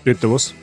Bitte was?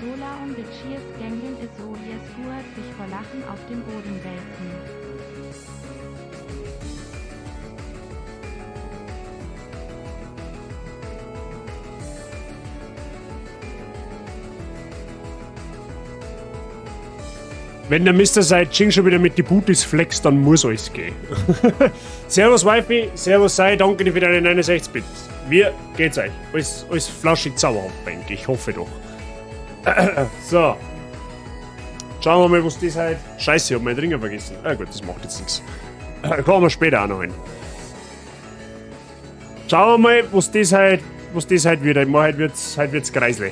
Sola und Cheers Gangen is so yes Huat sich vor Lachen auf dem Boden wälzen. Wenn der Mr. Sai Ching schon wieder mit die Booties flext, dann muss alles gehen. Servus Wifi, Servus Sai, danke dir für deine 69 Bits. Wie geht's euch? Alles flauschig zauberhaft, denke ich. Hoffe doch. So. Schauen wir mal, was das halt. Scheiße, ich hab meinen Dringer vergessen. Ah gut, das macht jetzt nichts. Kommen wir später auch noch hin. Schauen wir mal, was das halt wird. Ich mein, heute wird's kreisli.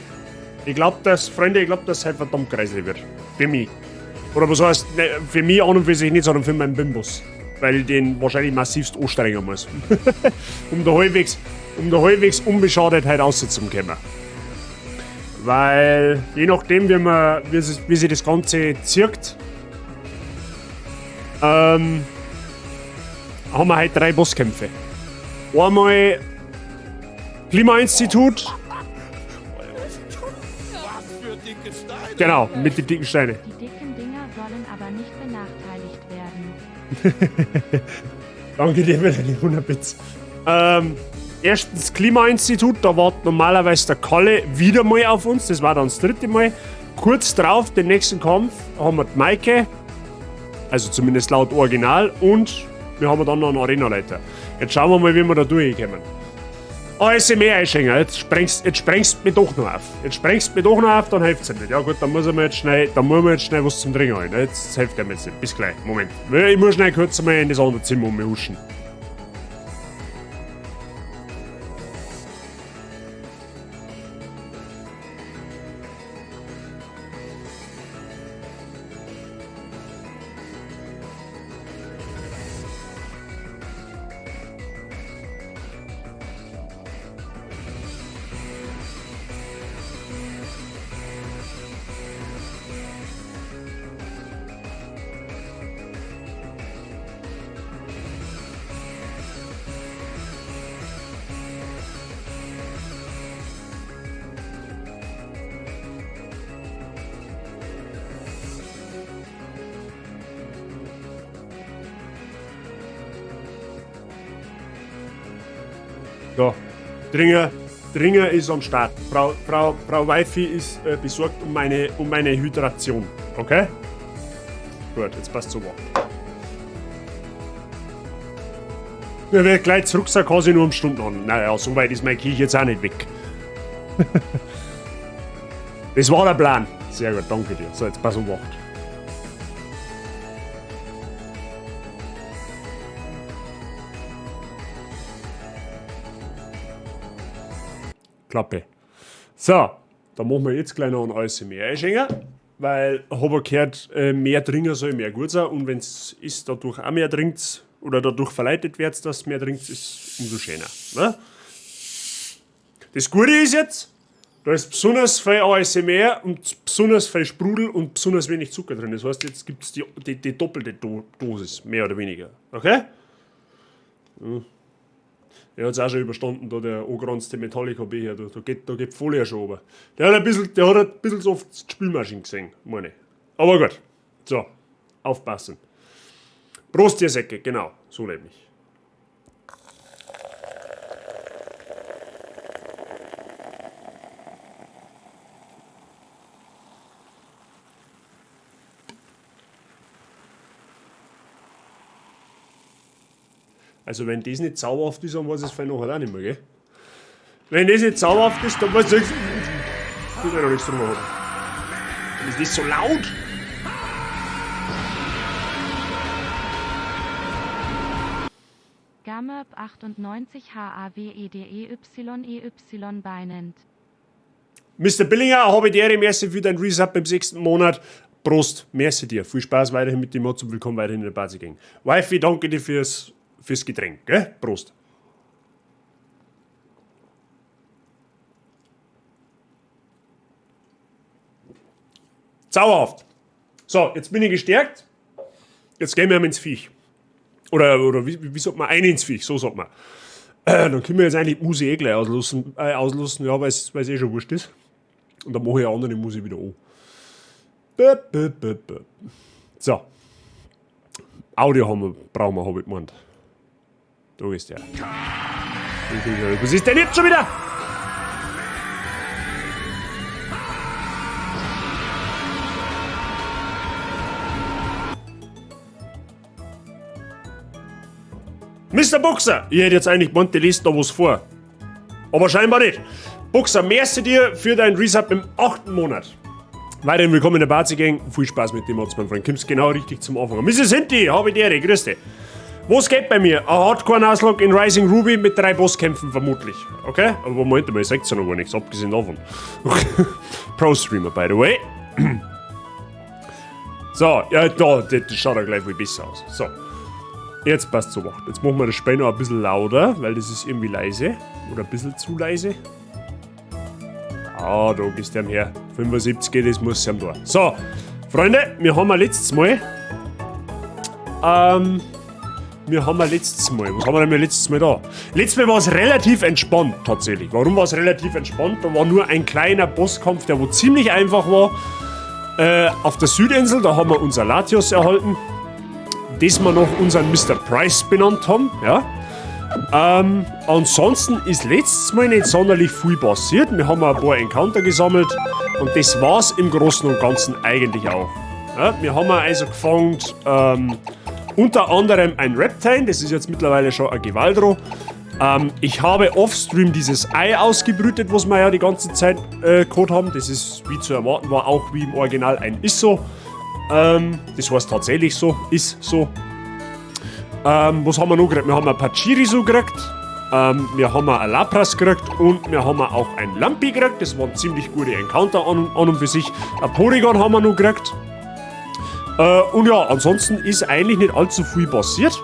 Ich glaub, dass, Freunde, ich glaub, dass es halt verdammt kreisli wird. Für mich. Oder was heißt, ne, für mich an und für sich nicht, sondern für meinen Bimbus. Weil ich den wahrscheinlich massivst anstrengen muss. Um da halbwegs unbeschadet halt rauszukommen. Weil, je nachdem, wie sich das Ganze zirkt, haben wir halt 3 Bosskämpfe. Einmal Klimainstitut. Was für dicke Steine. Genau, mit den dicken Steinen. Die dicken Dinger sollen aber nicht benachteiligt werden. Danke dir für deine 100 Bits. Erstens Klimainstitut, da wartet normalerweise der Kalle wieder mal auf uns, das war dann das dritte Mal. Kurz drauf, den nächsten Kampf, haben wir die Maike, also zumindest laut Original, und wir haben dann noch einen Arenaleiter. Jetzt schauen wir mal, wie wir da durchkommen. ASMR einschenken, jetzt sprengst du mich doch noch auf. Jetzt sprengst du mich doch noch auf, dann hilft's ja nicht. Ja gut, dann muss ich mir jetzt schnell, dann muss man jetzt schnell was zum Trinken holen. Jetzt hilft er mir jetzt nicht. Bis gleich. Moment. Ich muss schnell kurz mal in das andere Zimmer um mich huschen. So, Dringer ist am Start. Frau Wifi ist besorgt um meine Hydration. Okay? Gut, jetzt passt so. Mir wird gleich zurück sein, kann sie nur um Stunden an. Naja, so weit ist mein Kirch jetzt auch nicht weg. Das war der Plan. Sehr gut, danke dir. So, jetzt pass auf. Klappe. So, dann machen wir jetzt gleich noch ein ASMR einschenken, weil ich hab ja gehört, mehr trinken soll mehr gut sein und wenn's ist, dadurch auch mehr trinkt oder dadurch verleitet wird, dass mehr trinkt, ist umso schöner. Ne? Das Gute ist jetzt, da ist besonders viel ASMR und besonders viel Sprudel und besonders wenig Zucker drin. Das heißt, jetzt gibt's die doppelte Dosis, mehr oder weniger. Okay? Ja. Der hat's auch schon überstanden, da der angeranzte Metallica-Becher, da geht die Folie schon runter. Der hat ein bisschen, der hat ein bisschen so oft die Spülmaschine gesehen, meine ich. Aber gut. So, aufpassen. Prost, ihr Säcke, genau, so nämlich. Also wenn das nicht zauberhaft ist, dann weiß ich es vielleicht nachher auch nicht mehr, gell? Wenn das nicht zauberhaft ist, dann weiß ich es. Ich will noch nichts drüber haben. Ist das so laut? Gamerp 98 HAWEDEYEY beinend. Mr. Billinger, habe ich dir, merci für dein Resub im sechsten Monat. Prost, merci dir. Viel Spaß weiterhin mit dem Mods und willkommen weiterhin in der Party Gang. Wifi, danke dir fürs Getränk, gell? Prost. Zauberhaft. So, jetzt bin ich gestärkt. Jetzt gehen wir ins Viech. Oder wie sagt man? Ein ins Viech, so sagt man. Dann können wir jetzt eigentlich die Musik eh gleich auslassen, ja, weil's eh schon wurscht ist. Und dann mache ich eine andere Musik wieder an. Bö, bö, bö, bö. So. Audio haben wir, brauchen wir, hab ich gemeint. Da ist der. Was ist denn jetzt schon wieder? Mister Boxer! Ich hätte jetzt eigentlich gemeint, die liest da was vor. Aber scheinbar nicht. Boxer, merci dir für dein Resub im 8. Monat. Weiterhin willkommen in der Bazi Gang. Viel Spaß mit dem Mods, mein Freund. Kommst genau richtig zum Anfang. Mrs. Hinti, habe die Ehre, grüß dich. Was geht bei mir? Ein Hardcore-Nuzlocke in Rising Ruby mit 3 Bosskämpfen vermutlich. Okay? Aber Moment mal, ich sag's ja noch gar nichts, abgesehen davon. Pro-Streamer, by the way. So, ja, da, das schaut ja gleich viel besser aus. So. Jetzt passt so. Jetzt machen wir das Spiel noch ein bisschen lauter, weil das ist irgendwie leise. Oder ein bisschen zu leise. Ah, da gehst du her. 75, das muss ja da. So, Freunde, wir haben ja letztes Mal. Wir haben ja letztes Mal. Was haben wir denn letztes Mal da? Letztes Mal war es relativ entspannt, tatsächlich. Warum war es relativ entspannt? Da war nur ein kleiner Bosskampf, der wo ziemlich einfach war. Auf der Südinsel, da haben wir unser Latios erhalten. Das wir noch unseren Mister Price benannt haben, ja. Ansonsten ist letztes Mal nicht sonderlich viel passiert. Wir haben ein paar Encounter gesammelt und das war's im Großen und Ganzen eigentlich auch. Ja, wir haben also gefangen, unter anderem ein Reptile, das ist jetzt mittlerweile schon ein Gewaldro. Ich habe offstream dieses Ei ausgebrütet, was wir ja die ganze Zeit gehabt haben. Das ist, wie zu erwarten war, auch wie im Original ein Isso. Das heißt tatsächlich so, ist so. Was haben wir noch gekriegt? Wir haben ein Pachirisu gekriegt, wir haben ein Lapras gekriegt und wir haben auch ein Lampi gekriegt. Das waren ziemlich gute Encounter an und für sich. Ein Porygon haben wir noch gekriegt. Und ja, ansonsten ist eigentlich nicht allzu viel passiert.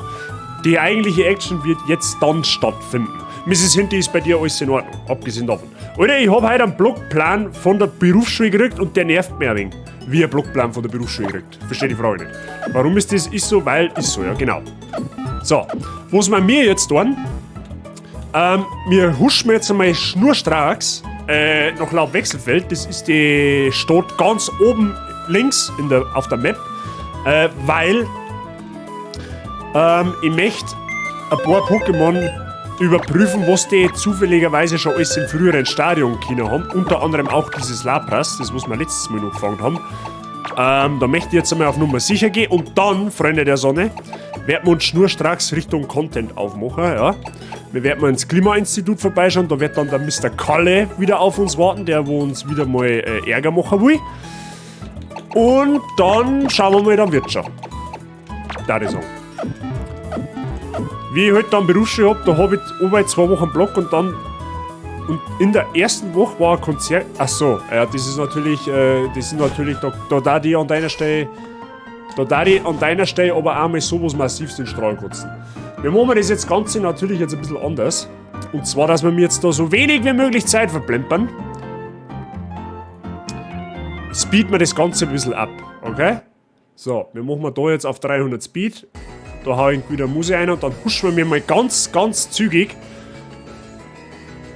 Die eigentliche Action wird jetzt dann stattfinden. Mrs. Hinti, ist bei dir alles in Ordnung, abgesehen davon. Alter, ich hab heute einen Blockplan von der Berufsschule gekriegt und der nervt mir ein wenig. Wie ein Blockplan von der Berufsschule gekriegt. Verstehe die Frage nicht. Warum ist das? Ist so, weil ist so, ja genau. So, was wir mir jetzt tun, wir huschen jetzt einmal schnurstracks nach Laubwechselfeld. Das ist die Stadt ganz oben links auf der Map, weil ich möchte ein paar Pokémon überprüfen, was die zufälligerweise schon alles im früheren Stadion können haben. Unter anderem auch dieses Lapras, das was wir letztes Mal noch gefangen haben. Da möchte ich jetzt einmal auf Nummer sicher gehen und dann, Freunde der Sonne, werden wir uns schnurstracks Richtung Content aufmachen. Ja. Wir werden mal ins Klimainstitut vorbeischauen, da wird dann der Mister Kalle wieder auf uns warten, der wo uns wieder mal Ärger machen will. Und dann schauen wir mal, dann wird's schon. Da ich sagen. Wie ich halt dann Berufsschule hab, da hab ich über 2 Wochen Block und dann. Und in der ersten Woche war ein Konzert. Ach so, ja, das ist natürlich das ist natürlich, da, da, da die an deiner Stelle, da, da die an deiner Stelle aber auch mal sowas massivst den Strahl kotzen. Wir machen das jetzt Ganze natürlich jetzt ein bisschen anders. Und zwar, dass wir mir jetzt da so wenig wie möglich Zeit verplempern. Speeden wir das Ganze ein bisschen ab, okay? So, wir machen da jetzt auf 300 Speed. Da hau ich wieder Musik ein und dann huschen wir mir mal ganz, ganz zügig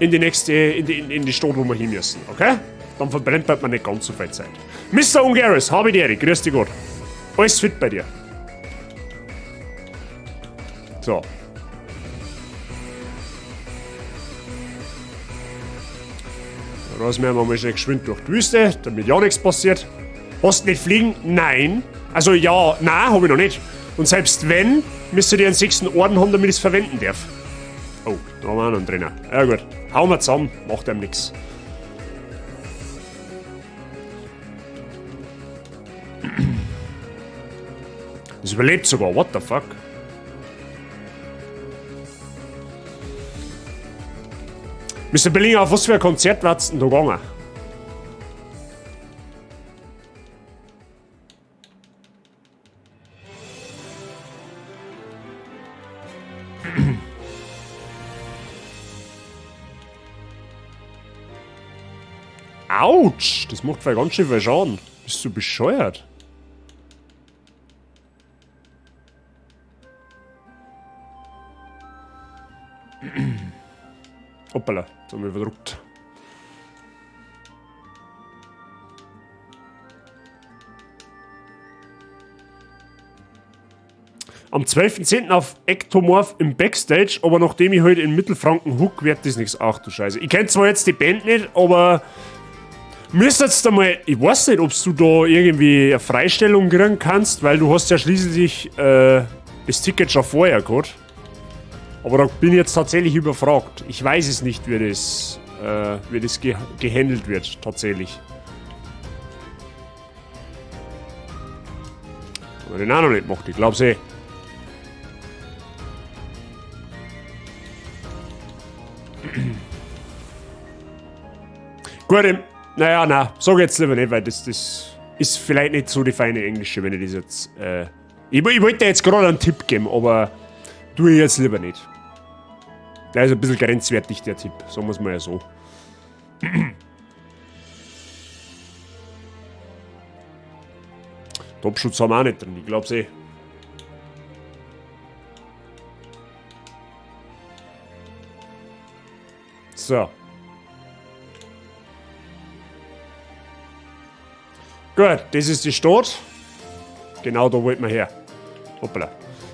in die nächste, in die, in, in die Stadt, wo wir hin müssen, okay? Dann verbrennt man nicht ganz so viel Zeit. Mister Ungaris, habe die Ehre, grüß dich Gott. Alles fit bei dir. So. Da raus wir mal schnell geschwind durch die Wüste, damit ja nichts passiert. Hast du nicht fliegen? Nein. Also ja, nein, hab ich noch nicht. Und selbst wenn, müsst ihr einen 6. Orden haben, damit ich's verwenden darf. Oh, da haben wir auch noch einen Trainer. Ja gut, hauen wir zusammen, macht einem nix. Das überlebt sogar, what the fuck? Mr. Bellinger, auf was für ein Konzert warst denn da gegangen? Autsch! Das macht vielleicht ganz schön viel Schaden. Bist du bescheuert? Hoppala, jetzt haben wir überdruckt. Am 12.10. auf Ektomorph im Backstage, aber nachdem ich heute in Mittelfranken hook, wird das nichts. Ach du Scheiße. Ich kenn zwar jetzt die Band nicht, aber müsstest du mal, ich weiß nicht, ob du da irgendwie eine Freistellung kriegen kannst, weil du hast ja schließlich das Ticket schon vorher gehabt. Aber da bin ich jetzt tatsächlich überfragt. Ich weiß es nicht, wie das gehandelt wird, tatsächlich. Aber den auch noch nicht gemacht, ich glaub's eh. Gut, naja, na, sag jetzt lieber nicht, weil das ist vielleicht nicht so die feine Englische, wenn ich das jetzt... Ich wollte jetzt gerade einen Tipp geben, aber tue ich jetzt lieber nicht. Der ist ein bisschen grenzwertig, der Tipp, sagen wir's mal ja so. Topschutz haben wir auch nicht drin, ich glaub's eh. So. Gut, das ist die Stadt. Genau da wollten wir her. Hoppala.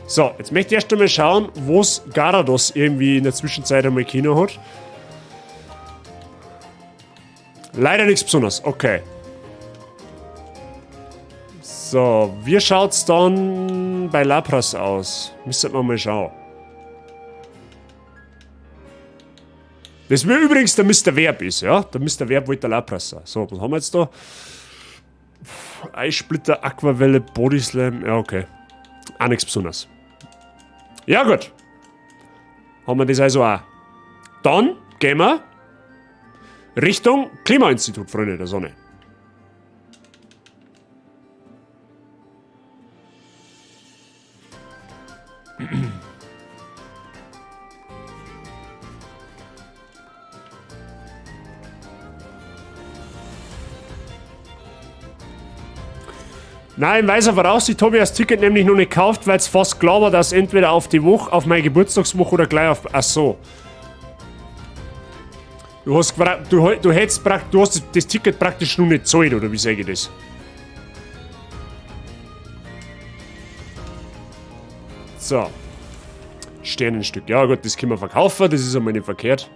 So, jetzt möchte ich erst einmal schauen, was Garados irgendwie in der Zwischenzeit einmal Kino hat. Leider nichts Besonderes, okay. So, wie schaut's dann bei Lapras aus? Müssen wir mal schauen. Das wäre übrigens der Mr. Verb ist, ja? Der Mr. Verb wollte der Lapras sein. So, was haben wir jetzt da? Eissplitter, Aquavelle, Bodyslam. Ja, okay. Auch nichts Besonderes. Ja, gut. Haben wir das also auch. Dann gehen wir Richtung Klimainstitut, Freunde der Sonne. Nein, weiser Voraussicht habe ich das Ticket nämlich noch nicht gekauft, weil's fast klar war, dass entweder auf die Woche, auf meine Geburtstagswoche oder gleich auf... Ach so. Du hast du, du hättest du hast das Ticket praktisch noch nicht gezahlt, oder wie sage ich das? So. Sternenstück. Ja gut, das können wir verkaufen, das ist einmal nicht verkehrt.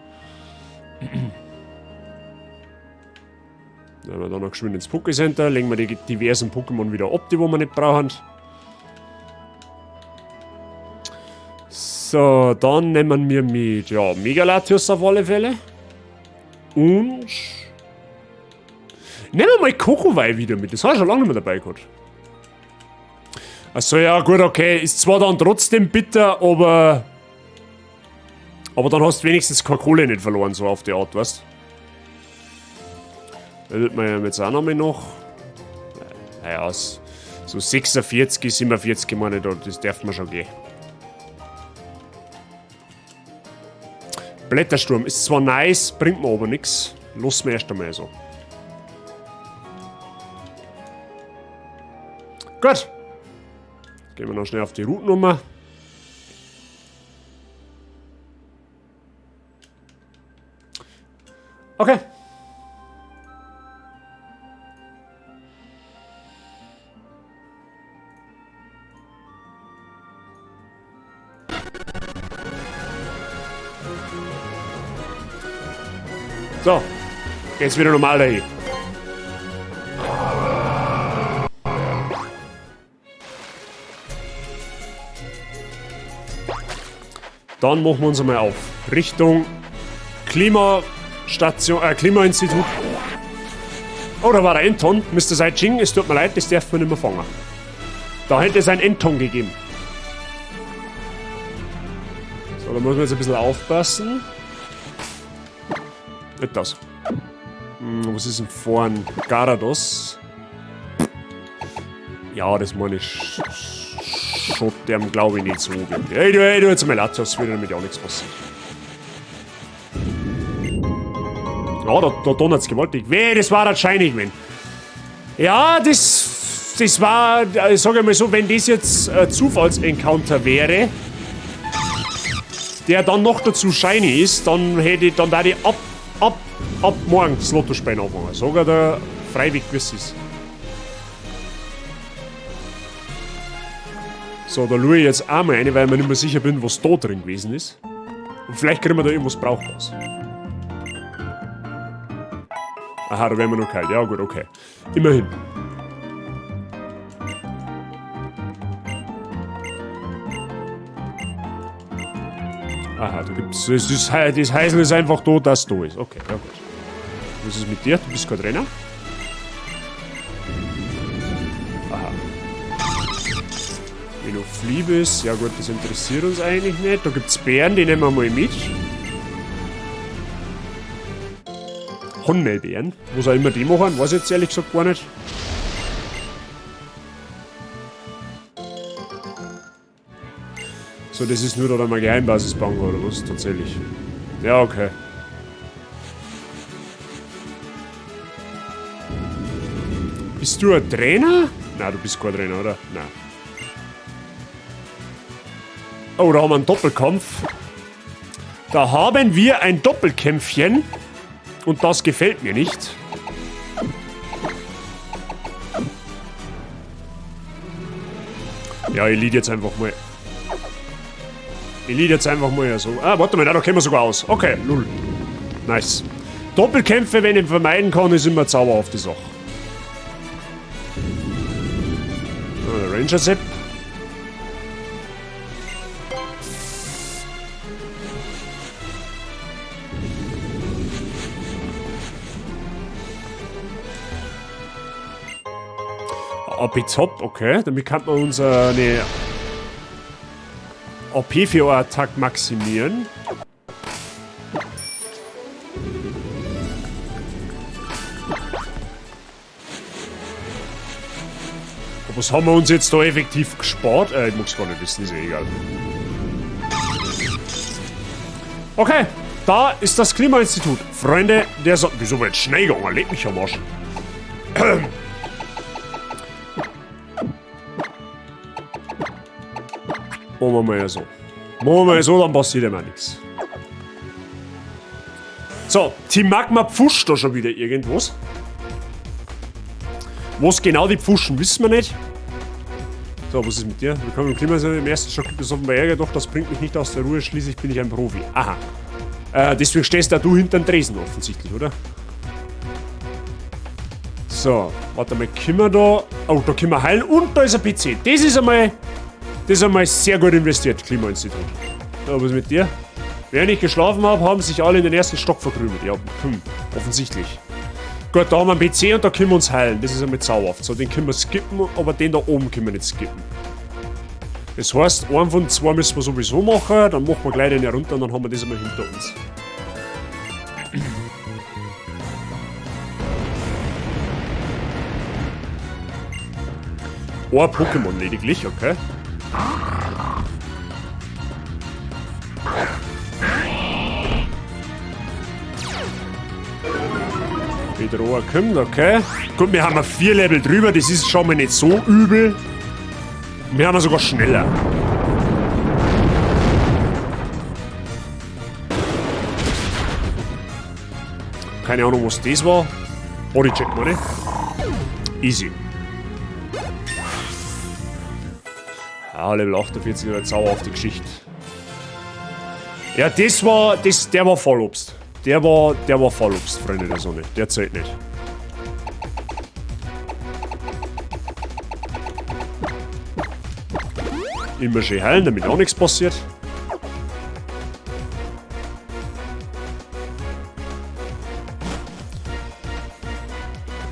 Dann haben wir da noch geschwind ins Pokécenter, legen wir die diversen Pokémon wieder ab, die wo wir nicht brauchen. So, dann nehmen wir mit, ja, Megalatius auf alle Fälle. Und nehmen wir mal Kokowei wieder mit, das habe ich schon lange nicht mehr dabei gehabt. Achso, ja gut, okay, ist zwar dann trotzdem bitter, aber dann hast du wenigstens keine Kohle nicht verloren, so auf die Art, weißt du? Da wird man ja jetzt auch noch mal noch. Naja, so 46, 47 meine ich da, das darf man schon gehen. Blättersturm ist zwar nice, bringt mir aber nix. Lass mir erst einmal so. Gut. Gehen wir noch schnell auf die Routennummer. Okay. So, geht's wieder normal dahin. Dann machen wir uns einmal auf. Richtung Klimastation, Klimainstitut. Oh, Oh, da war der Enton. Mr. Saijing, es tut mir leid, das darf man nicht mehr fangen. Da hätte es einen Enton gegeben. So, da muss man jetzt ein bisschen aufpassen. Nicht das. Was ist denn vorn? Garados. Ja, das meine ich schon, dem glaube ich nicht so wirklich. Ey, du, jetzt mal Latios, wird damit ja auch nichts passieren. Ja, da donnert's gewaltig. Weh, das war das shiny gewesen. Ja, das war, ich sag einmal so, wenn das jetzt ein Zufallsencounter wäre, der dann noch dazu shiny ist, dann hätte ich, dann würde ich ab morgen das Lotto spielen anfangen. Sogar der freiwillig gewiss ist. So, da schaue ich jetzt auch mal rein, weil ich mir nicht mehr sicher bin, was da drin gewesen ist. Und vielleicht kriegen wir da irgendwas Brauchbares. Aha, da werden wir noch kalt. Ja, gut, okay. Immerhin. Aha, da gibt's. Das Heisel ist einfach da, dass da ist. Okay, ja gut. Was ist mit dir? Du bist kein Trainer? Aha. Wenn du Flieh bist, ja gut, das interessiert uns eigentlich nicht. Da gibt's Beeren, die nehmen wir mal mit. Honmelbeeren. Was auch immer die machen, weiß ich jetzt ehrlich gesagt gar nicht. So, das ist nur da mal Geheimbasis bauen oder was? Tatsächlich. Ja, okay. Bist du ein Trainer? Nein, du bist kein Trainer, oder? Nein. Oh, da haben wir einen Doppelkampf. Da haben wir ein Doppelkämpfchen. Und das gefällt mir nicht. Ja, ich lieg jetzt einfach mal. Ich lieg jetzt einfach mal so. Ah, warte mal, da kennen wir sogar aus. Okay, null. Nice. Doppelkämpfe, wenn ich vermeiden kann, ist immer zauberhaft die Sache. So, der Ranger Sepp. AP Top, okay. Damit kann man unsere AP für Attack maximieren. Aber was haben wir uns jetzt da effektiv gespart? Ich mag's gar nicht wissen, ist eh egal. Okay, da ist das Klimainstitut. Freunde, der Sonne. Wieso wird schnell gegangen? Leck mich am Arsch. Machen wir mal so. Machen wir mal so, dann passiert immer nichts. So, Team Magma pfuscht da schon wieder irgendwas. Was genau die pfuschen, wissen wir nicht. So, was ist mit dir? Willkommen im Klima. Im ersten Schock gibt es offenbar Ärger, doch das bringt mich nicht aus der Ruhe, schließlich bin ich ein Profi. Aha. Deswegen stehst da du hinterm Tresen offensichtlich, oder? So, warte mal, können wir da... Oh, da können wir heilen und da ist ein PC. Das ist einmal... Das ist einmal sehr gut investiert, Klimainstitut. So, was ist mit dir? Während ich geschlafen habe, haben sich alle in den ersten Stock verkrümelt. Ja, offensichtlich. Gut, da haben wir einen PC und da können wir uns heilen. Das ist einmal zauberhaft. So, den können wir skippen, aber den da oben können wir nicht skippen. Das heißt, einen von zwei müssen wir sowieso machen. Dann machen wir gleich den herunter und dann haben wir das einmal hinter uns. Ein Pokémon lediglich, okay. Bedroher kommt, okay. Gut, wir haben 4 Level drüber, das ist schon mal nicht so übel. Wir haben sogar schneller. Keine Ahnung, was das war. Bodycheck, meine ich. Easy. Ja, Level 48 oder Zauber auf die Geschichte. Ja, das war. Das, der war Vollobst. Der war Vollobst, Freunde der Sonne. Der zählt nicht. Immer schön heilen, damit auch nichts passiert.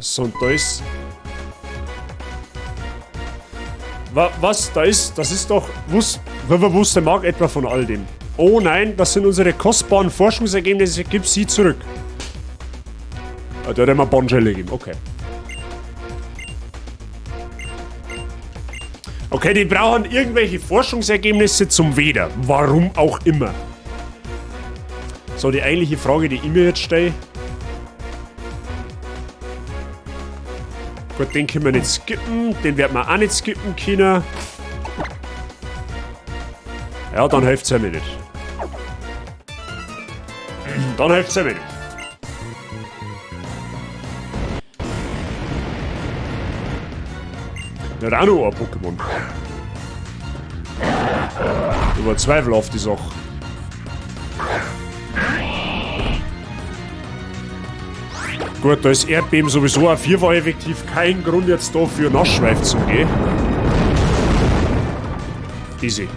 So, So, und da ist... Wa was? Da ist... Das ist doch... Was, wusste Marc etwa von all dem? Oh nein, das sind unsere kostbaren Forschungsergebnisse. Gib sie zurück. Ah, der hat immer Bonschelle gegeben. Okay. Okay, die brauchen irgendwelche Forschungsergebnisse zum Weder. Warum auch immer. So, die eigentliche Frage, die ich mir jetzt stelle. Gut, den können wir nicht skippen. Den werden wir auch nicht skippen können. Ja, dann hilft's ja mir nicht. Dann hilft's ja mir nicht. Der hat auch noch ein Pokémon. Über zweifelhaft die Sache. Gut, da ist Erdbeben sowieso auch vierfach effektiv. Kein Grund jetzt da für Nassschweif zu gehen. Easy.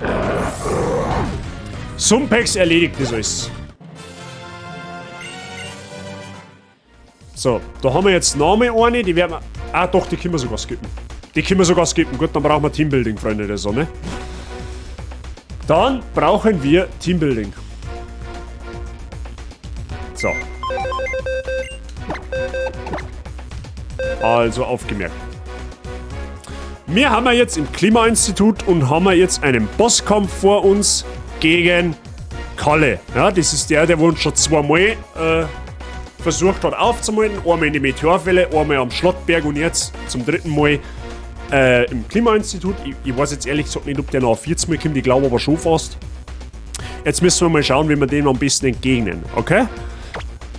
Sumpex erledigt das alles. So, da haben wir jetzt noch mal eine, die werden wir... Ah doch, die können wir sogar skippen. Die können wir sogar skippen. Gut, dann brauchen wir Teambuilding, Freunde der Sonne. Dann brauchen wir Teambuilding. So. Also aufgemerkt. Wir haben ja jetzt im Klimainstitut und haben wir jetzt einen Bosskampf vor uns gegen Kalle. Ja, das ist der, der uns schon zweimal versucht hat aufzuhalten. Einmal in die Meteorwelle, einmal am Schlottberg und jetzt zum dritten Mal im Klimainstitut. Ich weiß jetzt ehrlich gesagt nicht, ob der noch 40 Mal kommt, ich glaube aber schon fast. Jetzt müssen wir mal schauen, wie wir dem am besten entgegnen, okay?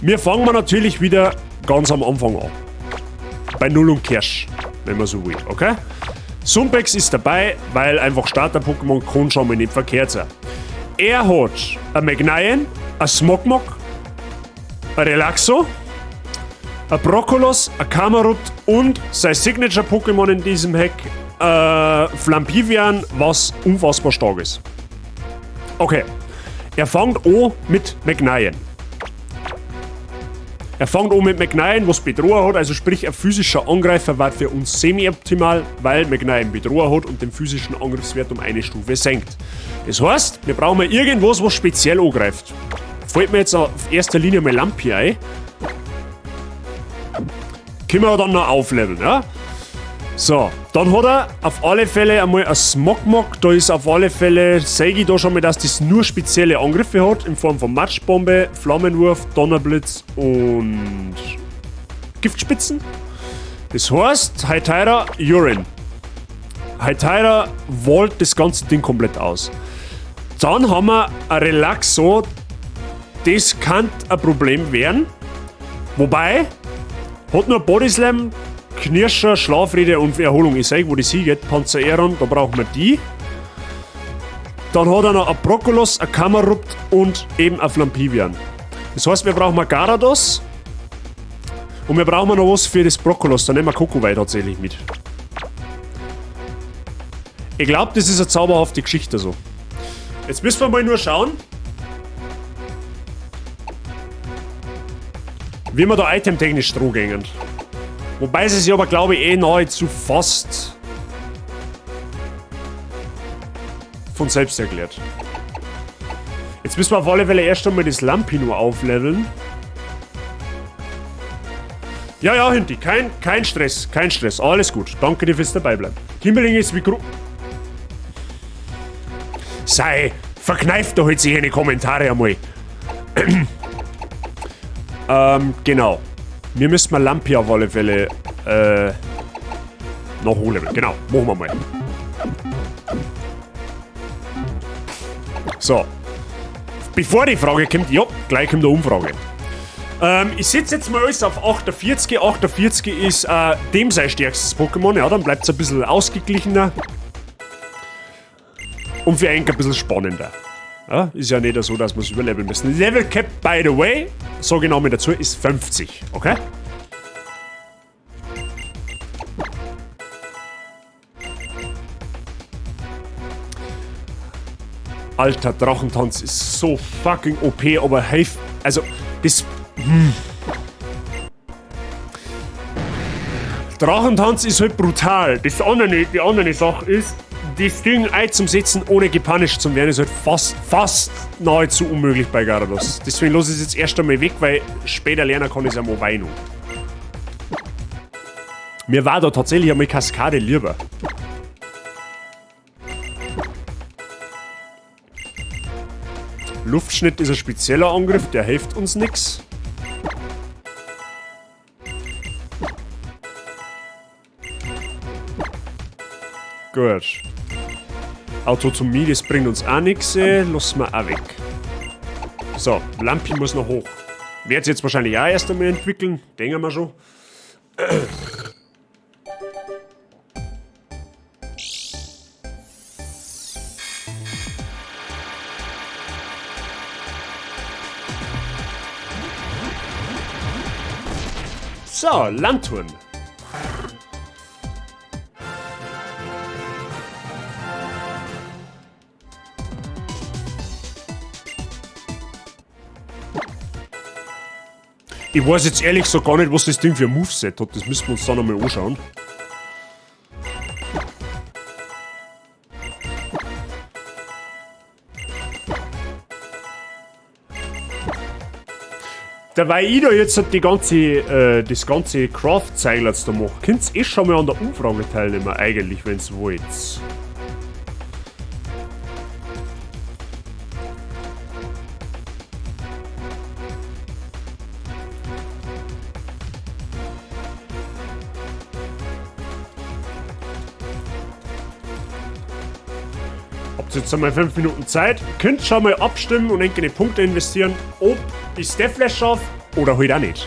Wir fangen mal natürlich wieder ganz am Anfang an. Bei Null und Kirsch, wenn man so will, okay? Sumpex ist dabei, weil einfach Starter-Pokémon kann schon mal nicht verkehrt sein. Er hat ein Magnion, ein Smogmog, ein Relaxo, ein Brokkolos, ein Camerupt und sein Signature-Pokémon in diesem Hack, Flampivian, was unfassbar stark ist. Okay, er fängt an mit Magnion. Er fängt an mit Magnion, was Bedroher hat, also sprich ein physischer Angreifer war für uns semi-optimal, weil Magnion Bedroher hat und den physischen Angriffswert um eine Stufe senkt. Das heißt, wir brauchen mal irgendwas, was speziell angreift. Fällt mir jetzt auf erster Linie mal Lampi ein. Können wir dann noch aufleveln, ja? So, dann hat er auf alle Fälle einmal ein Smogmog. Da ist auf alle Fälle, sehe ich da schon mal, dass das nur spezielle Angriffe hat, in Form von Matschbombe, Flammenwurf, Donnerblitz und Giftspitzen. Das heißt, Heiteira, Urin. Heiteira wollt das ganze Ding komplett aus. Dann haben wir ein Relaxo. Das kann ein Problem werden. Wobei, hat nur Bodyslam, Knirscher, Schlafrede und Erholung. Ich seh, wo das hingeht. Panzer Aeron, da brauchen wir die. Dann hat er noch ein Brokkolos, ein Camerupt und eben ein Flampivian. Das heißt, wir brauchen Garados. Und wir brauchen noch was für das Brokkolos. Da nehmen wir Kokowei tatsächlich mit. Ich glaub, das ist eine zauberhafte Geschichte so. Jetzt müssen wir mal nur schauen, wie wir da itemtechnisch dran gehen. Wobei sie sich aber, glaube ich, eh nahezu fast von selbst erklärt. Jetzt müssen wir auf alle Fälle erst einmal das Lampino aufleveln. Ja, ja, Hinti, kein Stress, kein Stress, alles gut. Danke dir fürs Dabeibleiben. Kimberling ist wie Sei, verkneift doch jetzt hier in die Kommentare einmal. Genau. Wir müssen mal Lampi auf alle Fälle noch hochleveln. Genau, machen wir mal. So. Bevor die Frage kommt, ja, gleich kommt eine Umfrage. Ich setze jetzt mal alles auf 48. 48 ist dem sein stärkstes Pokémon. Ja, dann bleibt's ein bisschen ausgeglichener. Und für einen ein bisschen spannender. Ja, ist ja nicht so, dass wir's überleveln müssen. Level Cap, by the way, sag ich noch mal dazu, ist 50, okay? Alter, Drachentanz ist so fucking OP, aber hey, also, das. Drachentanz ist halt brutal. Die andere Sache ist, das Ding einzusetzen, ohne gepunished zu werden, ist halt fast nahezu unmöglich bei Garados. Deswegen lasse ich es jetzt erst einmal weg, weil später lernen kann ich es ja mal weinen. Mir war da tatsächlich einmal Kaskade lieber. Luftschnitt ist ein spezieller Angriff, der hilft uns nix. Gut. Autotomie, das bringt uns auch nix. Lassen wir auch weg. So, Lampi muss noch hoch. Werd's jetzt wahrscheinlich auch erst einmal entwickeln. Denken wir schon. So, Lanturn. Ich weiß jetzt ehrlich gesagt gar nicht, was das Ding für ein Moveset hat. Das müssen wir uns dann einmal anschauen. Dabei ich da jetzt halt das ganze Craft-Zeug jetzt da mache, könnt ihr eh schon mal an der Umfrage teilnehmen, eigentlich, wenn's wollt. Habt jetzt einmal 5 Minuten Zeit, könnt schon mal abstimmen und einige Punkte investieren, ob ich Stefflash schaffe oder halt auch nicht.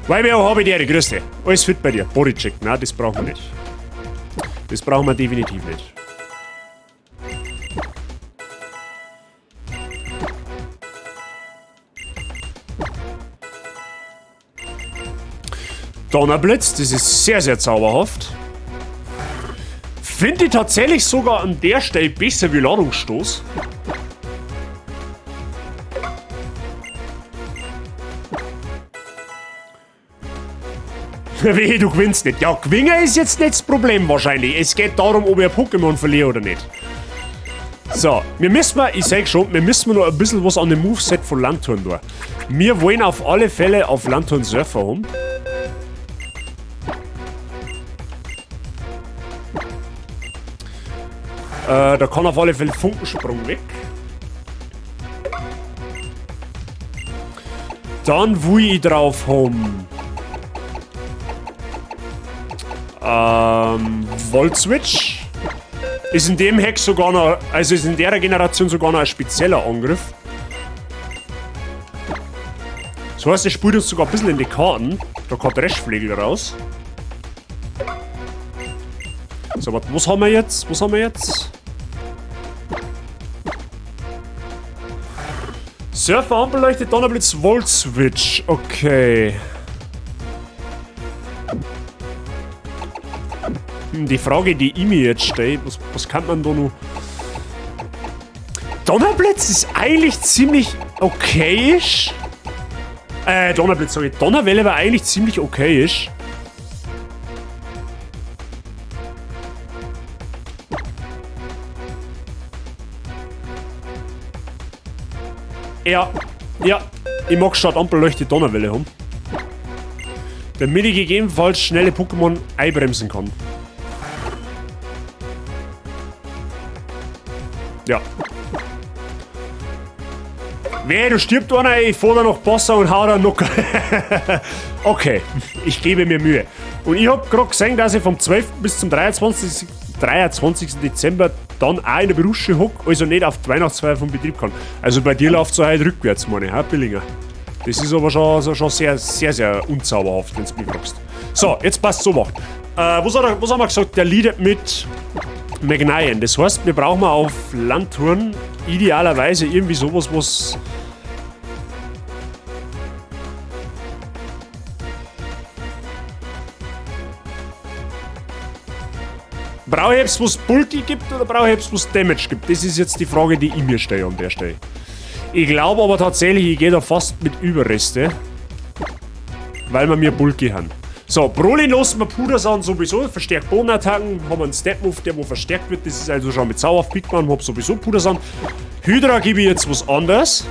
Weil wir habe ich die Grüße. Alles fit bei dir. Bodycheck, nein, das brauchen wir nicht. Das brauchen wir definitiv nicht. Donnerblitz, das ist sehr, sehr zauberhaft. Finde ich tatsächlich sogar an der Stelle besser wie Ladungsstoß. Wehe, du gewinnst nicht. Ja, gewinnen ist jetzt nicht das Problem wahrscheinlich. Es geht darum, ob ich ein Pokémon verliere oder nicht. So, wir müssen mal, ich sag schon, wir müssen noch ein bisschen was an dem Moveset von Lanturn tun. Wir wollen auf alle Fälle auf Lanturn Surfer haben. Da kann auf alle Fälle Funkensprung weg. Dann will ich drauf haben. Volt Switch. Ist in dem Hack sogar noch, also ist in der Generation sogar noch ein spezieller Angriff. Das heißt, es spielt uns sogar ein bisschen in die Karten. Da kommt Dreschflegel raus. So, warte, was haben wir jetzt? Was haben wir jetzt? Surfer, Ampelleuchte, Donnerblitz, Volt Switch. Okay. Die Frage, die ich mir jetzt stelle, was kann man da noch? Donnerblitz ist eigentlich ziemlich okayisch. Donnerblitz, sorry. Donnerwelle war eigentlich ziemlich okayisch. Ja, ja, ich mag statt Ampelleuchte Donnerwelle haben. Damit ich gegebenenfalls schnelle Pokémon einbremsen kann. Ja. Wehe, du stirbst einer, ich fahr da noch Bossa und hau da noch. Okay, ich gebe mir Mühe. Und ich hab grad gesehen, dass ich vom 12. bis zum 23. Dezember dann auch in der Berufsschule hock, also nicht auf die Weihnachtsfeier vom Betrieb kann. Also bei dir läuft's so heute rückwärts, meine ich, hä, Billinger? Das ist aber schon sehr, sehr, sehr unzauberhaft, wenn's mich fragst. So, jetzt passt so macht. Was haben wir gesagt? Der leadet mit Magnion. Das heißt, wir brauchen auf Lanturn idealerweise irgendwie sowas, was... Brauche ich etwas, was Bulky gibt, oder brauche ich etwas, was Damage gibt? Das ist jetzt die Frage, die ich mir stelle an der Stelle. Ich glaube aber tatsächlich, ich gehe da fast mit Überreste, weil wir mir Bulky haben. So, Brolin lassen wir Pudersan sowieso, verstärkt Bodenattacken, haben wir einen Step-Move, der wo verstärkt wird, das ist also schon mit Zauberhaft Big Man, hab sowieso Pudersan. Hydra gebe ich jetzt was anderes.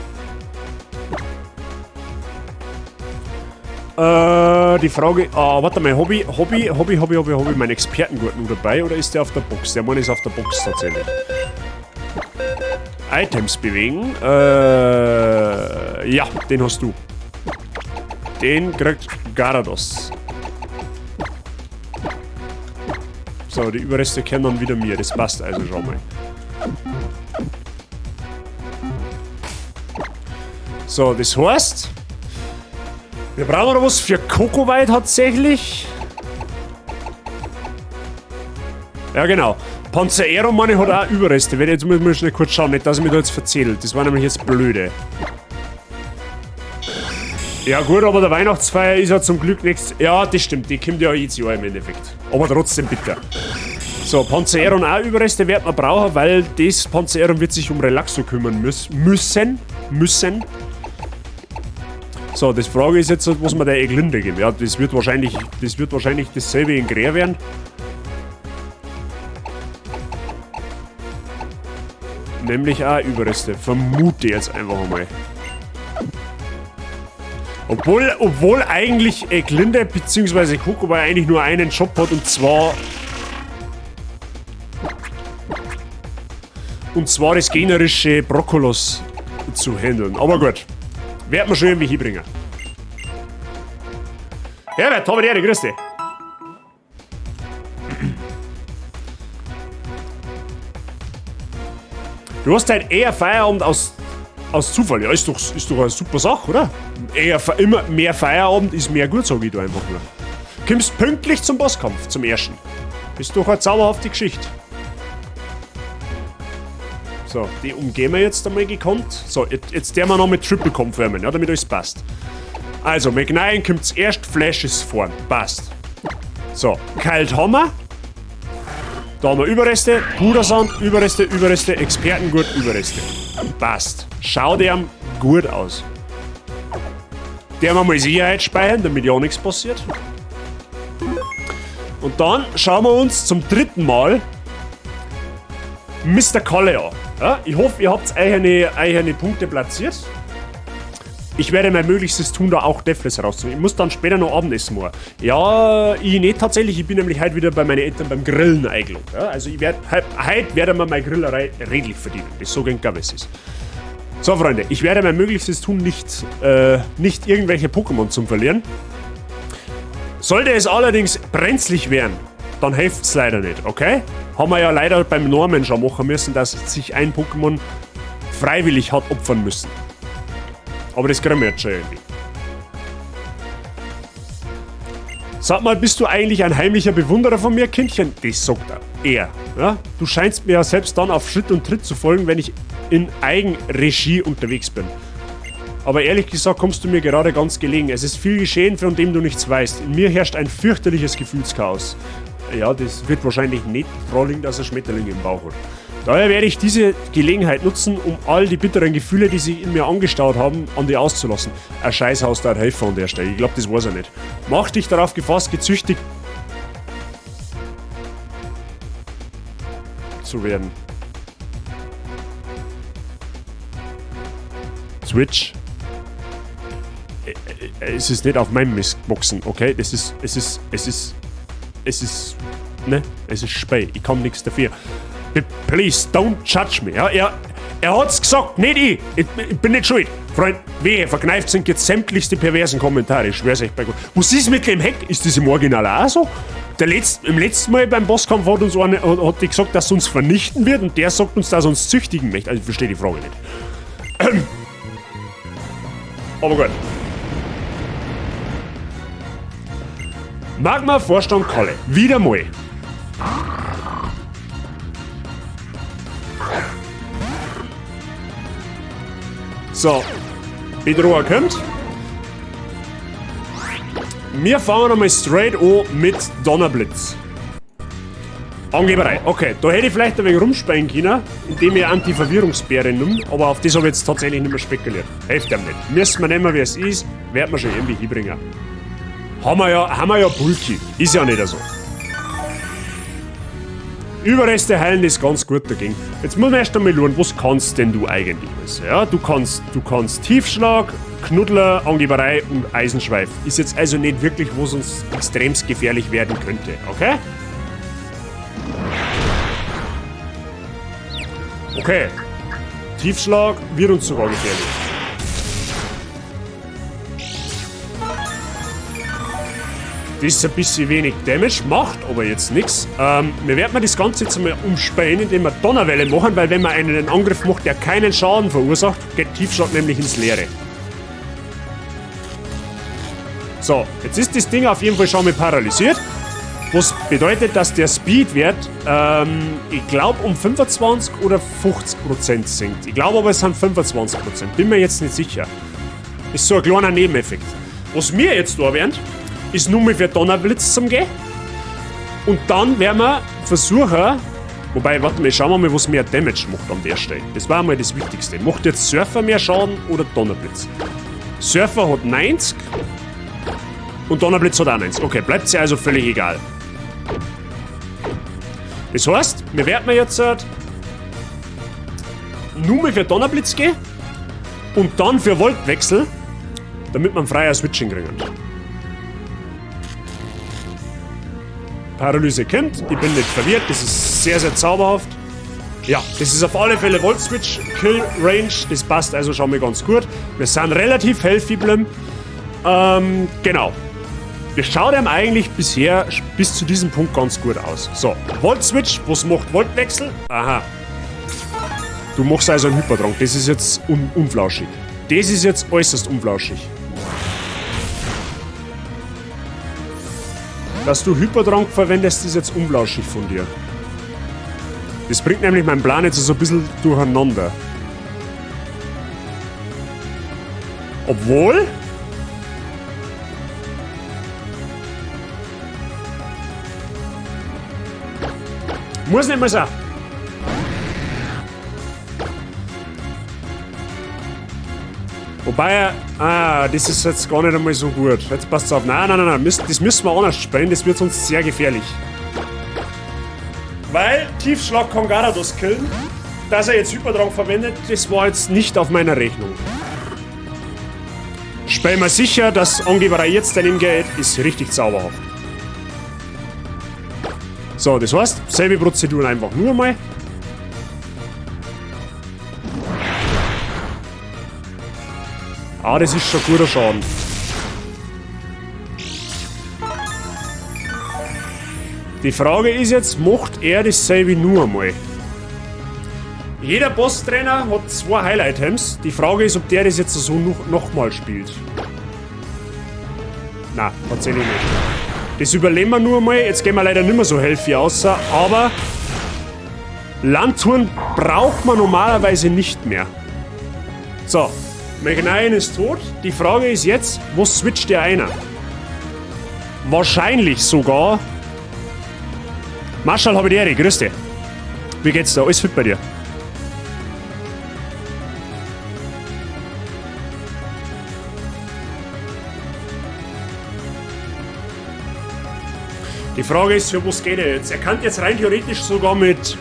Die Frage, warte mal, hab ich meinen Expertengurt nur dabei oder ist der auf der Box? Der Mann ist auf der Box tatsächlich. Items bewegen, ja, den hast du. Den kriegt Garados. So, die Überreste kennen dann wieder mir, das passt also schon mal. So, das heißt, wir brauchen noch was für Kokowei tatsächlich. Ja, genau. Panzerero, meine ich, hat auch Überreste. Jetzt muss ich mal schnell kurz schauen, nicht, dass ich mich da jetzt verzähle. Das war nämlich jetzt blöde. Ja gut, aber der Weihnachtsfeier ist ja zum Glück nichts. Ja, das stimmt, die kommt ja jedes Jahr im Endeffekt. Aber trotzdem bitter. So, Panzeron auch Überreste wird man brauchen, weil das Panzeron wird sich um Relaxo kümmern müssen. Müssen. So, das Frage ist jetzt, was wir der Eglinde geben. Ja, das wird wahrscheinlich dasselbe in Gräer werden. Nämlich auch Überreste. Vermute jetzt einfach mal. Obwohl eigentlich Eglinde bzw. Kokowei eigentlich nur einen Job hat und zwar das gegnerische Brokkolos zu handeln. Aber gut, werden wir schon irgendwie hinbringen. Herbert, habe die Ehre, grüß dich. Du hast halt eher Feierabend aus Zufall. Ja, ist doch eine super Sache, oder? Eher, immer mehr Feierabend ist mehr gut, sag ich da einfach nur. Kommst pünktlich zum Bosskampf, zum ersten. Ist doch eine zauberhafte Geschichte. So, die umgehen wir jetzt einmal gekonnt. So, jetzt der wir noch mit Triple confirmen, ja, damit alles passt. Also, McNine kommt zuerst, Flash ist vorn. Passt. So, Kalt haben wir. Da haben wir Überreste, Pudersand, Überreste, Überreste, Expertengurt, Überreste. Passt. Schaut ihm gut aus. Der wir mal Sicherheit speichern, damit ja nichts passiert. Und dann schauen wir uns zum dritten Mal Mr. Kalle an. Ja, ich hoffe, ihr habt eure Punkte platziert. Ich werde mein Möglichstes tun, da auch Defles rauszunehmen. Ich muss dann später noch Abendessen machen. Ja, ich nicht tatsächlich. Ich bin nämlich heute wieder bei meinen Eltern beim Grillen eingeladen. Ja, also ich werd, heute werde mir meine Grillerei redlich verdienen. Das so gern es ist. So, Freunde, ich werde mein Möglichstes tun, nicht irgendwelche Pokémon zu verlieren. Sollte es allerdings brenzlig werden, dann hilft es leider nicht, okay? Haben wir ja leider beim Norman schon machen müssen, dass sich ein Pokémon freiwillig hat opfern müssen. Aber das kriegen wir jetzt schon irgendwie. Sag mal, bist du eigentlich ein heimlicher Bewunderer von mir, Kindchen? Das sagt er. Ja? Du scheinst mir ja selbst dann auf Schritt und Tritt zu folgen, wenn ich in Eigenregie unterwegs bin. Aber ehrlich gesagt kommst du mir gerade ganz gelegen. Es ist viel geschehen, von dem du nichts weißt. In mir herrscht ein fürchterliches Gefühlschaos. Ja, das wird wahrscheinlich nicht dran liegen, dass er Schmetterlinge im Bauch hat. Daher werde ich diese Gelegenheit nutzen, um all die bitteren Gefühle, die sich in mir angestaut haben, an dir auszulassen. Ein Scheißhaus da helfen an der Stelle. Ich glaube, das weiß er nicht. Mach dich darauf gefasst, gezüchtigt zu werden. Switch. Es ist nicht auf meinem Mistboxen, okay? Das ist, es ist, ne? Es ist Spey. Ich kann nichts dafür. Please, don't judge me. Ja, er hat's gesagt, nicht ich. Ich bin nicht schuld. Freund, wehe, verkneift sind jetzt sämtlichste perversen Kommentare. Ich schwör's euch bei Gott. Was ist mit dem Heck? Ist das im Original auch so? Im letzten Mal beim Bosskampf hat uns einer, hat die gesagt, dass uns vernichten wird und der sagt uns, dass er uns züchtigen möchte. Also ich verstehe die Frage nicht. Aber gut. Magma Vorstand Kalle. Wieder mal. So, Bedroher kommt. Wir fangen einmal straight an mit Donnerblitz. Angeberei. Okay, da hätte ich vielleicht ein wenig rumspielen können, indem ich Anti-Verwirrungsbäre nimm, aber auf das habe ich jetzt tatsächlich nicht mehr spekuliert. Hilft einem nicht. Müssen wir nehmen, wie es ist, werden wir schon irgendwie hinbringen. Haben wir ja Bulky. Ist ja nicht so. Überreste heilen ist ganz gut dagegen. Jetzt muss man erst einmal schauen, was kannst denn du eigentlich alles? Ja, du kannst Tiefschlag, Knuddler, Angeberei und Eisenschweif. Ist jetzt also nicht wirklich, was uns extremst gefährlich werden könnte, okay? Okay. Tiefschlag wird uns sogar gefährlich. Das ist ein bisschen wenig Damage, macht aber jetzt nichts. Wir werden das Ganze jetzt einmal umspähen, indem wir Donnerwelle machen, weil wenn man einen Angriff macht, der keinen Schaden verursacht, geht Tiefschlag nämlich ins Leere. So, jetzt ist das Ding auf jeden Fall schon mal paralysiert. Was bedeutet, dass der Speedwert, ich glaub, um 25 oder 50% sinkt. Ich glaub aber, es sind 25%. Bin mir jetzt nicht sicher. Ist so ein kleiner Nebeneffekt. Was wir jetzt da werden, ist nur mal für Donnerblitz zum Gehen. Und dann werden wir versuchen, wobei, warte mal, schauen wir mal, was mehr Damage macht an der Stelle. Das war mal das Wichtigste. Macht jetzt Surfer mehr Schaden oder Donnerblitz? Surfer hat 90 und Donnerblitz hat auch 90. Okay, bleibt sich also völlig egal. Das heißt, wir werden jetzt nur mal für Donnerblitz gehen und dann für Voltwechsel, damit wir ein freier Switching kriegen. Paralyse kommt, ich bin nicht verwirrt, das ist sehr, sehr zauberhaft. Ja, das ist auf alle Fälle Volt Switch, Kill Range, das passt also schon mal ganz gut. Wir sind relativ healthy geblieben. Genau. Das schaut einem eigentlich bisher bis zu diesem Punkt ganz gut aus. So, Volt Switch, was macht Voltwechsel? Aha. Du machst also einen Hypertrank, das ist jetzt unflauschig. Das ist jetzt äußerst unflauschig. Dass du Hypertrank verwendest, ist jetzt unflauschig von dir. Das bringt nämlich meinen Plan jetzt so ein bisschen durcheinander. Obwohl... Muss nicht mehr sein. Wobei, das ist jetzt gar nicht einmal so gut. Jetzt passt's auf. Nein, nein, nein, nein. Das müssen wir anders spielen, das wird sonst sehr gefährlich. Weil Tiefschlag kann Garados killen. Dass er jetzt Hypertrank verwendet, das war jetzt nicht auf meiner Rechnung. Spielen wir sicher, dass Angeberei jetzt daneben geht, ist richtig zauberhaft. So, das heißt, selbe Prozedur einfach nur mal. Ah, das ist schon guter Schaden. Die Frage ist jetzt, macht er dasselbe nur einmal? Jeder Boss-Trainer hat 2 Heil-Items. Die Frage ist, ob der das jetzt so nochmal spielt. Na, tatsächlich nicht. Das überleben wir nur einmal. Jetzt gehen wir leider nicht mehr so healthy aus, aber Lanturn braucht man normalerweise nicht mehr. So, Mach'nine ist tot. Die Frage ist jetzt, wo switcht der einer? Wahrscheinlich sogar. Marschall, hab ich die Ehre, grüß dich. Wie geht's da? Alles fit bei dir? Die Frage ist, für was geht er jetzt? Er kann jetzt rein theoretisch sogar mit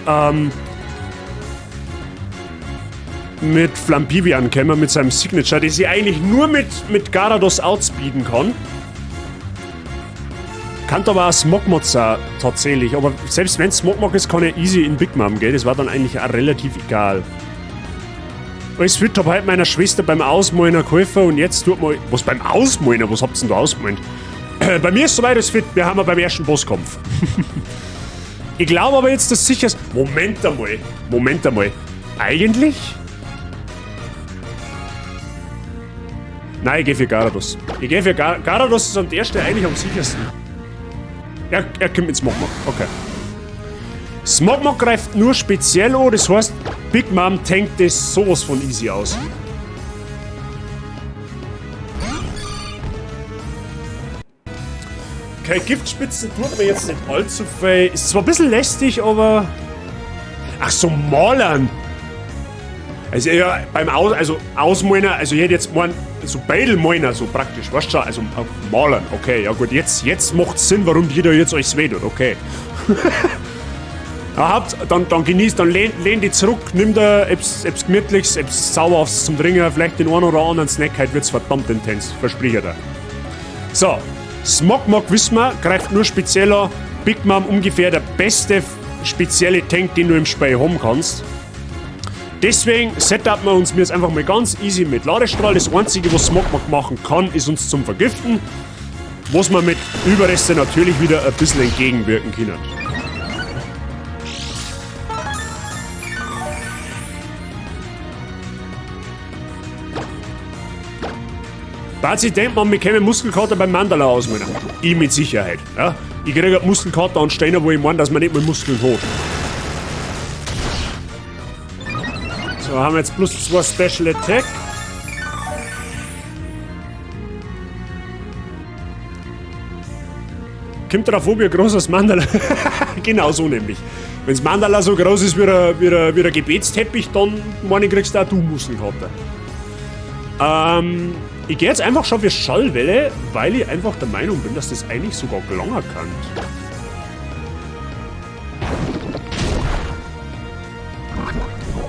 Flampibi ankommen, mit seinem Signature, das ich eigentlich nur mit Garados outspeeden kann. Kann aber auch Smogmog sein, tatsächlich. Aber selbst wenn es Smogmog ist, kann er easy in Big Mom gehen. Das war dann eigentlich auch relativ egal. Alles fit, hab heute meiner Schwester beim Ausmalen geholfen und jetzt tut man... Was beim Ausmalen? Was habt ihr denn da ausgemalt? Bei mir ist soweit alles fit. Wir haben ja beim ersten Bosskampf. Ich glaube aber jetzt, dass sicher ist... Moment einmal. Moment einmal. Eigentlich? Nein, ich geh für Garados. Ich geh für Garados ist an der Stelle eigentlich am sichersten. Er kommt mit Smogmog. Okay. Smogmog greift nur speziell an, das heißt, Big Mom tankt das sowas von easy aus. Okay, Giftspitzen tut mir jetzt nicht allzu viel. Ist zwar ein bisschen lästig, aber... Ach so, Malern! Also ja, beim Aus, also Ausmalen, also ich hätte jetzt gemeint, so Beidelmalen, so praktisch, weißt du schon, also malen, okay, ja gut, jetzt macht's Sinn, warum dir da jetzt alles weh tut, okay. Ja, dann genießt, dann lehn dich zurück, nimm dir etwas Gemütliches, etwas Sauerhaftes zum Trinken, vielleicht den einen oder anderen Snack, heute wird's verdammt intens, verspreche ich dir. So, Smogmog wissen wir, greift nur speziell an, Big Mom ungefähr der beste spezielle Tank, den du im Spiel haben kannst. Deswegen setupen wir uns jetzt einfach mal ganz easy mit Ladestrahl. Das Einzige, was Smogmog machen kann, ist uns zum Vergiften, was wir mit Überreste natürlich wieder ein bisschen entgegenwirken können. Bazi denkt man, wir kämen Muskelkater beim Mandala ausmalen. Ich mit Sicherheit. Ja? Ich kriege Muskelkater an Steinen, wo ich meine, dass man nicht mal Muskeln hat. So, haben wir jetzt plus 2 Special Attack. Kommt drauf an, wie groß das Mandala. Genau so nämlich. Wenn's Mandala so groß ist wie ein Gebetsteppich, dann meine ich, kriegst du auch du Muskelkater. Ich gehe jetzt einfach schon für Schallwelle, weil ich einfach der Meinung bin, dass das eigentlich sogar gelangen kann.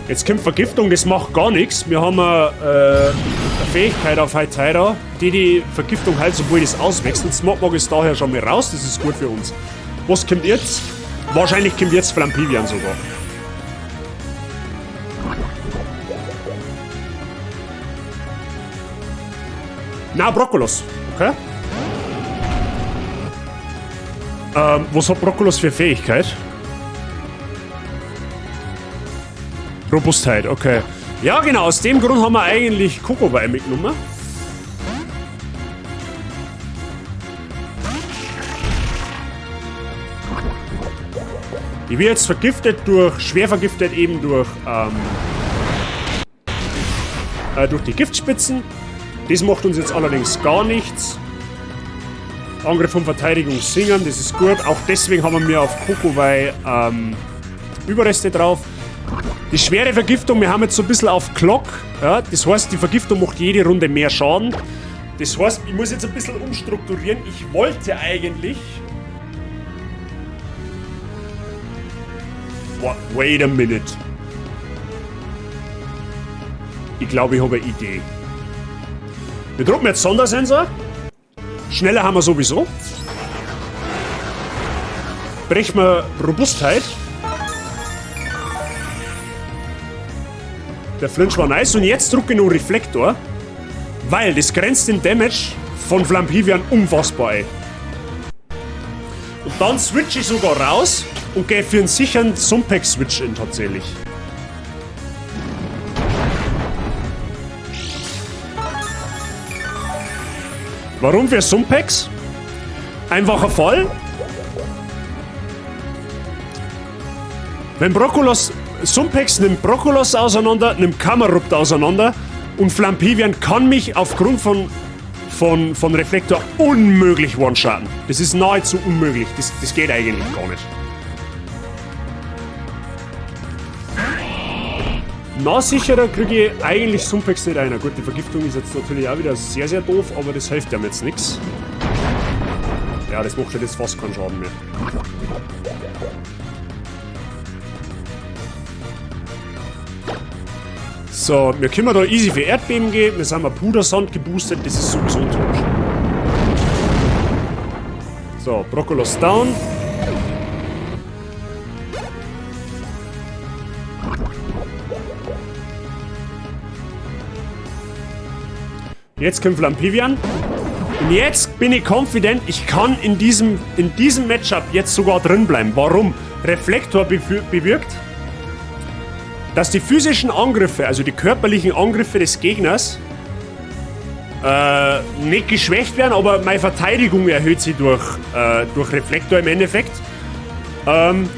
Jetzt kommt Vergiftung, das macht gar nichts. Wir haben eine Fähigkeit auf Hytera, die Vergiftung heilt, sobald es auswechselt. Smogmog ist daher schon mal raus, das ist gut für uns. Was kommt jetzt? Wahrscheinlich kommt jetzt Flampivian sogar. Na, Brokkolos. Okay. Was hat Brokkolos für Fähigkeit? Robustheit, okay. Ja, genau, aus dem Grund haben wir eigentlich Kokowei mitgenommen. Die wird jetzt vergiftet durch, schwer vergiftet eben durch die Giftspitzen. Das macht uns jetzt allerdings gar nichts. Angriff und Verteidigung singen, das ist gut. Auch deswegen haben wir mir auf Kokowei Überreste drauf. Die schwere Vergiftung, wir haben jetzt so ein bisschen auf Clock. Ja, das heißt, die Vergiftung macht jede Runde mehr Schaden. Das heißt, ich muss jetzt ein bisschen umstrukturieren. Ich wollte eigentlich... Wait a minute. Ich glaube, ich habe eine Idee. Wir droppen jetzt Sondersensor. Schneller haben wir sowieso. Brechen wir Robustheit. Der Flinch war nice. Und jetzt drücke ich noch Reflektor. Weil das grenzt den Damage von Flampivian unfassbar ein. Und dann switch ich sogar raus und gehe für einen sicheren Sumpex-Switch in tatsächlich. Warum für Sumpex? Einfacher Fall. Wenn Brokkolos, Sumpex nimmt Brokkolos auseinander, nimmt Camerupt auseinander und Flampivian kann mich aufgrund von Reflektor unmöglich one-shotten. Das ist nahezu unmöglich. Das geht eigentlich gar nicht. Na, sicherer kriege ich eigentlich Sumpex nicht rein. Gut, die Vergiftung ist jetzt natürlich auch wieder sehr, sehr doof, aber das hilft ja jetzt nix. Ja, das macht jetzt fast keinen Schaden mehr. So, wir können da easy für Erdbeben gehen. Wir sind mal Pudersand geboostet, das ist sowieso tot. So, Brokkolos down. Jetzt kommt Flampivian. Und jetzt bin ich confident, ich kann in diesem Matchup jetzt sogar drin bleiben. Warum? Reflektor bewirkt, dass die physischen Angriffe, also die körperlichen Angriffe des Gegners, nicht geschwächt werden, aber meine Verteidigung erhöht sich durch Reflektor im Endeffekt.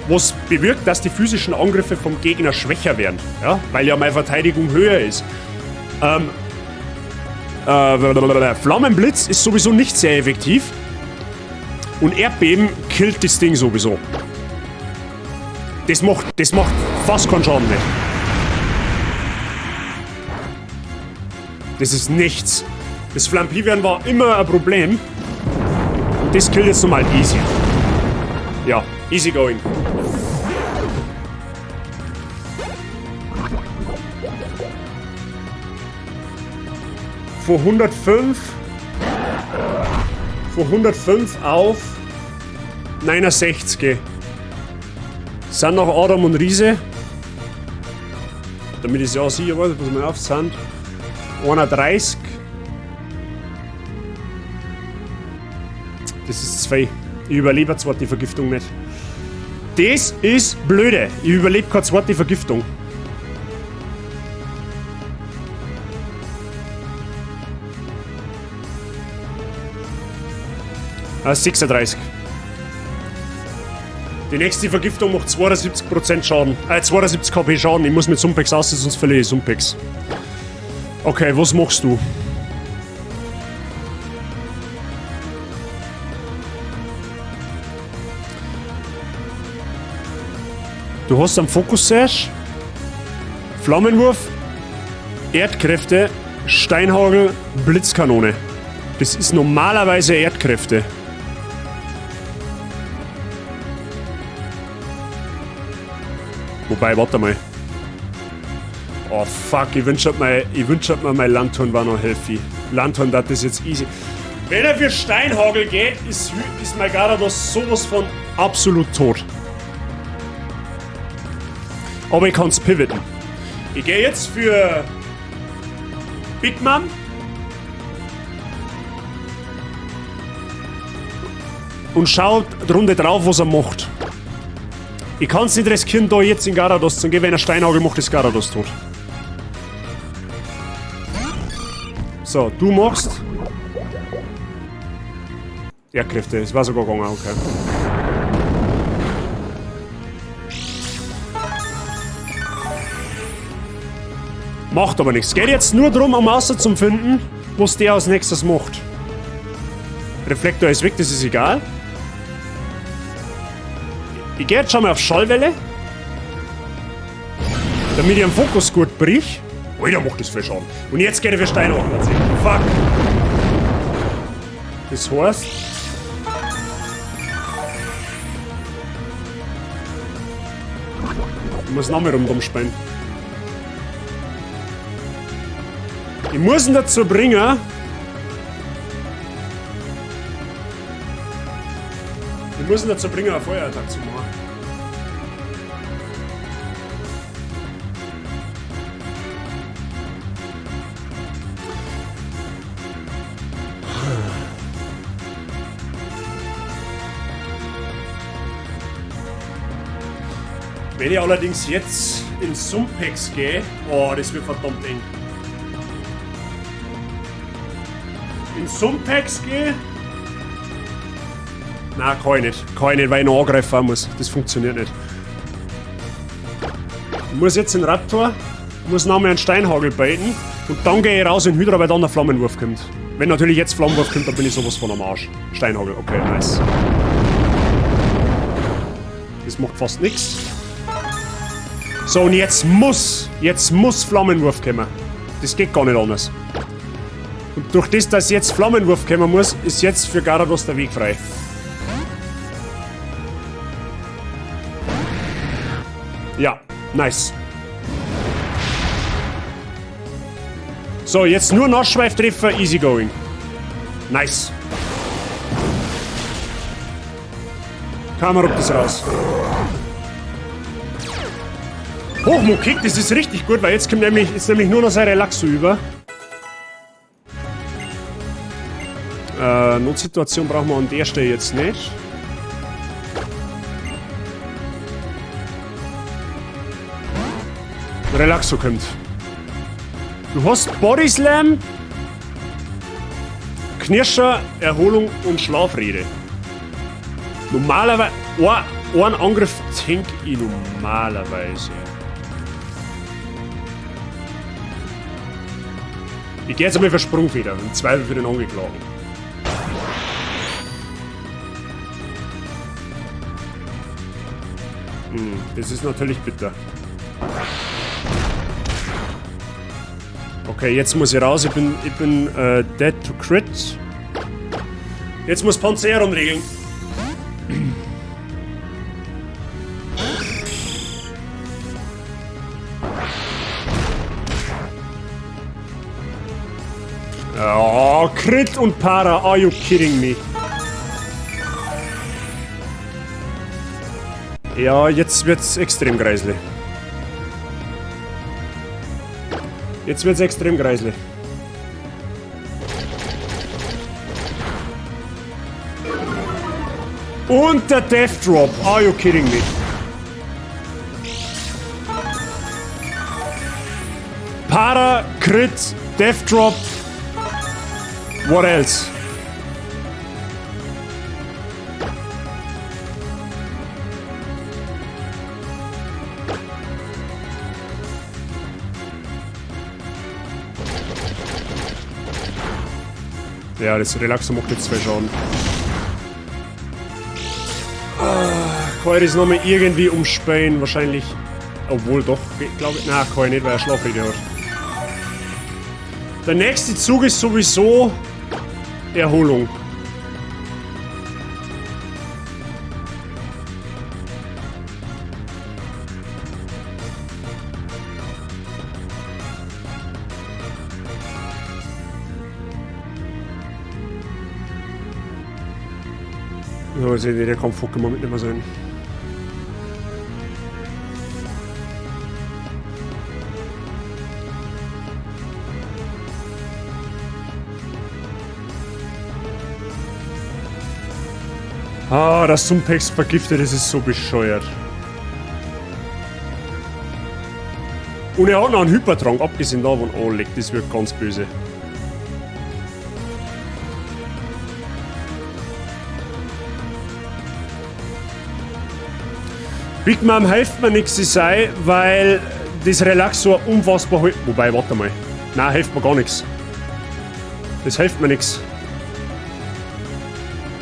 Was bewirkt, dass die physischen Angriffe vom Gegner schwächer werden, ja? Weil ja meine Verteidigung höher ist. Flammenblitz ist sowieso nicht sehr effektiv. Und Erdbeben killt das Ding sowieso. Das macht fast keinen Schaden mehr. Das ist nichts. Das Flampivian war immer ein Problem. Und das killt jetzt nochmal easy. Ja, easy going. Von 105. Von 105 auf 69. Sind noch Adam und Riese. Damit ich es ja sicher weiß, pass mal auf, sind 31. Das ist 2. Ich überlebe eine zweite Vergiftung nicht. Das ist blöde. Ich überlebe keine zweite Vergiftung. Ah, 36. Die nächste Vergiftung macht 72% Schaden. 72 KP Schaden. Ich muss mit Sumpex aus, sonst verliere ich Sumpex. Okay, was machst du? Du hast einen Focus Sash, Flammenwurf, Erdkräfte, Steinhagel, Blitzkanone. Das ist normalerweise Erdkräfte. Wobei, warte mal. Oh fuck, ich wünschte mir, mein Lanturn war noch healthy. Lanturn, das ist jetzt easy. Wenn er für Steinhagel geht, ist mein Garados sowas von absolut tot. Aber ich kann's pivoten. Ich gehe jetzt für Big Mom. Und schau drunter drauf, was er macht. Ich kann's nicht riskieren, da jetzt in Garados zu gehen, wenn er Steinhagel macht, ist Garados tot. So, du machst Erdkräfte, es war sogar gegangen, okay. Macht aber nichts. Geht jetzt nur darum, um rauszufinden, was der als nächstes macht. Reflektor ist weg, das ist egal. Ich gehe jetzt schon mal auf Schallwelle. Damit ich am Fokus gut brich. Alter, macht das viel Schaden. Und jetzt geht er für Steinhagel. Fuck. Das heißt... Ich muss noch mehr rundum spielen. Ich muss ihn dazu bringen. Ich muss ihn dazu bringen, einen Feuerattack zu machen. Wenn ich allerdings jetzt in Sumpex gehe, oh, das wird verdammt eng. In Sumpex gehe? Nein, kann ich nicht. Kann ich nicht, weil ich noch angreifen muss. Das funktioniert nicht. Ich muss jetzt in Raptor, muss noch mal einen Steinhagel beiten und dann gehe ich raus in Hydra, weil dann der Flammenwurf kommt. Wenn natürlich jetzt Flammenwurf kommt, dann bin ich sowas von am Arsch. Steinhagel, okay, nice. Das macht fast nichts. So, und jetzt muss Flammenwurf kommen. Das geht gar nicht anders. Und durch das, dass jetzt Flammenwurf kommen muss, ist jetzt für Garados der Weg frei. Ja, nice. So, jetzt nur Nassschweiftreffer, easy going. Nice. Kamera rückt das raus. Hochmut-Kick, das ist richtig gut, weil jetzt kommt nämlich, ist nämlich nur noch sein Relaxo über. Notsituation brauchen wir an der Stelle jetzt nicht. Relaxo kommt. Du hast Body Slam, Knirscher, Erholung und Schlafrede. Normalerweise. Einen Angriff tank ich normalerweise. Ich geh jetzt einmal für Sprungfeder, im Zweifel für den Angeklagten. Das ist natürlich bitter. Okay, jetzt muss ich raus. Ich bin dead to crit. Jetzt muss Panzeron regeln. Oh, Crit und Para, are you kidding me? Ja, jetzt wird's extrem greislig. Jetzt wird's extrem greislig. Und der Death Drop, are you kidding me? Para, Crit, Death Drop. What else? Ja, das Relaxo macht jetzt zwei Schaden. Ah, kann ich das nochmal irgendwie umspielen? Wahrscheinlich. Obwohl doch, glaube ich. Nein, kann ich nicht, weil er Schlafrede hat. Der nächste Zug ist sowieso Erholung. So, seht ihr, der Kampf im Moment nicht mehr sein. Ah, das Sumpex vergiftet, das ist so bescheuert. Und er hat noch einen Hypertrank, abgesehen davon. Oh, leck, das wird ganz böse. Big Mom hilft mir nichts, ich sei, weil das Relaxo unfassbar. Wobei, warte mal. Nein, hilft mir gar nichts. Das hilft mir nichts.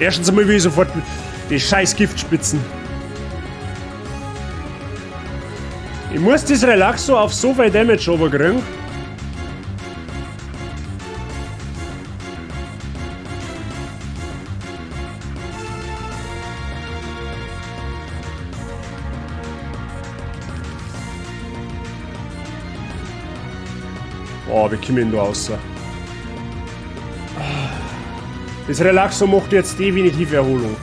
Erstens einmal will ich sofort die scheiß Giftspitzen. Ich muss das Relaxo auf so viel Damage runterkriegen. Boah, wie komme ich denn da raus? Das Relaxo macht jetzt definitiv Erholung.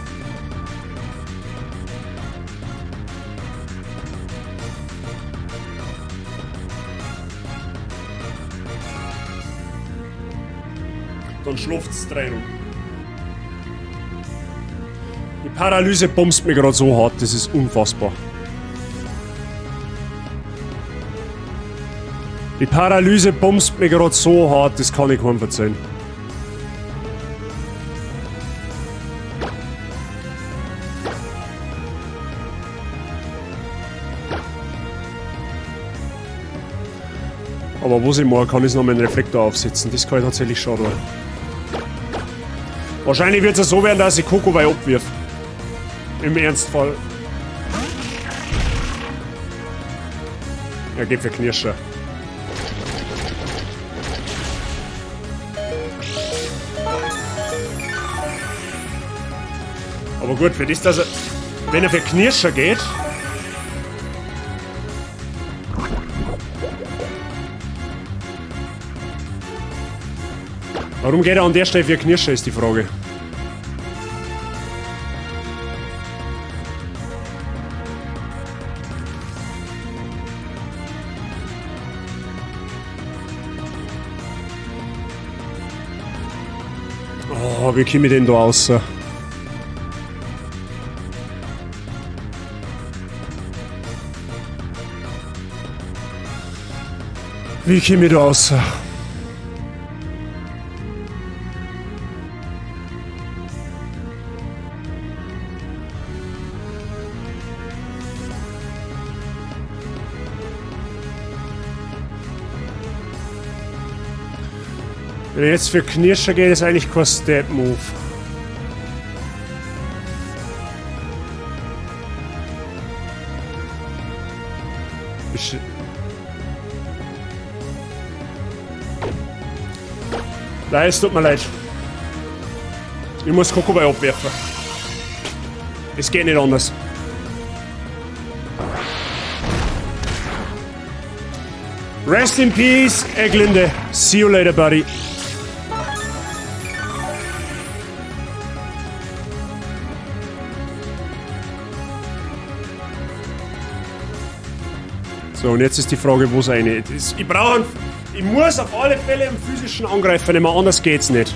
Dann schlaft's 3 rum. Die Paralyse bumst mir grad so hart, das ist unfassbar. Die Paralyse bumst mir grad so hart, das kann ich keinem verzeihen. Aber was ich mache, kann ich noch meinen Reflektor aufsetzen. Das kann ich tatsächlich schon tun. Wahrscheinlich wird's ja so werden, dass ich Kokowei abwirf. Im Ernstfall. Er geht für Knirscher. Aber gut, für das, dass er... Wenn er für Knirscher geht... Warum geht er an der Stelle für Knirscher, ist die Frage. Oh, wie komme ich denn da raus? Wie komme ich da raus? Wenn ich jetzt für Knirscher geht, ist eigentlich kein Step-Move. Nein, es tut mir leid. Ich muss Kokowei abwerfen. Es geht nicht anders. Rest in peace, Eglinde. See you later, buddy. So, und jetzt ist die Frage, wo es eine ist. Ich brauche einen, ich muss auf alle Fälle einen physischen Angreifer nehmen, anders geht's nicht.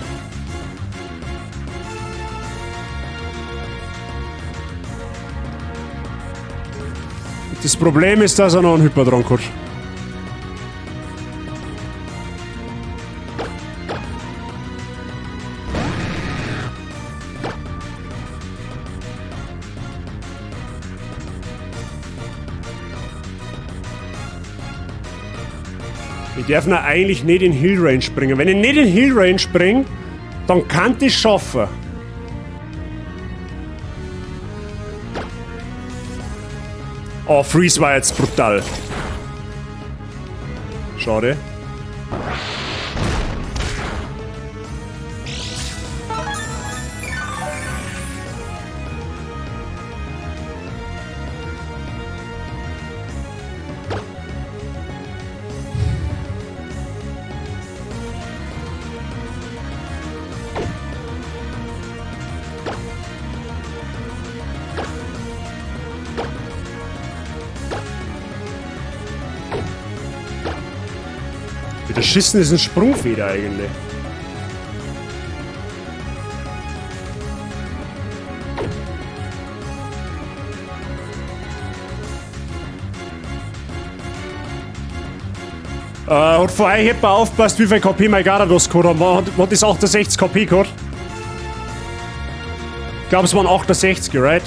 Das Problem ist, dass er noch einen Hypertrank hat. Ich darf ihn eigentlich nicht in Heal Range bringen. Wenn ich nicht in Heal Range bringe, dann kann ich es schaffen. Oh, Freeze war jetzt brutal. Schade. Wieder Schießen ist ein Sprungfeder eigentlich. Hat vor euch jemand aufgepasst, wie viel KP mein Garados gehabt hat? Hat das 68 KP gehabt? Ich glaub, es waren 68, right?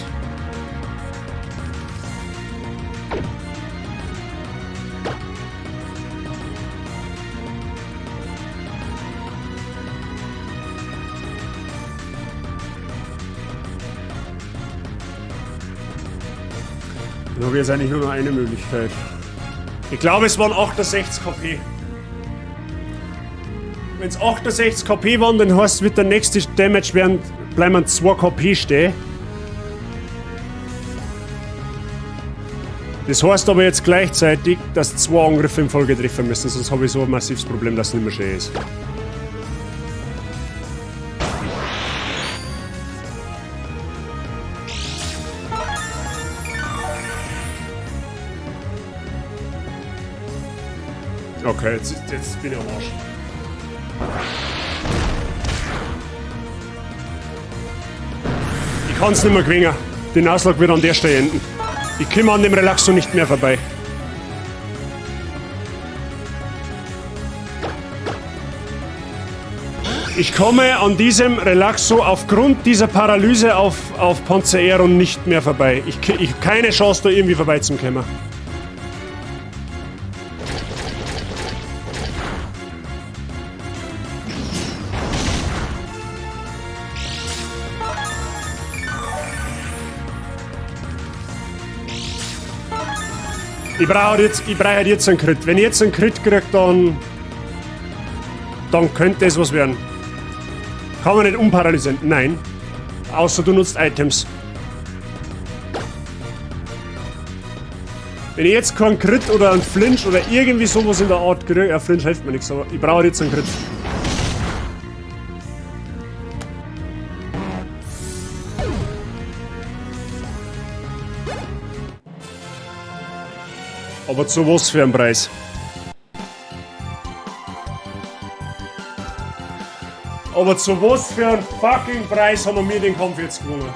Dann habe ich jetzt eigentlich nur noch eine Möglichkeit. Ich glaube, es waren 68 KP. Wenn's 68 KP waren, dann heißt es, wird der nächste Damage werden, bleiben 2 KP stehen. Das heißt aber jetzt gleichzeitig, dass 2 Angriffe in Folge treffen müssen, sonst habe ich so ein massives Problem, dass es nicht mehr schön ist. Okay, jetzt bin ich am Arsch. Ich kann's nicht mehr gewinnen. Die Nuzlocke wird an der Stelle enden. Ich komme an dem Relaxo nicht mehr vorbei. Ich komme an diesem Relaxo aufgrund dieser Paralyse auf Panzaeron nicht mehr vorbei. Ich hab keine Chance, da irgendwie vorbeizukommen. Ich brauche jetzt einen Crit. Wenn ich jetzt einen Crit krieg, dann könnte es was werden. Kann man nicht unparalysieren? Nein. Außer du nutzt Items. Wenn ich jetzt keinen Crit oder einen Flinch oder irgendwie sowas in der Art kriege, ja, Flinch hilft mir nichts, aber ich brauche jetzt einen Crit. Aber zu was für einem Preis? Aber zu was für einem fucking Preis haben wir den Kampf jetzt gewonnen?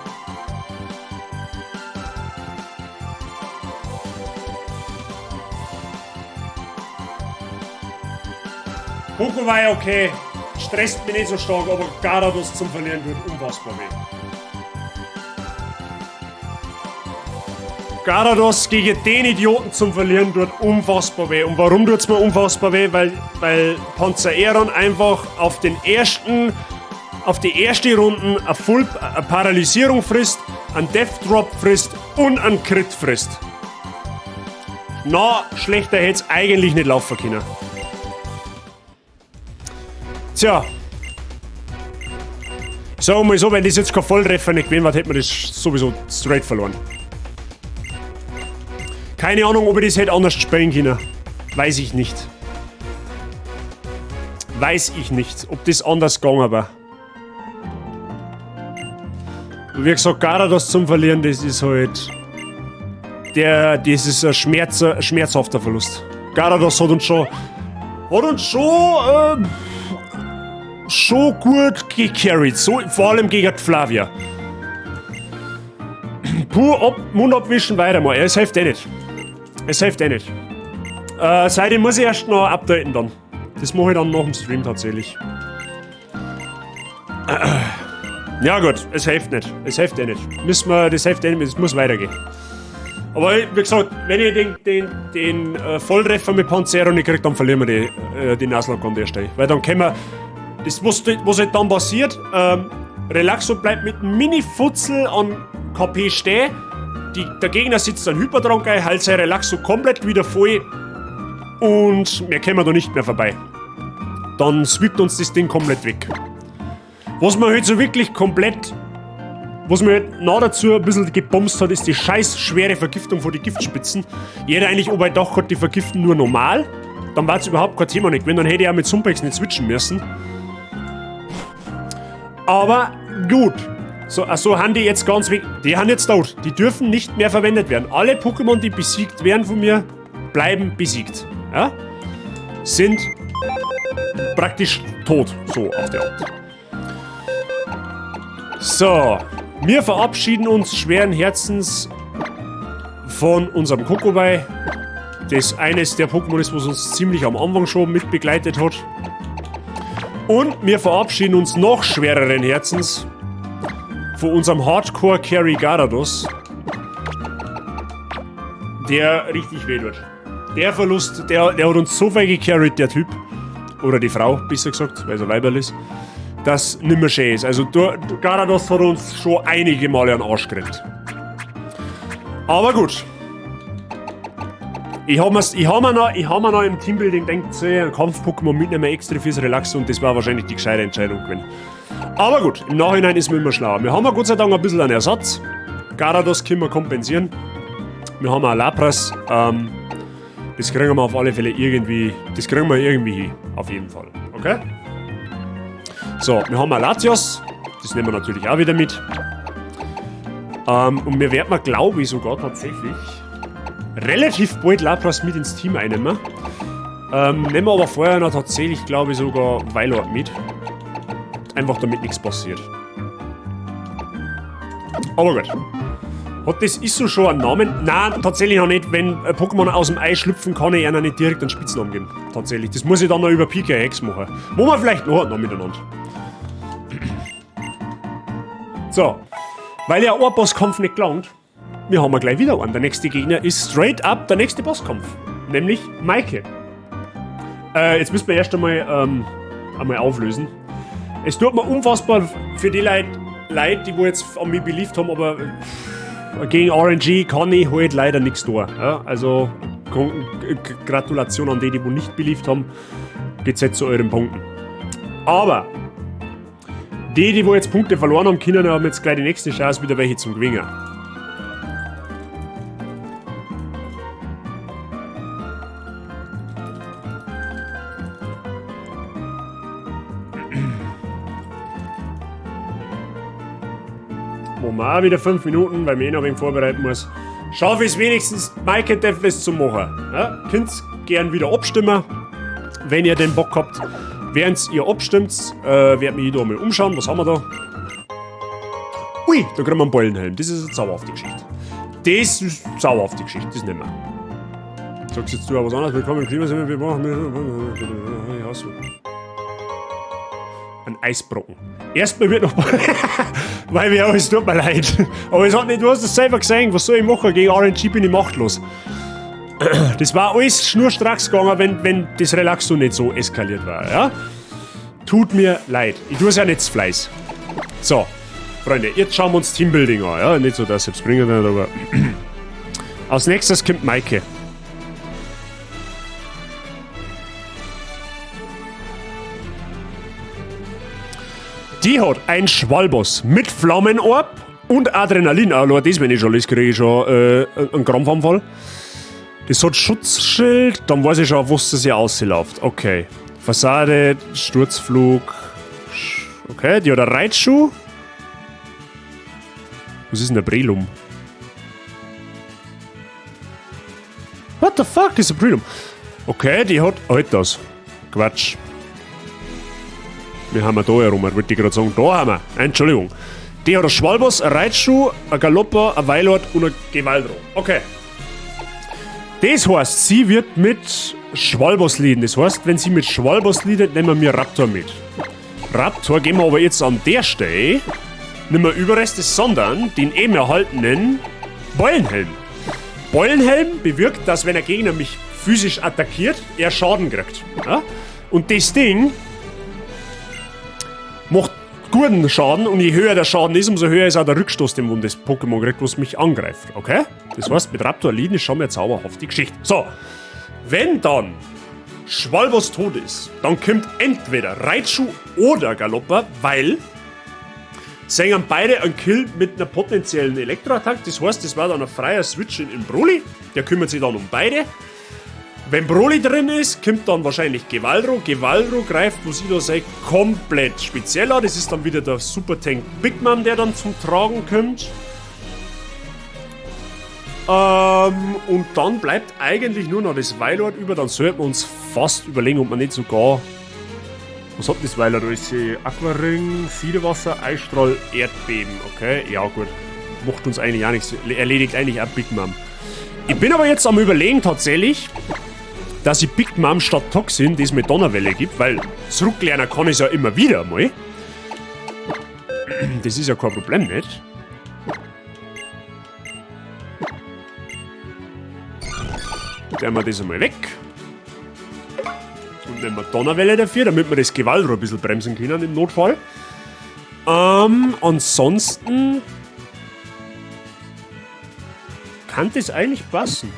Kokowei okay, stresst mich nicht so stark, aber Garados zum Verlieren tut unfassbar weh. Garados gegen den Idioten zum Verlieren tut unfassbar weh. Und warum tut's mir unfassbar weh? Weil Panzaeron einfach auf die erste Runden eine Paralysierung frisst, einen Death Drop frisst und einen Crit frisst. Na, schlechter hätt's eigentlich nicht laufen können. Tja, Sagen wir mal so, wenn das jetzt kein Volltreffer nicht gewesen war, hätte man das sowieso straight verloren. Keine Ahnung, ob ich das hätte anders spielen können. Weiß ich nicht. Weiß ich nicht, ob das anders gegangen war. Wie gesagt, Garados zum Verlieren, das ist halt... Das ist ein schmerzhafter Verlust. Garados hat uns schon... Hat uns schon... schon gut gecarried. So, vor allem gegen Flavia. Puh, Mund abwischen, weiter mal. Es hilft eh nicht. Es hilft eh nicht. Seitdem muss ich erst noch updaten dann. Das mache ich dann nach dem Stream tatsächlich. Ja gut, es hilft nicht. Es hilft eh nicht. Müssen wir, das hilft eh nicht, es muss weitergehen. Aber wie gesagt, wenn ich den Volltreffer mit Panzero nicht kriege, dann verlieren wir die Nuzlocke an der Stelle. Weil dann können wir... Das, was halt dann passiert, Relaxo bleibt mit einem Mini-Futzel an KP stehen. Der Gegner sitzt dann Hypertrank ein, heilt sein Relaxo komplett wieder voll und wir kommen da nicht mehr vorbei. Dann sweept uns das Ding komplett weg. Was mir halt so wirklich komplett, was mir halt noch dazu ein bisschen gebomst hat, ist die scheiß schwere Vergiftung von den Giftspitzen. Jeder eigentlich, ob er gedacht hat, die vergiften nur normal, dann war's überhaupt kein Thema nicht gewesen, dann hätte ich auch mit Sumpex nicht switchen müssen. Aber gut. So, also haben die jetzt ganz weg. Die haben jetzt tot. Die dürfen nicht mehr verwendet werden. Alle Pokémon, die besiegt werden von mir, bleiben besiegt. Ja? Sind praktisch tot. So auf der Art. So. Wir verabschieden uns schweren Herzens von unserem Kokowei. Das eines der Pokémon ist, was uns ziemlich am Anfang schon mitbegleitet hat. Und wir verabschieden uns noch schwereren Herzens von unserem Hardcore Carry Garados, der richtig weh tut. Der Verlust, der hat uns so viel gecarried, der Typ. Oder die Frau, besser gesagt, weil es ein Weiberl ist, dass nimmer schön ist. Also Garados hat uns schon einige Male an den Arsch gerannt. Aber gut. Ich hab mir noch im Teambuilding gedacht, so, ein Kampf-Pokémon mitnehmen extra fürs Relaxo und das war wahrscheinlich die gescheite Entscheidung gewesen. Aber gut, im Nachhinein ist man immer schlauer. Wir haben ja Gott sei Dank ein bisschen einen Ersatz. Garados können wir kompensieren. Wir haben auch Lapras. Das kriegen wir auf alle Fälle irgendwie. Das kriegen wir irgendwie hin. Auf jeden Fall. Okay? So, wir haben auch Latios. Das nehmen wir natürlich auch wieder mit. Und wir werden, glaube ich, sogar tatsächlich relativ bald Lapras mit ins Team einnehmen. Nehmen wir aber vorher noch tatsächlich, glaube ich, sogar Wailord mit. Einfach damit nichts passiert. Aber gut. Hat das Isso schon einen Namen? Nein, tatsächlich noch nicht. Wenn ein Pokémon aus dem Ei schlüpfen, kann ich einer nicht direkt einen Spitznamen geben. Tatsächlich. Das muss ich dann noch über PKX machen. Machen wir vielleicht noch miteinander. So. Weil ja ein Bosskampf nicht gelangt, wir haben ja gleich wieder einen. Der nächste Gegner ist straight up der nächste Bosskampf. Nämlich Maike. Jetzt müssen wir erst einmal auflösen. Es tut mir unfassbar für die Leute leid, die wo jetzt an mich believed haben, aber gegen RNG kann ich halt leider nichts tun. Ja, also Gratulation an die, die wo nicht believed haben. Geht's jetzt zu euren Punkten. Aber die, die wo jetzt Punkte verloren haben, können haben jetzt gleich die nächste Chance, wieder welche zum Gewinnen. Machen wir auch wieder 5 Minuten, weil ich eh noch ein wenig vorbereiten muss. Schaffe ich es wenigstens, Maike Deathless zu machen. Ja, könnt's gern wieder abstimmen, wenn ihr den Bock habt. Während ihr abstimmt, werd mich da mal umschauen. Was haben wir da? Ui, da kriegen wir einen Beulenhelm. Das ist eine zauberhafte Geschichte. Das ist eine zauberhafte Geschichte, das nehmen wir. Sagst jetzt du auch was anderes? Willkommen im Klima, wir brauchen. Ein Eisbrocken. Erstmal wird noch. Weil wir auch, es tut mir leid. Aber es hat nicht, du hast es selber gesehen, was soll ich machen? Gegen RNG bin ich machtlos. Das war alles schnurstracks gegangen, wenn das Relaxo nicht so eskaliert war. Ja? Tut mir leid. Ich tue es ja nicht zu Fleiß. So, Freunde, jetzt schauen wir uns Teambuilding an. Ja? Nicht so, dass ich es bringen nicht, aber. Als nächstes kommt Maike. Die hat ein Schwalboss mit Flammenorb und Adrenalin. Allein das, wenn ich schon lese, kriege ich schon einen Krampfanfall. Das hat Schutzschild, dann weiß ich schon, was das hier ausläuft. Okay. Fassade, Sturzflug. Okay, die hat einen Reitschuh. Was ist denn der Brelum? What the fuck is a Brelum? Okay, die hat. Halt das. Quatsch. Wir haben da herum, wollte ich gerade sagen. Da haben wir. Entschuldigung. Die hat einen Schwalboss, einen Reitschuh, einen Galopper, ein Weilord und ein Gewaldro. Okay. Das heißt, sie wird mit Schwalboss leaden. Das heißt, wenn sie mit Schwalboss leadet, nehmen wir Raptor mit. Raptor gehen wir aber jetzt an der Stelle nicht mehr Überreste, sondern den eben erhaltenen Beulenhelm. Beulenhelm bewirkt, dass wenn ein Gegner mich physisch attackiert, er Schaden kriegt. Ja? Und das Ding macht guten Schaden und je höher der Schaden ist, umso höher ist auch der Rückstoß, den das Pokémon kriegt, was mich angreift. Okay? Das heißt, mit Raptor leaden ist schon mal eine zauberhafte Geschichte. So, wenn dann Schwalboss tot ist, dann kommt entweder Raichu oder Galopper, weil sie haben beide einen Kill mit einer potenziellen Elektroattacke. Das heißt, das war dann ein freier Switch in Broly. Der kümmert sich dann um beide. Wenn Broly drin ist, kommt dann wahrscheinlich Gewaldro. Gewaldro greift, was ich da sage, komplett speziell an. Das ist dann wieder der Super Tank Big Mom, der dann zum Tragen kommt. Und dann bleibt eigentlich nur noch das Weilord über. Dann sollten wir uns fast überlegen, ob man nicht sogar... Was hat das Weilord? Da ist Aquaring, Siedewasser, Eisstrahl, Erdbeben. Okay, ja gut. Macht uns eigentlich auch nichts. Erledigt eigentlich auch Big Mom. Ich bin aber jetzt am Überlegen tatsächlich, dass ich Big Mom statt Toxin das mit Donnerwelle gibt, weil zurücklernen kann ich ja immer wieder mal. Das ist ja kein Problem, nicht? Nehmen wir das einmal weg. Und nehmen wir Donnerwelle dafür, damit wir das Gewaldro ein bisschen bremsen können im Notfall. Ansonsten kann das eigentlich passen.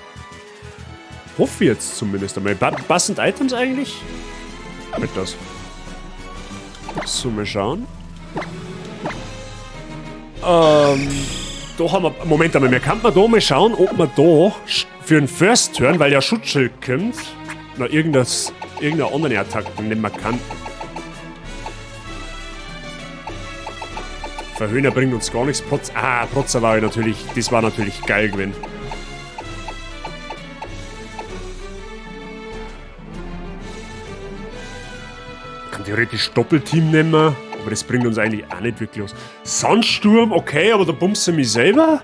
Hoffe ich jetzt zumindest einmal. Passend Items eigentlich? Mit das. So, mal schauen. Da haben wir... Moment einmal, wir könnten da mal schauen, ob wir da für den First Turn, weil ja Schutzschild kommt, noch irgendeine andere Attacke nehmen wir kann. Verhöhner bringt uns gar nichts. Protzer war natürlich, das war natürlich geil gewesen. Kann theoretisch Doppelteam nehmen, aber das bringt uns eigentlich auch nicht wirklich was. Sandsturm, okay, aber da pumpst du mich selber.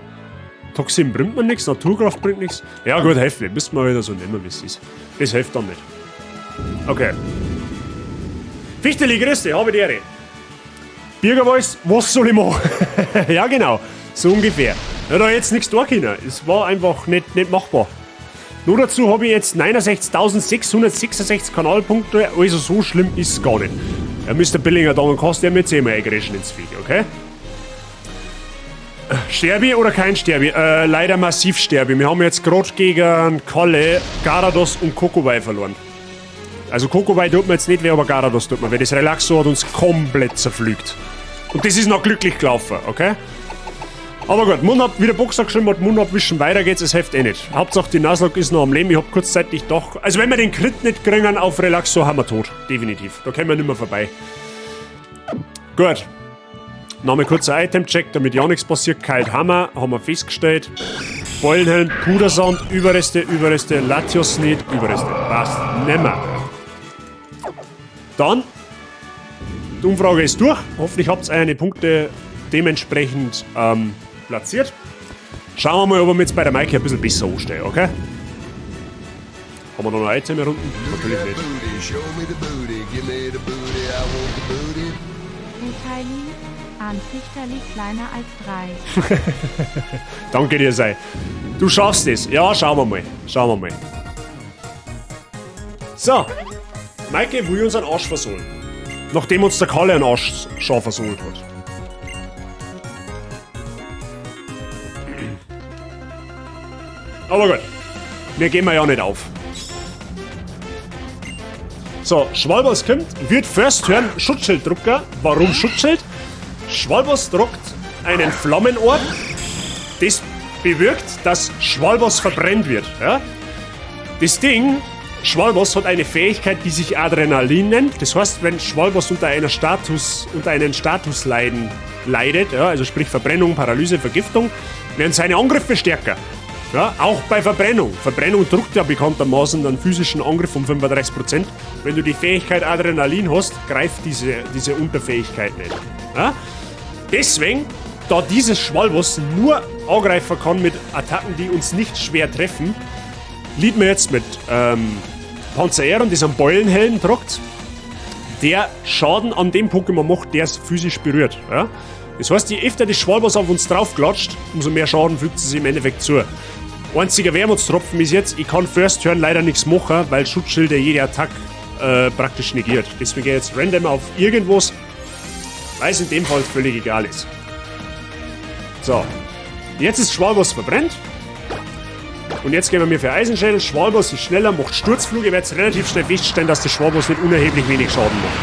Toxin bringt mir nichts, Naturkraft bringt nichts. Ja gut, hilft nicht. Müssen wir wieder so nehmen, wie es ist. Das hilft dann nicht. Okay. Fichteli, grüß dich, habe die Ehre. Bürgervoice, was soll ich machen? Ja genau, so ungefähr. Ja, da jetzt nichts da können. Es war einfach nicht machbar. Nur dazu habe ich jetzt 69.666 Kanalpunkte, also so schlimm ist es gar nicht. Ja, Mister Billinger, da kannst du ja mit 10 Mal eingreschen ins Viech, okay? Sterbi oder kein Sterbi? Leider massiv Sterbi. Wir haben jetzt grad gegen Kalle, Garados und Kokowei verloren. Also Kokowei tut mir jetzt nicht weh, aber Garados tut mir weh. Das Relaxo hat uns komplett zerpflügt. Und das ist noch glücklich gelaufen, okay? Aber gut, Mund ab, wie der Boxer geschrieben hat, Mund abwischen, weiter geht's, es hilft eh nicht. Hauptsache die Nuzlocke ist noch am Leben, ich hab kurzzeitig doch... Also wenn wir den Crit nicht kriegen auf Relaxo, haben wir tot. Definitiv. Da kommen wir nicht mehr vorbei. Gut. Nochmal kurzer Item-Check, damit ja nichts passiert. Kalt Hammer, haben wir festgestellt. Beulenhelm, Pudersand, Überreste, Überreste, Latios nicht, Überreste. Passt, nimmer. Dann, die Umfrage ist durch. Hoffentlich habt ihr eure Punkte dementsprechend platziert. Schauen wir mal, ob wir jetzt bei der Maike ein bisschen besser anstehen, okay? Haben wir da noch ein Item hier unten? Natürlich nicht. Hey Kylie, kleiner als 3. Danke dir, Sei. Du schaffst es. Ja, schauen wir mal. Schauen wir mal. So. Maike will uns einen Arsch versohlen. Nachdem uns der Kalle einen Arsch schon versohlt hat. Aber gut. Wir geben ja nicht auf. So, Schwalbers kommt, wird First Turn Schutzschilddrucker. Warum Schutzschild? Schwalboss druckt einen Flammenorb. Das bewirkt, dass Schwalboss verbrennt wird. Ja? Das Ding, Schwalboss hat eine Fähigkeit, die sich Adrenalin nennt. Das heißt, wenn Schwalboss unter einen Statusleiden leidet, ja, also sprich Verbrennung, Paralyse, Vergiftung, werden seine Angriffe stärker. Ja, auch bei Verbrennung. Verbrennung druckt ja bekanntermaßen einen physischen Angriff um 35%. Wenn du die Fähigkeit Adrenalin hast, greift diese Unterfähigkeit nicht. Ja? Deswegen, da dieses Schwalboss nur angreifen kann mit Attacken, die uns nicht schwer treffen, liegt mir jetzt mit Panzeraeron, das einen Beulenhelm tragt, der Schaden an dem Pokémon macht, der es physisch berührt. Ja? Das heißt, je öfter das Schwalboss auf uns draufklatscht, umso mehr Schaden fügt es sich im Endeffekt zu. Einziger Wermutstropfen ist jetzt, ich kann First Turn leider nichts machen, weil Schutzschilde jede Attack praktisch negiert. Deswegen gehe ich jetzt random auf irgendwas, weil es in dem Fall völlig egal ist. So, jetzt ist Schwalboss verbrennt. Und jetzt gehen wir mir für Eisenschädel. Schwalboss ist schneller, macht Sturzflug. Ihr werdet relativ schnell feststellen, dass der Schwalboss nicht unerheblich wenig Schaden macht.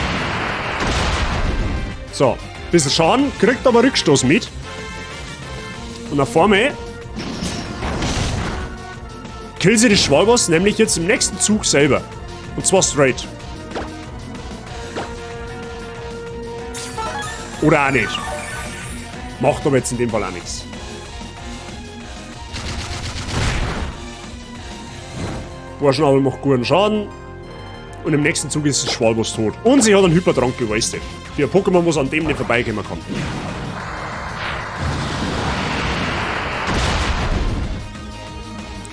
So, bisschen Schaden, kriegt aber Rückstoß mit. Und nach vorne killt sie das Schwalboss nämlich jetzt im nächsten Zug selber. Und zwar straight. Oder auch nicht. Macht aber jetzt in dem Fall auch nichts. Bohrschnabel macht guten Schaden. Und im nächsten Zug ist das Schwalboss tot. Und sie hat einen Hypertrank gewastet. Für ein Pokémon, was an dem nicht vorbeikommen kann.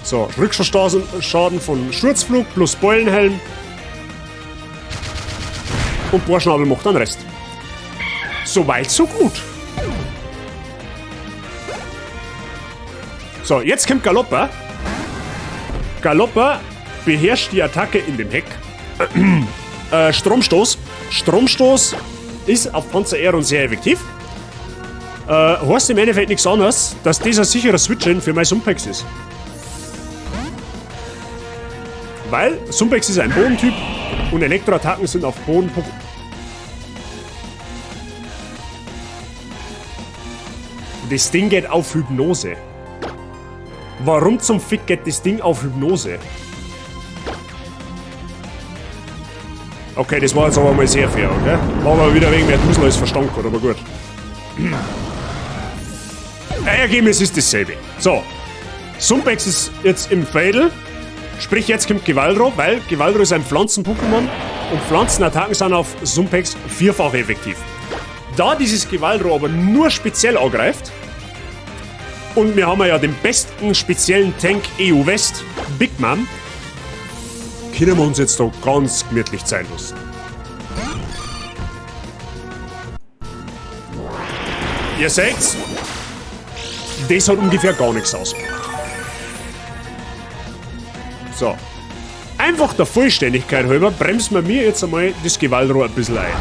So, Rückschuss-Schaden von Sturzflug plus Beulenhelm. Und Bohrschnabel macht den Rest. Soweit, so gut. So, jetzt kommt Galoppa. Galoppa beherrscht die Attacke in dem Heck. Stromstoß. Stromstoß ist auf Panzeraeron sehr effektiv. Heißt im Endeffekt nichts anderes, dass dieser sicherer Switch-In für mein Sumpex ist. Weil Sumpex ist ein Bodentyp und Elektroattacken sind auf Boden. Das Ding geht auf Hypnose. Warum zum Fick geht das Ding auf Hypnose? Okay, das war jetzt aber mal sehr fair, okay? War aber wieder wegen mehr Dusel als Verstand gehabt, aber gut. Ergebnis ist dasselbe. So. Sumpex ist jetzt im Fädel. Sprich, jetzt kommt Gewaldro, weil Gewaldro ist ein Pflanzen-Pokémon und Pflanzenattacken sind auf Sumpex vierfach effektiv. Da dieses Gewaldro aber nur speziell angreift, und wir haben ja den besten speziellen Tank EU West, Big Mom, können wir uns jetzt da ganz gemütlich sein lassen. Ihr seht's, das hat ungefähr gar nichts ausgemacht. So. Einfach der Vollständigkeit halber bremsen wir mir jetzt einmal das Gewaldro ein bisschen ein.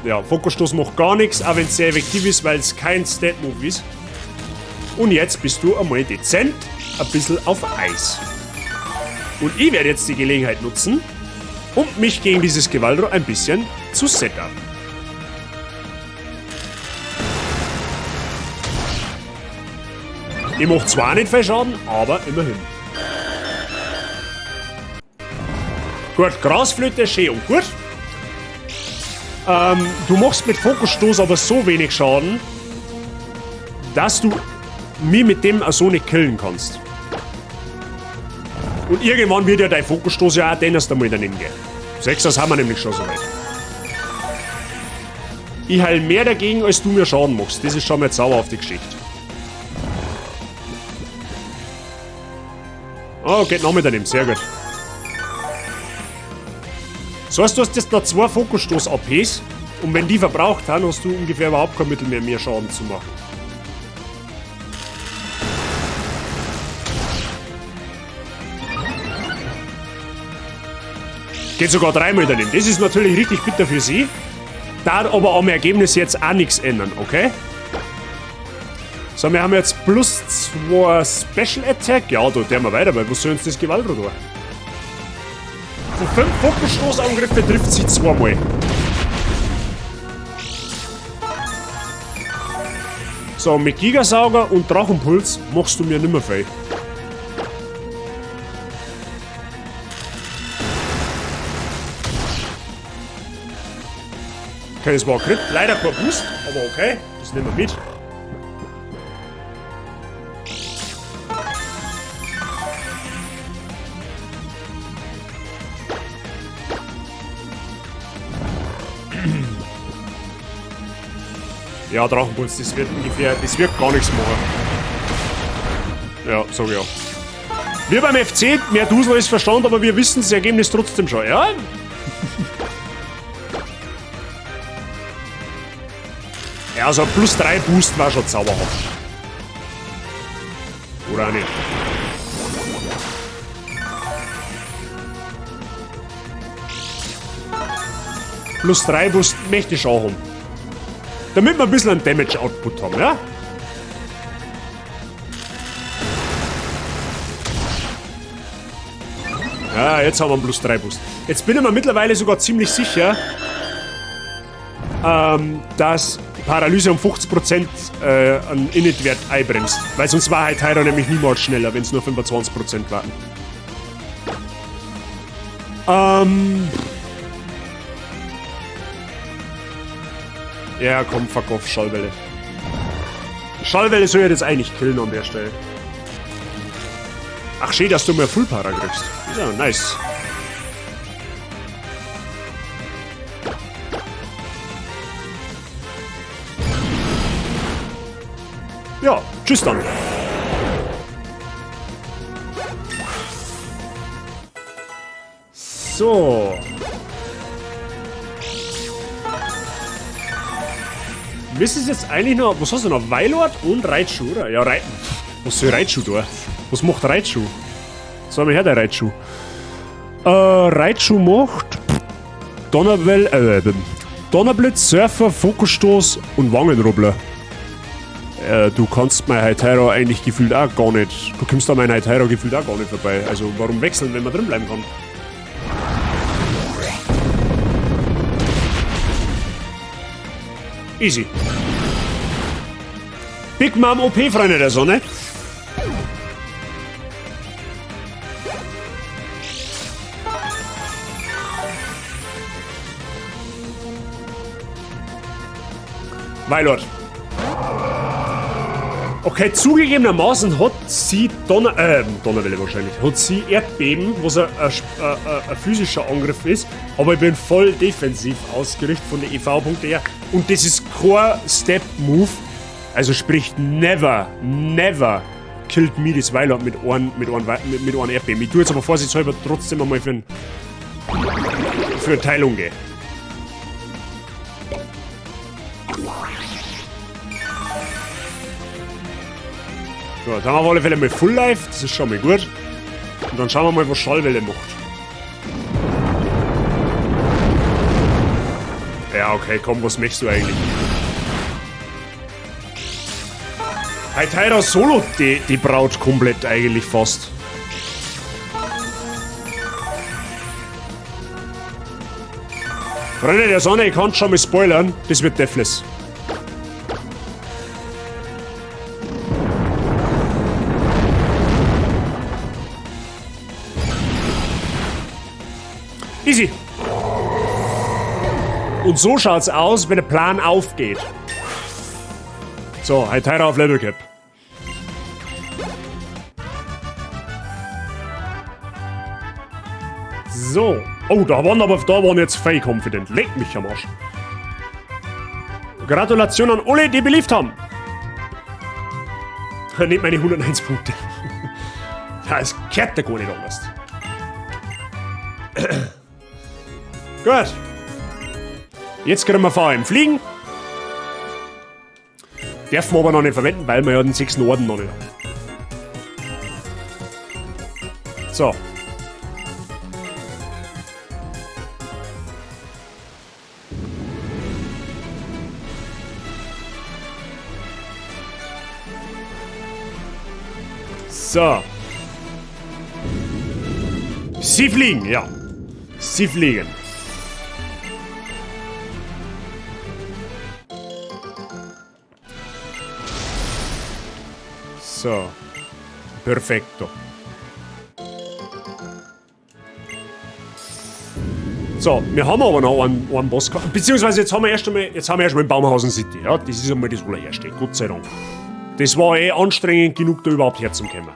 Ja, Fokusstoß macht gar nichts, auch wenn's sehr effektiv ist, weil's kein Stat-Move ist. Und jetzt bist du einmal dezent ein bisschen auf Eis. Und ich werde jetzt die Gelegenheit nutzen, um mich gegen dieses Gewaldro ein bisschen zu setupen. Ich mach zwar nicht viel Schaden, aber immerhin. Gut, Grasflöte, schön und gut. Du machst mit Fokusstoß aber so wenig Schaden, dass du mich mit dem auch so nicht killen kannst. Und irgendwann wird ja dein Fokusstoß ja auch den erst einmal daneben gehen. 6er haben wir nämlich schon soweit. Ich heil mehr dagegen, als du mir Schaden machst. Das ist schon mal sauer auf die Geschichte. Oh, geht noch mit daneben. Sehr gut. So heißt, du hast jetzt noch 2 Fokusstoß-A Ps. Und wenn die verbraucht haben, hast du ungefähr überhaupt kein Mittel mehr, mehr Schaden zu machen. Geht sogar 3-mal daneben. Das ist natürlich richtig bitter für sie. Da aber am Ergebnis jetzt auch nichts ändern, okay? So, wir haben jetzt plus 2 Special Attack. Ja, da tun wir weiter, weil was soll uns das Gewaldro tun? Von 5 Fokusstoßangriffe trifft sie 2-mal. So, mit Gigasauger und Drachenpuls machst du mir nimmer viel. Okay, das war ein Crit. Leider kein Boost, aber okay. Das nehmen wir mit. Ja, Drachenpuls, das wird ungefähr, das wird gar nichts machen. Ja, sag ich ja. Wir beim FC, mehr Dusel ist verstanden, aber wir wissen das Ergebnis trotzdem schon, ja? Ja, also plus 3 Boost war schon zauberhaft. Oder auch nicht. Plus 3 Boost möchte ich auch haben. Damit wir ein bisschen einen Damage-Output haben, ja? Ja, jetzt haben wir einen plus 3 Boost. Jetzt bin ich mir mittlerweile sogar ziemlich sicher, dass Paralyse um 50% an Init-Wert einbremst. Weil sonst war halt Tyra nämlich niemals schneller, wenn es nur 25% waren. Ja, komm, fuck off, Schallwelle. Schallwelle soll ja das eigentlich killen an der Stelle. Ach, schön, dass du mehr Full-Para kriegst. Ja, nice. Ja, tschüss dann. So. Ist es jetzt eigentlich noch... Was hast du noch? Weilord und Raichu, oder? Ja, was soll Raichu da? Was macht Raichu? Sag mal her, der Raichu. Raichu macht... Donnerwelle... Donnerblitz, Surfer, Fokusstoß und Wangenrubbler. Du kannst mein Hytera eigentlich gefühlt auch gar nicht... Du kommst an mein Hytera gefühlt auch gar nicht vorbei. Also warum wechseln, wenn man drin bleiben kann? Easy. Big Mom OP, Freunde der Sonne. Weilord. Okay, zugegebenermaßen hat sie Donnerwelle wahrscheinlich, hat sie Erdbeben, was ein physischer Angriff ist, aber ich bin voll defensiv ausgerichtet von der E V-Punkte her und das ist kein Step-Move, also sprich never, never killt mir das Weilord mit einem Erdbeben. Ich tue jetzt aber vorsichtshalber trotzdem einmal für eine Teilung gehen. So, jetzt haben wir auf alle Fälle mal Full Life, das ist schon mal gut. Und dann schauen wir mal, was Schallwelle macht. Ja, okay, komm, was möchtest du eigentlich? Hytera Solo, die Braut komplett eigentlich fast. Freunde der Sonne, ich kann schon mal spoilern, das wird Deathless. Easy. Und so schaut's aus, wenn der Plan aufgeht. So, Hytera auf Level Cap. So. Oh, da waren jetzt Fake Confident. Leck mich am Arsch. Gratulation an alle, die beliebt haben. Nehmt meine 101 Punkte. Das gehört ja gar nicht anders. Gut. Jetzt können wir VM fliegen. Dürfen wir aber noch nicht verwenden, weil wir ja den 6. Orden noch nicht haben. So. So. Sie fliegen, ja. Sie fliegen. So. Perfekto. So, wir haben aber noch einen Boss gehabt. Beziehungsweise jetzt haben wir erst einmal, jetzt haben wir erst einmal in Baumhausen City. Ja, das ist einmal das allererste. Gott sei Dank. Das war eh anstrengend genug, da überhaupt herzukommen.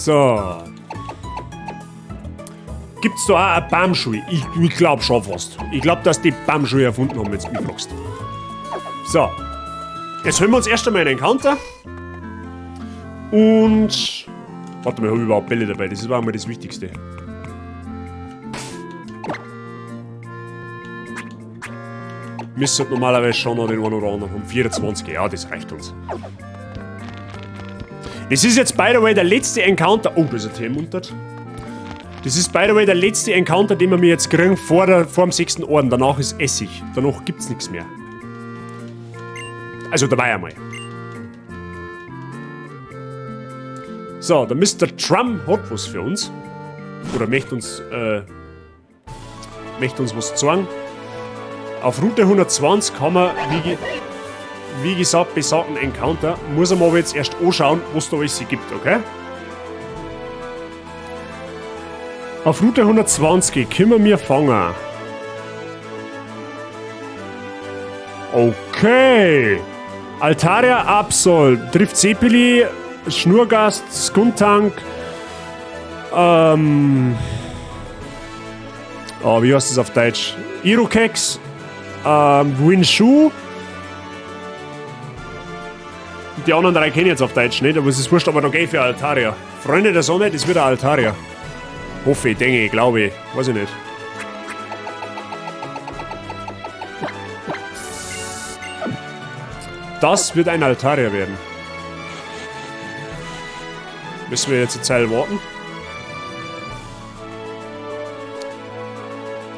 So. Gibt's da auch eine Baumschule? Ich glaub schon fast. Ich glaub, dass die Baumschule erfunden haben, wenn du mich fragst. So. Jetzt holen wir uns erst einmal einen Encounter. Und... Warte mal, hab ich überhaupt Bälle dabei? Das ist auch mal das Wichtigste. Müsste normalerweise schon noch den einen oder anderen haben. 24, ja, das reicht uns. Das ist jetzt, by the way, der letzte Encounter. Oh, da ist ein TM unter. Das ist, by the way, der letzte Encounter, den wir mir jetzt kriegen vor dem 6. Orden. Danach ist Essig. Danach gibt's nichts mehr. Also, dabei einmal. So, der Mister Trump hat was für uns. Oder möchte uns was zeigen. Auf Route 120 haben wir, wie gesagt, besagten Encounter. Muss man aber jetzt erst anschauen, was da alles gibt, okay? Auf Route 120 können wir fangen. Okay. Altaria Absol, trifft Zeppeli, Schnurgast, Skuntank. Oh, wie heißt das auf Deutsch? Irokex, Winshu. Die anderen drei kenne ich jetzt auf Deutsch nicht, aber es ist wurscht, aber da gehe ich für Altaria. Freunde der Sonne, das wird ein Altaria. Hoffe ich, denke ich, glaube ich. Weiß ich nicht. Das wird ein Altaria werden. Müssen wir jetzt eine Zeit warten?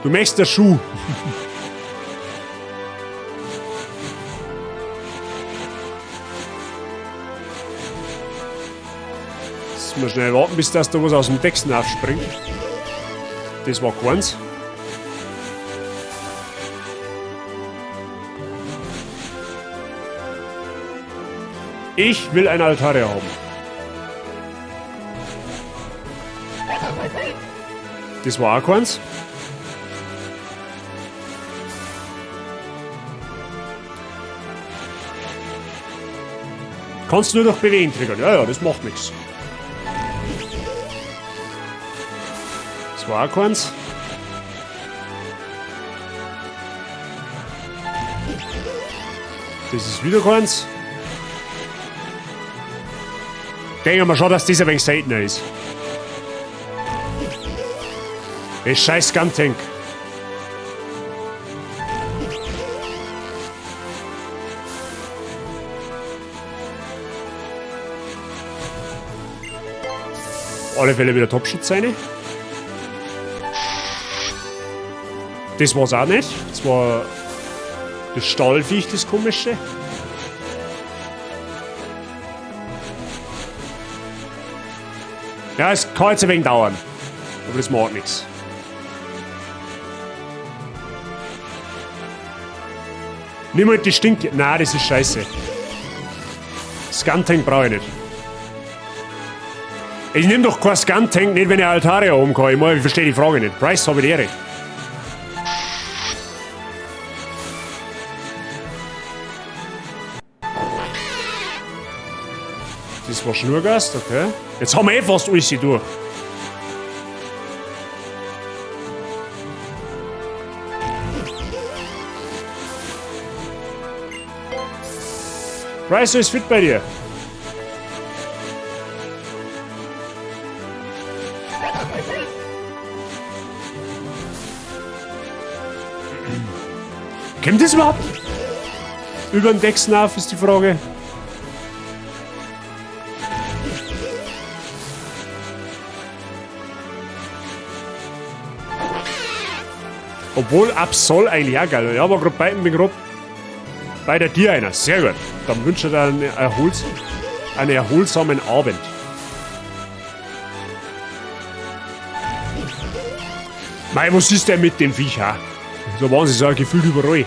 Du möchtest der Schuh. Müssen wir schnell warten, bis das da was aus dem Text aufspringt. Das war keins. Ich will ein Altaria haben. Das war auch keins. Kannst du nur noch bewegen triggern. Ja, ja, das macht nix. Das war auch keins. Das ist wieder keins. Denken wir schon, dass das ein wenig seltener ist. Das scheiß Skuntank. Auf alle Fälle wieder Topschutz rein. Das war's auch nicht. Das war das Stahlviech, das komische. Ja, es kann jetzt ein wenig dauern. Aber das macht nix. Nimm halt die Stinke. Nein, das ist scheiße. Skuntank brauche ich nicht. Ich nehm doch kein Skuntank nicht, wenn ich Altaria oben kann. Ich mein, ich verstehe die Frage nicht. Preis habe ich die Ehre. Das war Schnurgast, okay. Jetzt haben wir eh fast alles hier durch. Bryce ist fit bei dir. Kommt das überhaupt über den Dexnav, ist die Frage. Obwohl Absol eigentlich auch geil. Ja, aber grad bei, bin grad bei der Tier einer. Sehr gut. Dann wünsche ich dir einen erholsamen Abend. Mei, was ist denn mit dem Viech, ha? So waren sie so gefühlt überall.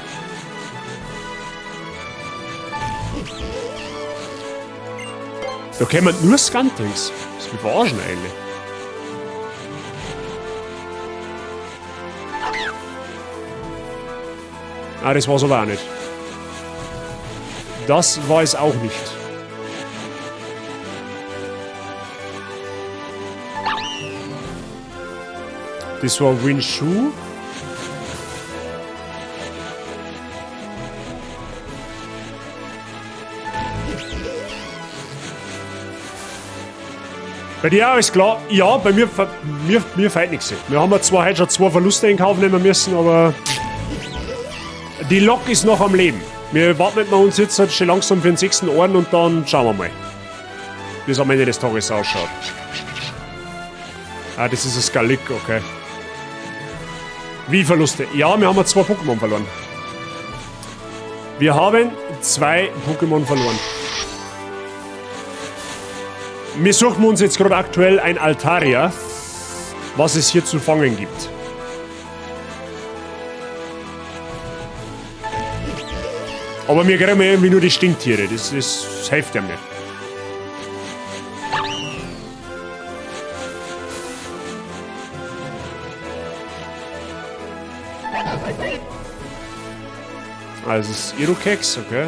Da kämen nur Skuntanks. Das ist verarschen eigentlich. Ah, das war's aber auch nicht. Das war es auch nicht. Das war Winshu. Bei dir auch ist klar, ja, bei mir, mir fehlt nichts. Wir haben ja zwar heute schon 2 Verluste in Kauf nehmen müssen, aber die Lok ist noch am Leben. Wir warten mit uns jetzt halt schon langsam für den 6. Orden und dann schauen wir mal, wie es am Ende des Tages ausschaut. Ah, das ist ein Skalik, okay. Wie Verluste? Ja, wir haben ja 2 Pokémon verloren. Wir haben 2 Pokémon verloren. Wir suchen uns jetzt gerade aktuell ein Altaria, was es hier zu fangen gibt. Aber wir kriegen irgendwie nur die Stinktiere, das hilft ja nicht. Also es ist Irokex, okay.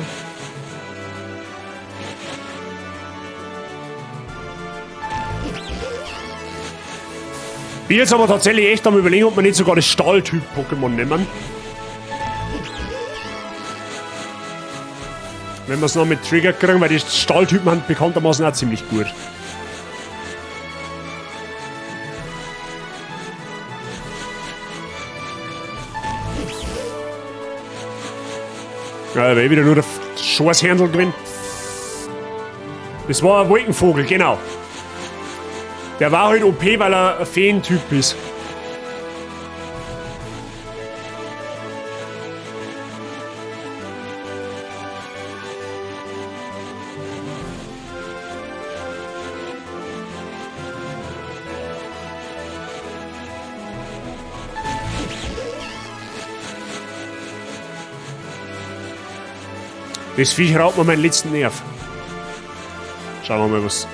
Bin jetzt aber tatsächlich echt am Überlegen, ob wir nicht sogar das Stahltyp-Pokémon nehmen. Wenn wir es noch mit Trigger kriegen, weil die Stahltypen sind bekanntermaßen auch ziemlich gut. Ja, da wär wieder nur der Schorshändel gewesen. Das war ein Wolkenvogel, genau. Der war halt OP, weil er ein Feentyp ist. Das Viech raubt mir meinen letzten Nerv. Schauen wir mal, was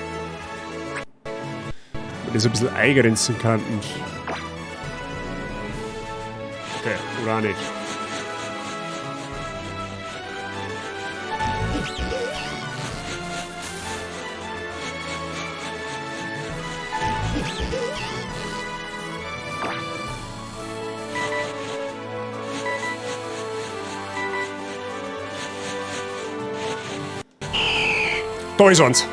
wir das ein bisschen eingrenzen kann. Okay, oder auch nicht. Da ist eins.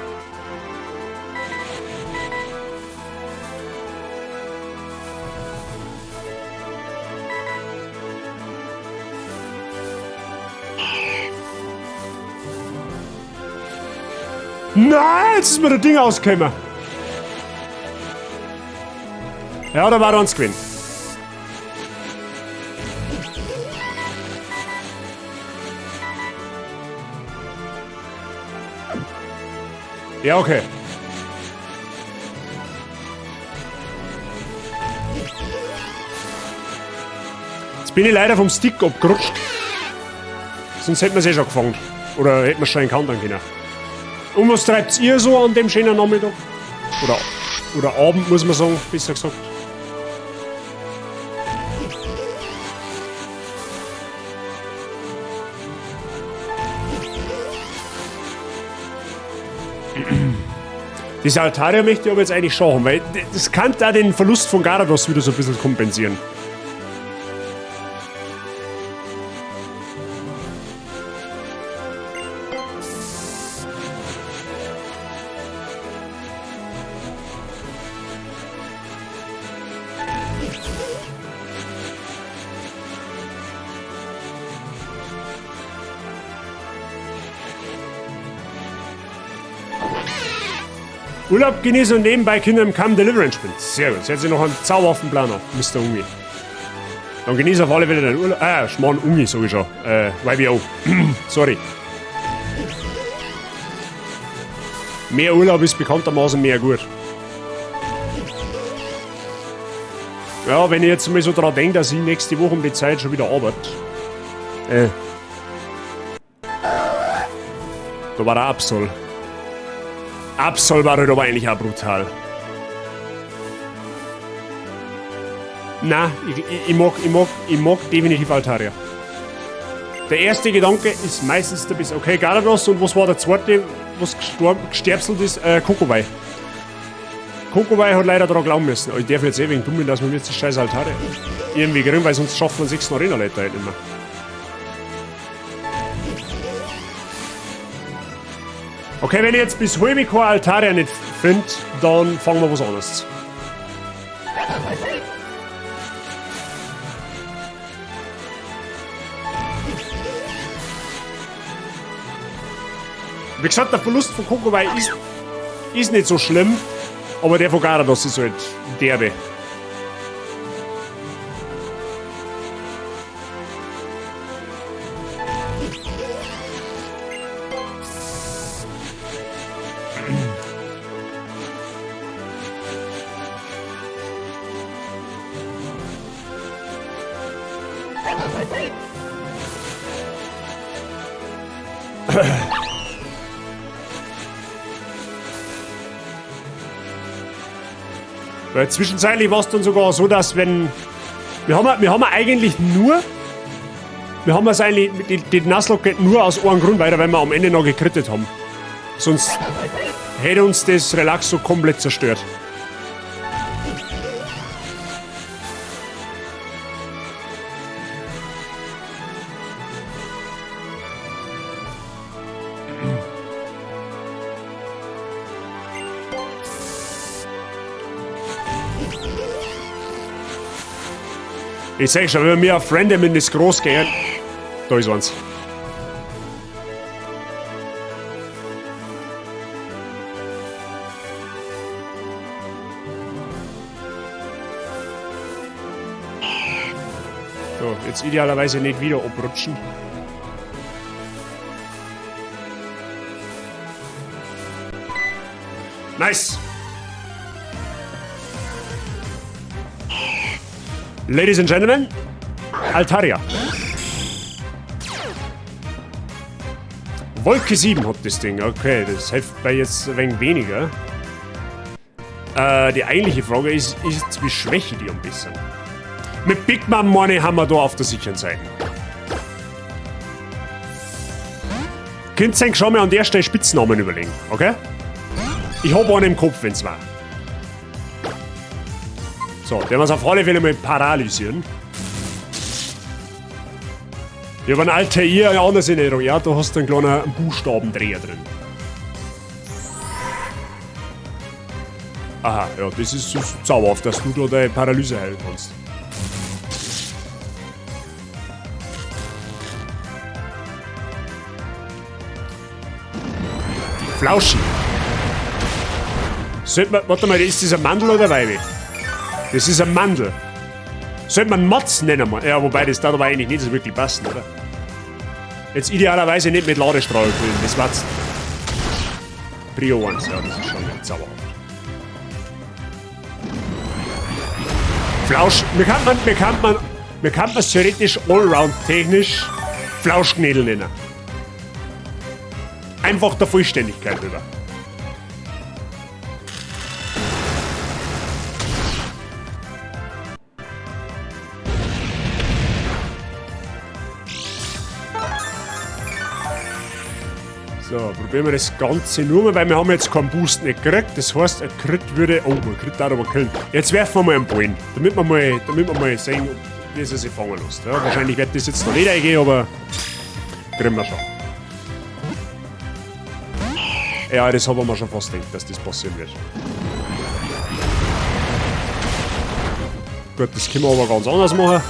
Nein, jetzt ist mir das Ding ausgekommen. Ja, da war eins gewesen. Ja, okay. Jetzt bin ich leider vom Stick abgerutscht. Sonst hätten wir es eh schon gefangen. Oder hätten wir es schon encountern können. Und was treibt ihr so an dem schönen Nachmittag? Oder Abend, muss man sagen, besser gesagt. Das Altaria möchte ich aber jetzt eigentlich schon haben, weil das kann da den Verlust von Garados wieder so ein bisschen kompensieren. Urlaub genießen und nebenbei Kinder im Come Deliverance spielen. Sehr gut. Sie hat sich noch einen zauberhaften Plan auf, Mister Ungi. Dann genieße auf alle Fälle deinen Urlaub. Ah, Schmarrn, Ungi, sag ich schon. YBO. Sorry. Mehr Urlaub ist bekanntermaßen mehr gut. Ja, wenn ich jetzt mal so dran denke, dass ich nächste Woche um die Zeit schon wieder arbeite. Da war der Absol. Absol war halt aber eigentlich auch brutal. Na, ich mag definitiv Altaria. Der erste Gedanke ist meistens der beste. Okay, Garados, und was war der zweite, was gesterbselt ist? Kokowei. Kokowei hat leider dran glauben müssen. Ich darf jetzt eh wegen dumm bin, dass wir jetzt die scheiß Altaria irgendwie kriegen, weil sonst schaffen wir 6 Arena Leute halt nicht mehr. Okay, wenn ich jetzt bis halb kein Altaria nicht find, dann fangen wir was anderes. Wie gesagt, der Verlust von Kokowei ist nicht so schlimm, aber der von Garados ist halt derbe. Weil zwischenzeitlich war's dann sogar so, dass wenn... Wir haben, wir haben eigentlich nur... Wir haben es eigentlich... Die, die Nuzlocke geht nur aus einem Grund weiter, weil wir am Ende noch gekrittet haben. Sonst hätte uns das Relaxo komplett zerstört. Ich sag schon, wenn wir auf Random in das Groß gehen, da ist eins. So, jetzt idealerweise nicht wieder abrutschen. Nice! Ladies and Gentlemen, Altaria. Wolke 7 hat das Ding. Okay, das hilft bei jetzt ein wenig weniger. Die eigentliche Frage ist, wie schwäche ich die ein bisschen? Mit Big Mom Money haben wir da auf der sicheren Seite. Könnt ihr euch schon mal an der Stelle Spitznamen überlegen, okay? Ich hab einen im Kopf, wenn's war. So, den wir auf alle Fälle mal paralysieren. Ich hab einen Altair, eine andere Erinnerung. Ja, da hast du einen kleinen Buchstabendreher drin. Aha, ja, das ist so zauberhaft, dass du da deine Paralyse heilen kannst. Flauschi. Sollte man, warte mal, ist das ein Mandel oder Weibe? Das ist ein Mandel. Sollte man Matz nennen? Ja, wobei das da aber eigentlich nicht so wirklich passen, oder? Jetzt idealerweise nicht mit Ladestrahl füllen, das war's. Prio 1, ja, das ist schon zauberhaft. Flausch, mir kann man theoretisch allround technisch Flauschknädel nennen. Einfach der Vollständigkeit rüber. So, probieren wir das Ganze nur mal, weil wir haben jetzt keinen Boost nicht gekriegt. Das heißt, ein Crit würde... Oh, ein Crit darf aber killen. Jetzt werfen wir mal einen Ballen, damit wir mal sehen, wie es sich fangen lässt. Ja, wahrscheinlich wird das jetzt noch nicht eingehen, aber kriegen wir schon. Ja, das haben wir schon fast gedacht, dass das passieren wird. Gut, das können wir aber ganz anders machen.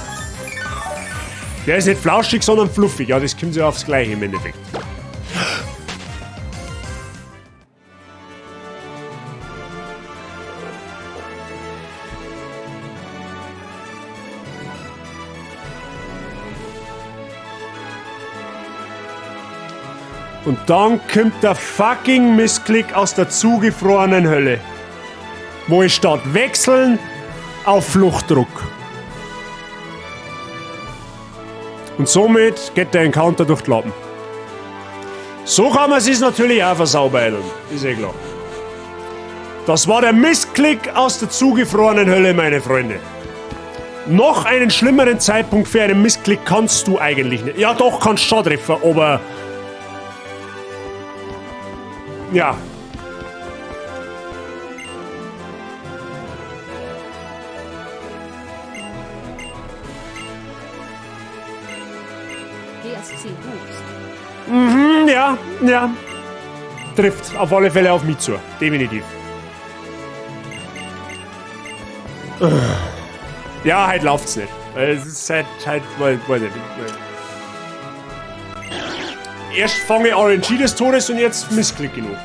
Der ist nicht flauschig, sondern fluffig. Ja, das kommt ja aufs Gleiche im Endeffekt. Und dann kommt der fucking Missklick aus der zugefrorenen Hölle. Wo ich statt wechseln Auf Fluchtdruck. Und somit geht der Encounter durch die Lappen. So kann man es natürlich auch versaubeilen. Ist eh klar. Das war der Missklick aus der zugefrorenen Hölle, meine Freunde. Noch einen schlimmeren Zeitpunkt für einen Missklick kannst du eigentlich nicht. Ja doch, kannst schon treffen, aber... Ja. GSC Boost. Mhm, ja, ja. Trifft auf alle Fälle auf mich zu. Definitiv. Ja, heute läuft's nicht. Es ist halt, weiß ich nicht. Erst fange ich RNG des Todes und jetzt missklicke ich noch. Und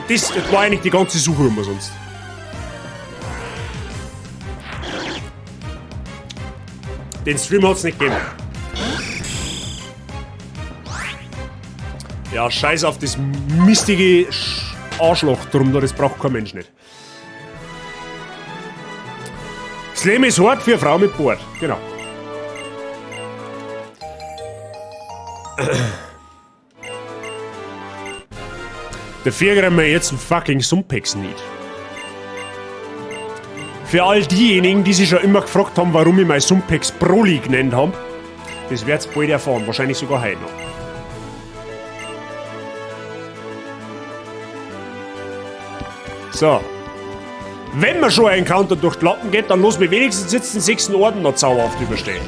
das war eigentlich die ganze Suche umsonst. Den Stream hat's nicht gegeben. Ja, scheiß auf das mistige Arschloch drum, das braucht kein Mensch nicht. Das Leben ist hart für eine Frau mit Bart. Genau. Dafür kriegen wir jetzt einen fucking Sumpex nicht. Für all diejenigen, die sich schon immer gefragt haben, warum ich mein Sumpex Broly genannt habe, das werd's bald erfahren, wahrscheinlich sogar heute noch. So. Wenn man schon einen Encounter durch die Lappen geht, dann lass mich wenigstens jetzt den 6. Orden noch zauberhaft überstehen.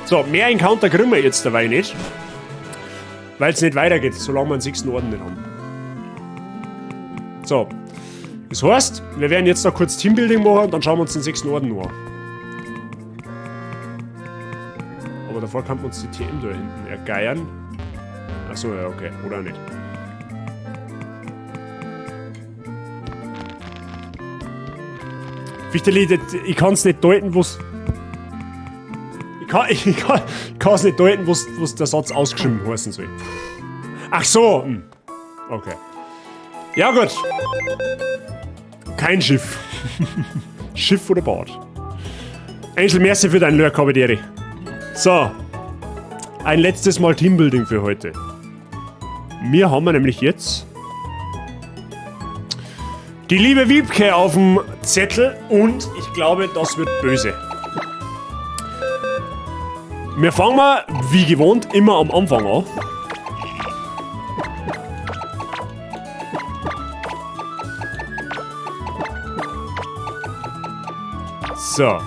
So, mehr Encounter kriegen wir jetzt dabei nicht. Weil's nicht weitergeht, solange wir den 6. Orden nicht haben. So. Das heißt, wir werden jetzt noch kurz Teambuilding machen und dann schauen wir uns den 6. Orden noch an. Aber davor kann man uns die TM da hinten ergeiern. Achso, ja, okay. Oder nicht. Fichterli, ich kann's nicht deuten, wo's. Ich kann's nicht deuten, wo's der Satz ausgeschrieben heißen soll. Ach so! Okay. Ja, gut. Kein Schiff. Schiff oder Bad. Angel, merci für deinen Lurk, habe. So. Ein letztes Mal Teambuilding für heute. Wir haben nämlich jetzt die liebe Wiebke auf dem Zettel und ich glaube, das wird böse. Wir fangen mal, wie gewohnt, immer am Anfang an. So.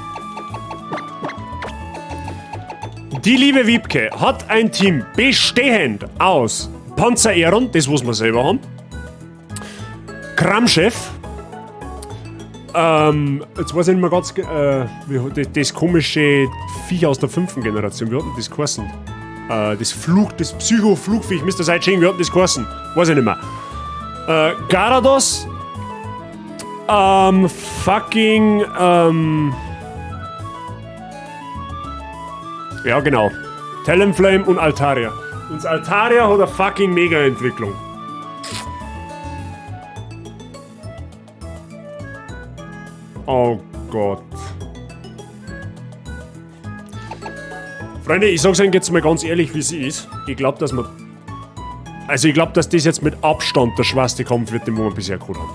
Die liebe Wiebke hat ein Team bestehend aus Panzer Aeron, das muss man selber haben, Kramchef, jetzt weiß ich nicht mehr ganz, wie, das komische Viech aus der 5. Generation, wie hat denn das geheißen? Das Psycho-Flugviech, Mister Saiyajin, wie hat denn das geheißen? Weiß ich nicht mehr. Garados, fucking, ja genau, Talonflame und Altaria. Und das Altaria hat eine fucking Mega-Entwicklung. Oh Gott. Freunde, ich sag's euch jetzt mal ganz ehrlich, wie sie ist. Ich glaub, dass wir... Also ich glaub, dass das jetzt mit Abstand der schwerste Kampf wird, den wir bisher gehabt haben.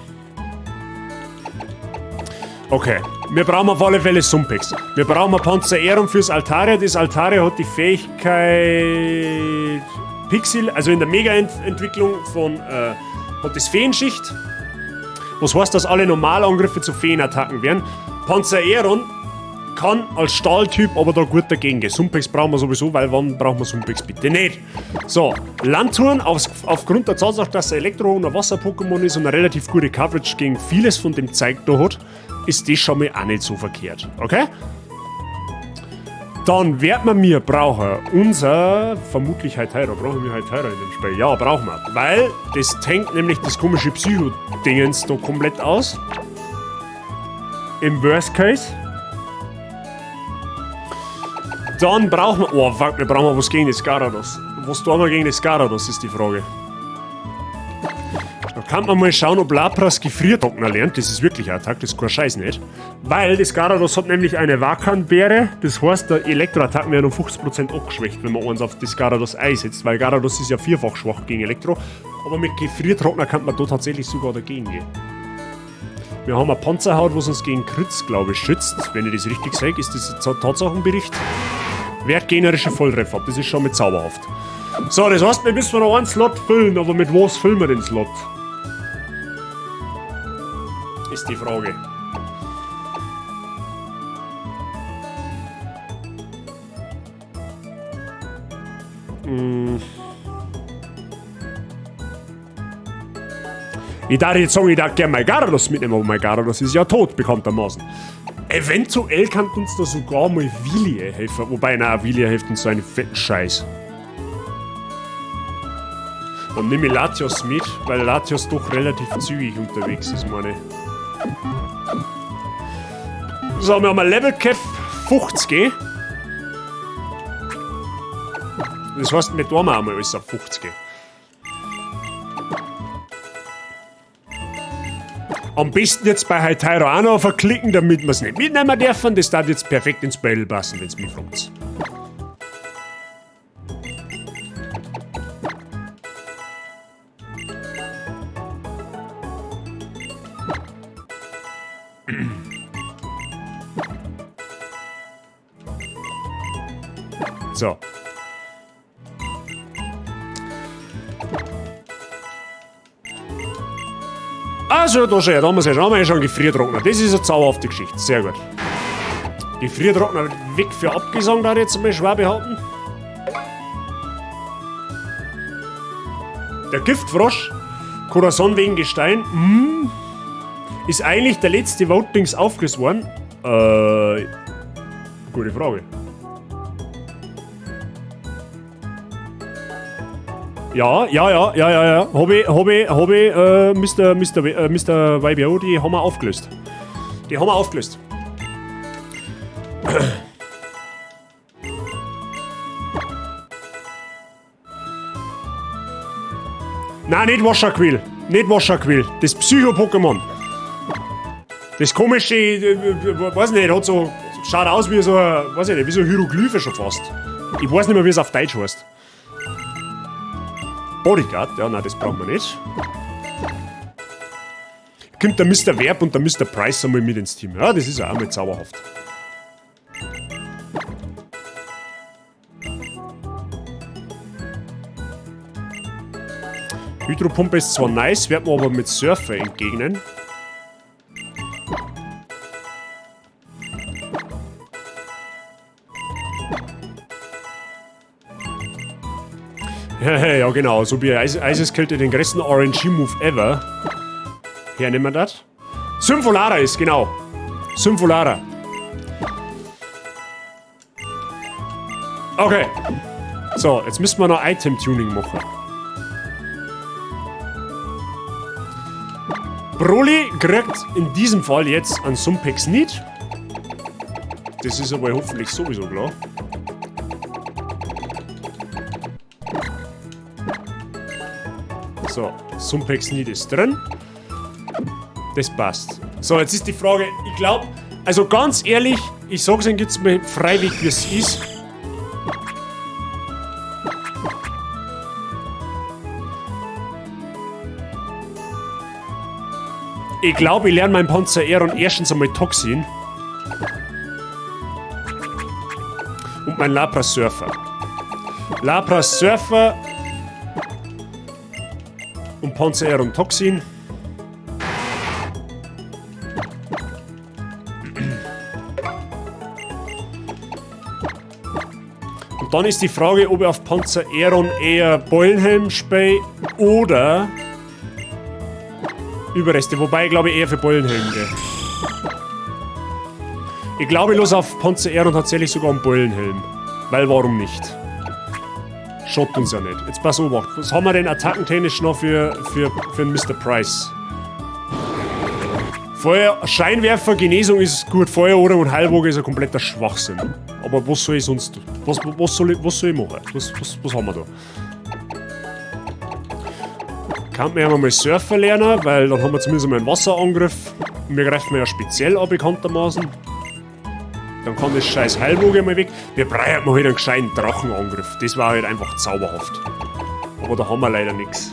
Okay. Wir brauchen auf alle Fälle Sumpex. Wir brauchen ein Panzer Aeron fürs Altaria. Das Altaria hat die Fähigkeit... Pixel, also in der Mega-Entwicklung von... hat das Feenschicht. Was heißt, dass alle Normalangriffe zu Feenattacken werden. Panzer Aeron kann als Stahltyp aber da gut dagegen gehen. Sumpex brauchen wir sowieso, weil wann brauchen wir Sumpex bitte nicht? So, Lanturn, aufgrund der Tatsache, dass er Elektro- und ein Wasser-Pokémon ist und eine relativ gute Coverage gegen vieles von dem Zeug da hat, ist das schon mal auch nicht so verkehrt. Okay? Dann wird man mir brauchen unser, vermutlich Hytera. Brauchen wir Hytera in dem Spiel? Ja, brauchen wir. Weil das tankt nämlich das komische Psycho-Dingens da komplett aus. Im Worst Case. Dann brauchen wir... Oh, fuck, wir brauchen was gegen das Garados. Was tun wir gegen das Garados, ist die Frage. Kann man mal schauen, ob Lapras Gefriertrockner lernt. Das ist wirklich ein Attack, das ist kein Scheiß nicht. Weil das Garados hat nämlich eine Wakan-Beere. Das heißt, der Elektroattacken werden um 50% abgeschwächt, wenn man eins auf das Garados einsetzt. Weil Garados ist ja vierfach schwach gegen Elektro. Aber mit Gefriertrockner kann man da tatsächlich sogar dagegen gehen. Wir haben eine Panzerhaut, was uns gegen Kritz, glaube ich, schützt. Wenn ich das richtig sage, ist das ein Tatsachenbericht. Wert generische Volltreffer ab, das ist schon mit zauberhaft. So, das heißt, wir müssen noch einen Slot füllen, aber mit was füllen wir den Slot? Ist die Frage. Ich darf jetzt sagen, ich darf gerne mein Garados mitnehmen, aber mein Garados ist ja tot, bekanntermaßen. Eventuell kann uns da sogar mal Willi helfen. Wobei, nein, Willi hilft uns so einen fetten Scheiß. Dann nehme ich Latios mit, weil Latios doch relativ zügig unterwegs ist, meine ich. So, wir haben ein Level Cap 50. Das heißt, wir tun auch mal alles auf 50. Am besten jetzt bei Hytaro auch noch verklicken, damit wir's nicht mitnehmen dürfen. Das darf jetzt perfekt ins Battle passen, wenn's mich fragt. So. Also, da schau, da haben wir es ja schon, haben wir ja schon Gefriertrockner. Das ist eine zauberhafte Geschichte. Sehr gut. Gefriertrockner weg für Abgesang, da jetzt mal schwer behaupten. Der Giftfrosch, Corazon wegen Gestein, ist eigentlich der letzte Votings aufgelöst worden. Gute Frage. Ja, ja, ja, ja, ja, ja. Hab ich, hab ich, hab ich Mister, Mister, Mister YBO, die haben wir aufgelöst. Die haben wir aufgelöst. Nein, nicht Washakwil. Nicht Washakwil. Das Psycho-Pokémon. Das komische, weiß nicht, hat so, schaut aus wie so, weiß ich nicht, wie so Hieroglyphe schon fast. Ich weiß nicht mehr, wie es auf Deutsch heißt. Bodyguard, ja, nein, das brauchen wir nicht. Kommt der Mister Verb und der Mister Price einmal mit ins Team. Ja, das ist ja auch mal zauberhaft. Hydropumpe ist zwar nice, werden wir aber mit Surfer entgegnen. Ja, genau, so wie Eiseskälte den größten R N G-Move ever. Hernehmen wir das. Sympholara ist, genau. Sympholara. Okay. So, jetzt müssen wir noch Item-Tuning machen. Broly kriegt in diesem Fall jetzt einen Sumpex nicht. Das ist aber hoffentlich sowieso klar. So, Sumpex Need ist drin. Das passt. So, jetzt ist die Frage, ich glaub, also ganz ehrlich, ich sag's Ihnen jetzt mal freiwillig, wie es ist. Ich glaub, ich lerne meinen Panzeraeron erstens einmal Toxin. Und mein Lapras Surfer. Lapras Surfer und Panzeraeron Toxin. Und dann ist die Frage, ob ich auf Panzeraeron eher Beulenhelm spiele oder Überreste, wobei ich glaube ich eher für Beulenhelm gehe. Ich glaube, ich los auf Panzeraeron tatsächlich sogar einen Beulenhelm. Weil warum nicht? Schott uns ja nicht. Jetzt pass auf, was haben wir denn attackentechnisch noch für den Mister Price? Feuer, Scheinwerfer, Genesung ist gut, Feueroder und Heilwoge ist ein kompletter Schwachsinn. Aber was soll ich sonst? Was soll ich machen? Was haben wir da? Kann man ja mal Surfer lernen, weil dann haben wir zumindest mal einen Wasserangriff. Und wir greifen ja speziell an, bekanntermaßen. Dann kann das scheiß Heilbogen mal weg. Wir brauchen mal halt einen gescheiten Drachenangriff. Das war halt einfach zauberhaft. Aber da haben wir leider nichts.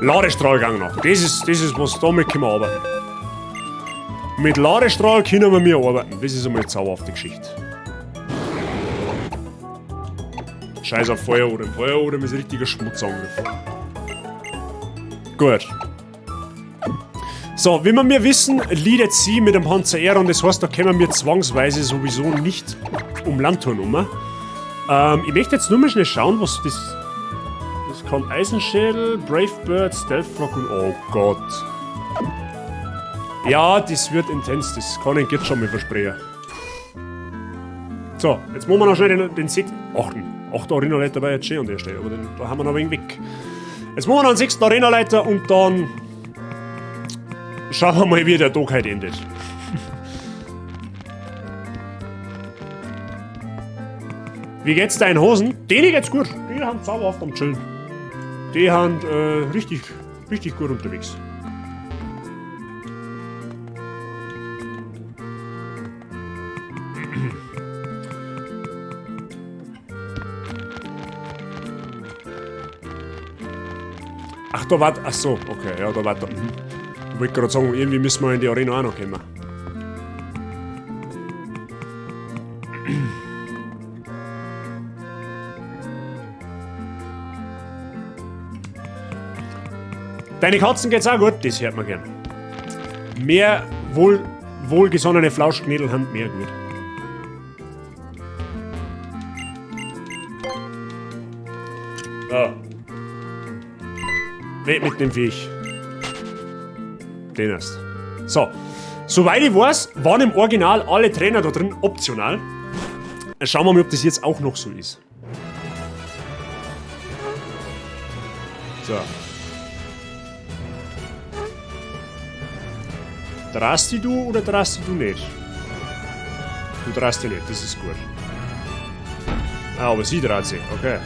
Ladestrahlgang noch. Das ist was, damit können wir arbeiten. Mit Ladestrahl können wir mir arbeiten. Das ist einmal eine zauberhafte Geschichte. Scheiß auf Feuerodem. Feuerodem ist ein richtiger Schmutzangriff. Gut. So, wie wir mir wissen, leadet sie mit dem Panzer und das heißt, da kommen wir zwangsweise sowieso nicht um Landtouren um. Ich möchte jetzt nur mal schnell schauen, was das... Das kann Eisenschädel, Brave Bird, Stealth Rock und... Oh Gott. Ja, das wird intens, das kann ich jetzt schon mal versprechen. So, jetzt machen wir noch schnell den sechsten... Achten. 8. Arena-Leiter war jetzt schön an der Stelle, aber den, da haben wir noch ein wenig weg. Jetzt machen wir noch einen 6. Arena-Leiter und dann... Schauen wir mal, wie der Tag heute endet. Wie geht's deinen Hosen? Denen geht's gut. Die haben zauberhaft am Chillen. Die sind richtig, richtig gut unterwegs. Ach, da war... Ach so, okay, ja, da war... Mhm. Ich wollte gerade sagen, irgendwie müssen wir in die Arena auch noch kommen. Deine Katzen geht's auch gut, das hört man gern. Mehr wohlgesonnene Flauschknädel haben mehr gut. So. Weg mit dem Viech. Den erst. So. Soweit ich weiß, waren im Original alle Trainer da drin optional. Schauen wir mal, ob das jetzt auch noch so ist. So. Drast du oder drast du nicht? Du drast dich nicht, das ist gut. Ah, aber sie dreht sich, okay.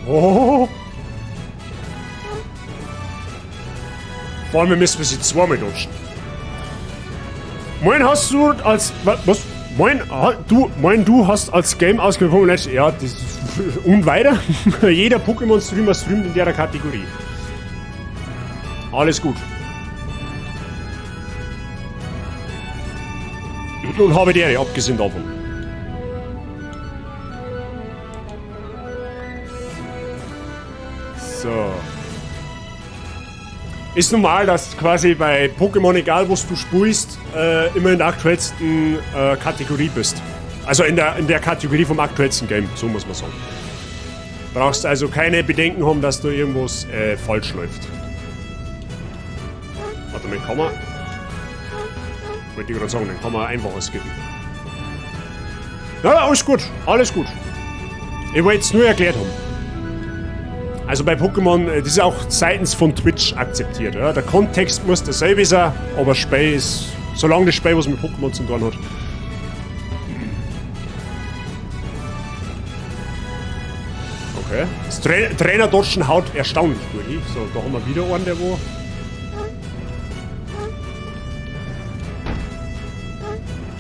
Oh. Vor allem müssen wir sie zweimal dodgen. Moin, hast du als... Was? Moin, du, moin, du hast als Game ausgekommen. Ja, das ist... Und weiter? Jeder Pokémon-Streamer streamt in der Kategorie. Alles gut. Und habe die Ehre, abgesehen davon. So. Ist normal, dass quasi bei Pokémon, egal was du spielst, immer in der aktuellsten Kategorie bist. Also in der Kategorie vom aktuellsten Game, so muss man sagen. Brauchst also keine Bedenken haben, dass da irgendwas falsch läuft. Warte mal, kann man... Wollte ich gerade sagen, dann kann man einfach was skippen. Ja, alles gut, alles gut. Ich wollte es nur erklärt haben. Also bei Pokémon, das ist auch seitens von Twitch akzeptiert. Ja? Der Kontext muss derselbe sein, aber das Spiel ist, solange das Spiel was mit Pokémon zu tun hat. Okay. Das Trainer-Dodgen haut erstaunlich gut hin. So, da haben wir wieder einen, der wo...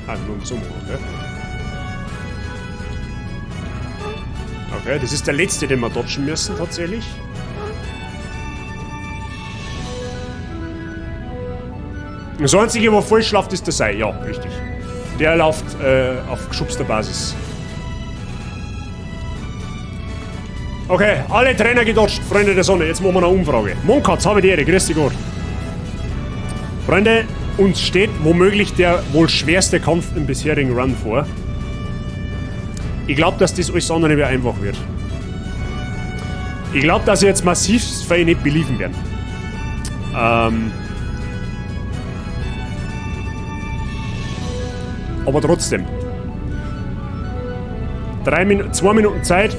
Ah, nur im Sommer, okay. Okay, das ist der letzte, den wir dodgen müssen, tatsächlich. Das einzige, wo falsch läuft, ist der Sei. Ja, richtig. Der läuft auf geschubster Basis. Okay, alle Trainer gedodged, Freunde der Sonne. Jetzt machen wir eine Umfrage. Monkatz, habe die Ehre, grüß dich Gott. Freunde, uns steht womöglich der wohl schwerste Kampf im bisherigen Run vor. Ich glaub, dass das alles andere nicht mehr einfach wird. Ich glaub, dass ich jetzt massiv viel nicht believen werden. Aber trotzdem. 2 Minuten Zeit.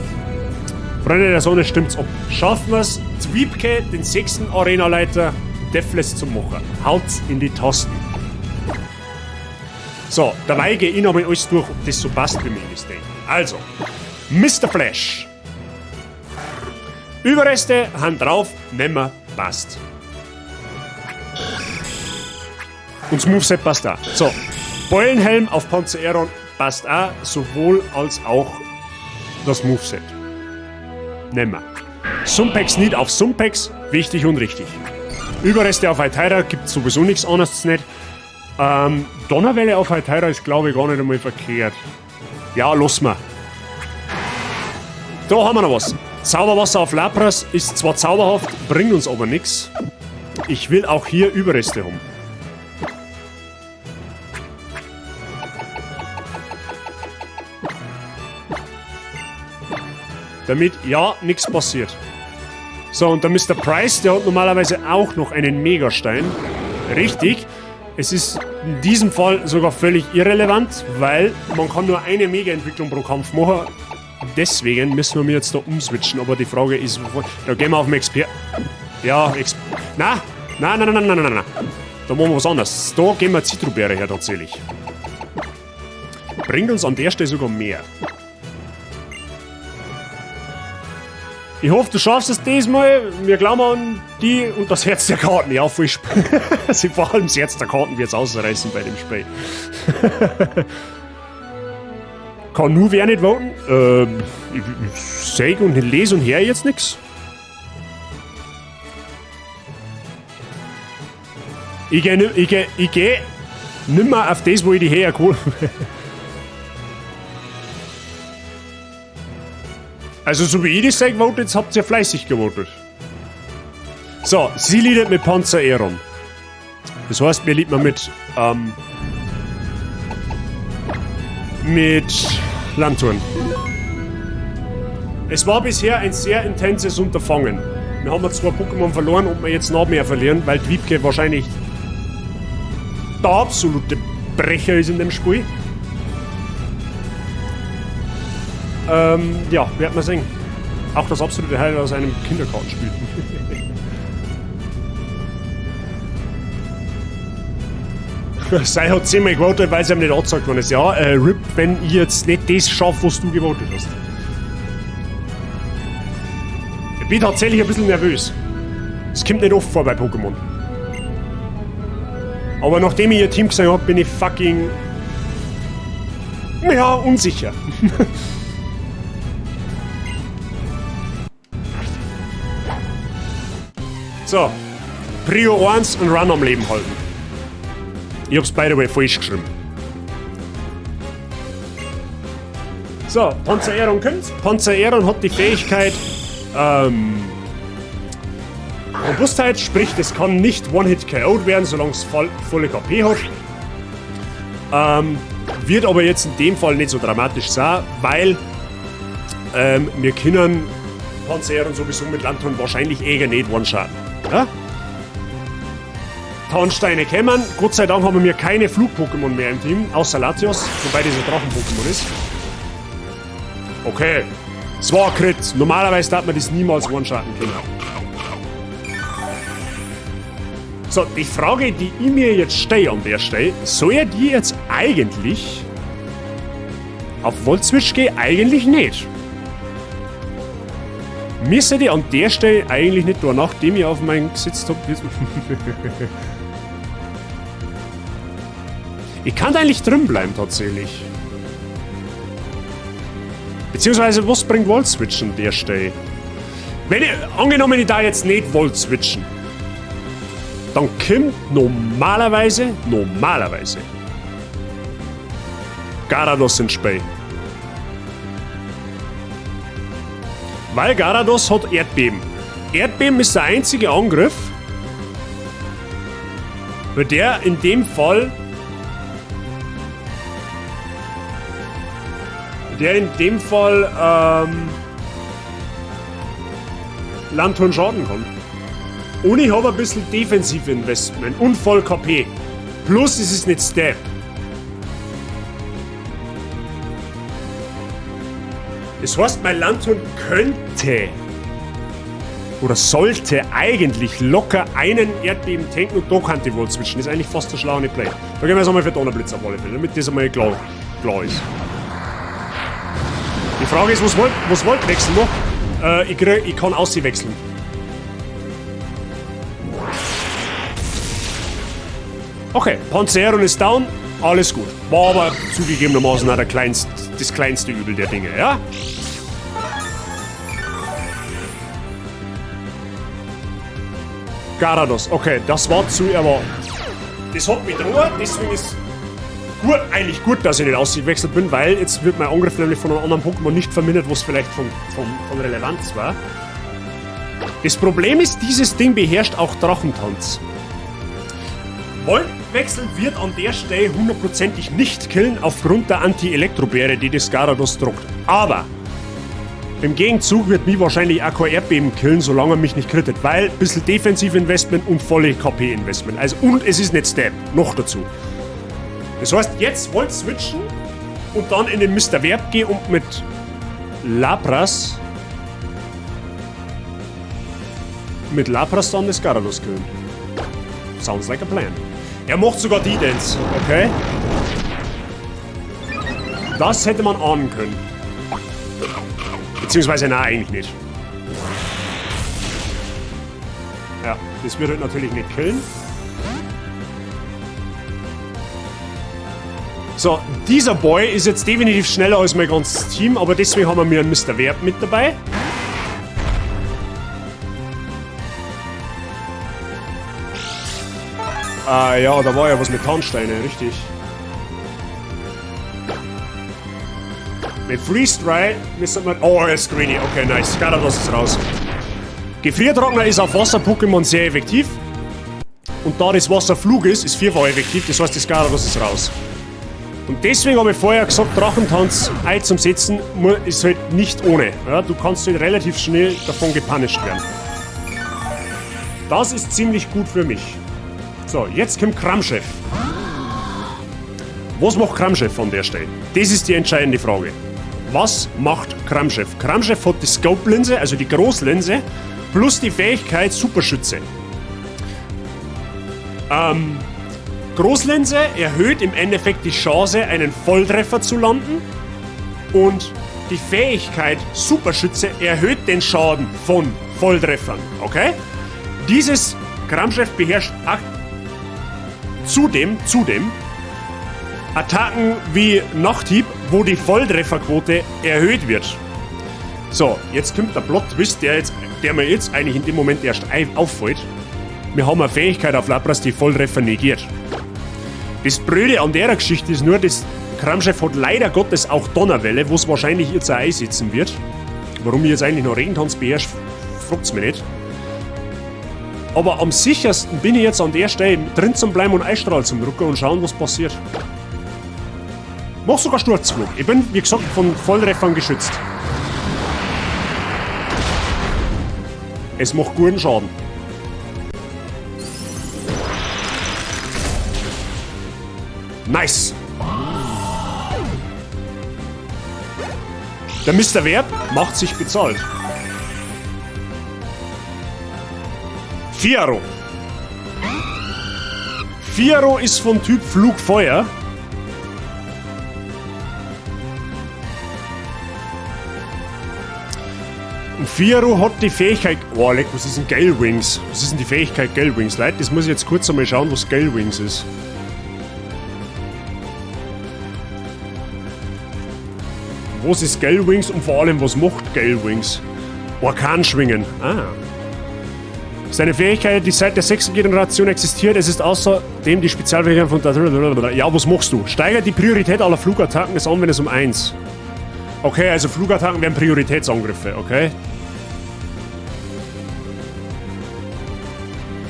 Freunde der Sonne, stimmt's ab. Schaffen wir's, Zwiebke, den 6. Arenaleiter, Deathless zu machen. Haut's in die Tasten. So, dabei gehe ich nochmal alles durch, ob das so passt, wie wir das denken. Also, Mister Flash. Überreste, Hand drauf, nimmer, passt. Und das Moveset passt auch. So, Beulenhelm auf Panzaeron passt auch, sowohl als auch das Moveset. Nimmer. Sumpex nicht auf Sumpex, wichtig und richtig. Überreste auf Altaira gibt sowieso nichts anderes nicht. Donnerwelle auf Altaira ist, glaube ich, gar nicht einmal verkehrt. Ja, lass mal. Da haben wir noch was. Zauberwasser auf Lapras ist zwar zauberhaft, bringt uns aber nix. Ich will auch hier Überreste haben. Damit ja nix passiert. So, und der Mister Price, der hat normalerweise auch noch einen Megastein. Richtig. Es ist in diesem Fall sogar völlig irrelevant, weil man kann nur eine Mega-Entwicklung pro Kampf machen. Deswegen müssen wir jetzt da umswitchen. Aber die Frage ist, wo, da gehen wir auf den Exper-, ja, na, na, na, na, na, na, na, na. Da machen wir was anderes. Da gehen wir Zitrobeere her tatsächlich. Bringt uns an der Stelle sogar mehr. Ich hoffe, du schaffst es diesmal. Wir glauben an die und das Herz der Karten. Ja, voll Sie vor allem das Herz der Karten wird's ausreißen bei dem Spiel. Kann nur wer nicht voten? Ich seh und lese und hör jetzt nix. Ich geh nimmer auf das, wo ich die hergeholt hab. Also, so wie ich das sag, votet, habt ihr fleißig gewotet. So, sie leadet mit Panzaeron. Das heißt, wir lieben mit Lanturn. Es war bisher ein sehr intensives Unterfangen. Wir haben 2 Pokémon verloren und wir jetzt noch mehr verlieren, weil die Wiebke wahrscheinlich der absolute Brecher ist in dem Spiel. Ja, werden wir sehen. Auch das absolute Highlight aus einem Kinderkartenspiel. Sei hat 10-mal gewotet, weil sie ihm nicht angezeigt worden ist. Ja, RIP, wenn ich jetzt nicht das schaffe, was du gewotet hast. Ich bin tatsächlich ein bisschen nervös. Es kommt nicht oft vor bei Pokémon. Aber nachdem ich ihr Team gesehen hab, bin ich fucking... ja, unsicher. So. Prio 1 und Run am Leben halten. Ich hab's by the way falsch geschrieben. So, Panzaeron kommt. Panzaeron hat die Fähigkeit, Robustheit, sprich, das kann nicht One-Hit K O'd werden, solange es volle KP hat. Wird aber jetzt in dem Fall nicht so dramatisch sein, weil wir können Panzaeron sowieso mit Lanturn wahrscheinlich eh nicht one-shotten. Ja? Tarnsteine kämmern. Gott sei Dank haben wir keine Flug-Pokémon mehr im Team, außer Latios, wobei das ein Drachen-Pokémon ist. Okay, es war ein Crit. Normalerweise darf man das niemals one-shotten können. So, die Frage, die ich mir jetzt stelle an der Stelle, soll er die jetzt eigentlich auf Volt-Switch gehen? Eigentlich nicht. Müsste die an der Stelle eigentlich nicht tun, nachdem ich auf meinen gesetzt hab. Ich kann da eigentlich drin bleiben, tatsächlich. Beziehungsweise, was bringt Volt Switch an der Stelle? Wenn ich, angenommen, ich da jetzt nicht Volt switchen, dann kommt normalerweise Garados ins Spiel. Weil Garados hat Erdbeben. Erdbeben ist der einzige Angriff, bei der in dem Fall Lanturn schaden kann. Und ich hab ein bisschen Defensive Investment und voll KP. Plus es ist nicht Step. Das heißt, mein Lanturn könnte oder sollte eigentlich locker einen Erdbeben tanken und da kann die wohl switchen. Das ist eigentlich fast der schlaue Play. Da gehen wir jetzt einmal für Donnerblitz auf alle Fälle, damit das einmal klar ist. Die Frage ist, was wollt wechseln noch? Ich kann aussehen wechseln. Okay, Panzeron ist down, alles gut. War aber zugegebenermaßen auch das kleinste Übel der Dinge, ja? Garados, okay, das war zu erwarten. Das hat mich droht, deswegen ist gut, eigentlich gut, dass ich nicht ausgewechselt bin, weil jetzt wird mein Angriff nämlich von einem anderen Pokémon nicht vermindert, was vielleicht von Relevanz war. Das Problem ist, dieses Ding beherrscht auch Drachentanz. Voltwechsel wird an der Stelle hundertprozentig nicht killen, aufgrund der Anti-Elektrobeere, die das Garados druckt. Aber im Gegenzug wird mich wahrscheinlich auch kein Erdbeben killen, solange er mich nicht crittet, weil ein bisschen Defensiv-Investment und volle KP-Investment. Also, und es ist nicht Stab, noch dazu. Das heißt, jetzt wollt switchen und dann in den Mr. Verb gehen und mit Lapras dann das Garados killen. Sounds like a plan. Er macht sogar die Dance, okay? Das hätte man ahnen können. Beziehungsweise, nein, eigentlich nicht. Ja, das wird halt natürlich nicht killen. So, dieser Boy ist jetzt definitiv schneller als mein ganzes Team, aber deswegen haben wir mir einen Mr. Verb mit dabei. Ah ja, da war ja was mit Tarnsteine, richtig. Mit Freeze Dry müssen wir... Oh, er ist greeny. Okay, nice. Garados ist raus. Gefriertrockner ist auf Wasser-Pokémon sehr effektiv. Und da das Wasser Flug ist, ist vierfach effektiv. Das heißt, das Garados ist raus. Und deswegen habe ich vorher gesagt, Drachentanz Ei zum Setzen ist halt nicht ohne. Ja, du kannst halt relativ schnell davon gepunished werden. Das ist ziemlich gut für mich. So, jetzt kommt Kramchef. Was macht Kramchef an der Stelle? Das ist die entscheidende Frage. Was macht Kramchef? Kramchef hat die Scope-Linse, also die Großlinse, plus die Fähigkeit Superschütze. Großlinse erhöht im Endeffekt die Chance, einen Volltreffer zu landen. Und die Fähigkeit Superschütze erhöht den Schaden von Volltreffern. Okay? Dieses Kramchef beherrscht zudem Attacken wie Nachthieb, wo die Volltrefferquote erhöht wird. So, jetzt kommt der Plot-Twist, der mir jetzt eigentlich in dem Moment erst auffällt. Wir haben eine Fähigkeit auf Lapras, die Volltreffer negiert. Das Blöde an der Geschichte ist nur, das Kramchef hat leider Gottes auch Donnerwelle, wo es wahrscheinlich jetzt auch einsetzen wird. Warum ich jetzt eigentlich noch Regentanz beherrsche, fragt's mich nicht. Aber am sichersten bin ich jetzt an der Stelle, drin zu bleiben und Eisstrahl zum Drucken und schauen, was passiert. Mach sogar Sturzflug. Ich bin, wie gesagt, von Volltreffern geschützt. Es macht guten Schaden. Nice. Der Mr. Verb macht sich bezahlt. Fiaro. Fiaro ist von Typ Flugfeuer. Und Fiaro hat die Fähigkeit... Oh, leck, was ist denn Gale Wings? Was ist denn die Fähigkeit Gale Wings? Leute, das muss ich jetzt kurz einmal schauen, was Gale Wings ist. Was ist Gale Wings und vor allem, was macht Gale Wings? Orkanschwingen. Ah. Seine Fähigkeit, die seit der 6. Generation existiert, es ist außerdem die Spezialfähigkeit von... Ja, was machst du? Steigert die Priorität aller Flugattacken des Anwenders um 1. Okay, also Flugattacken wären Prioritätsangriffe, okay?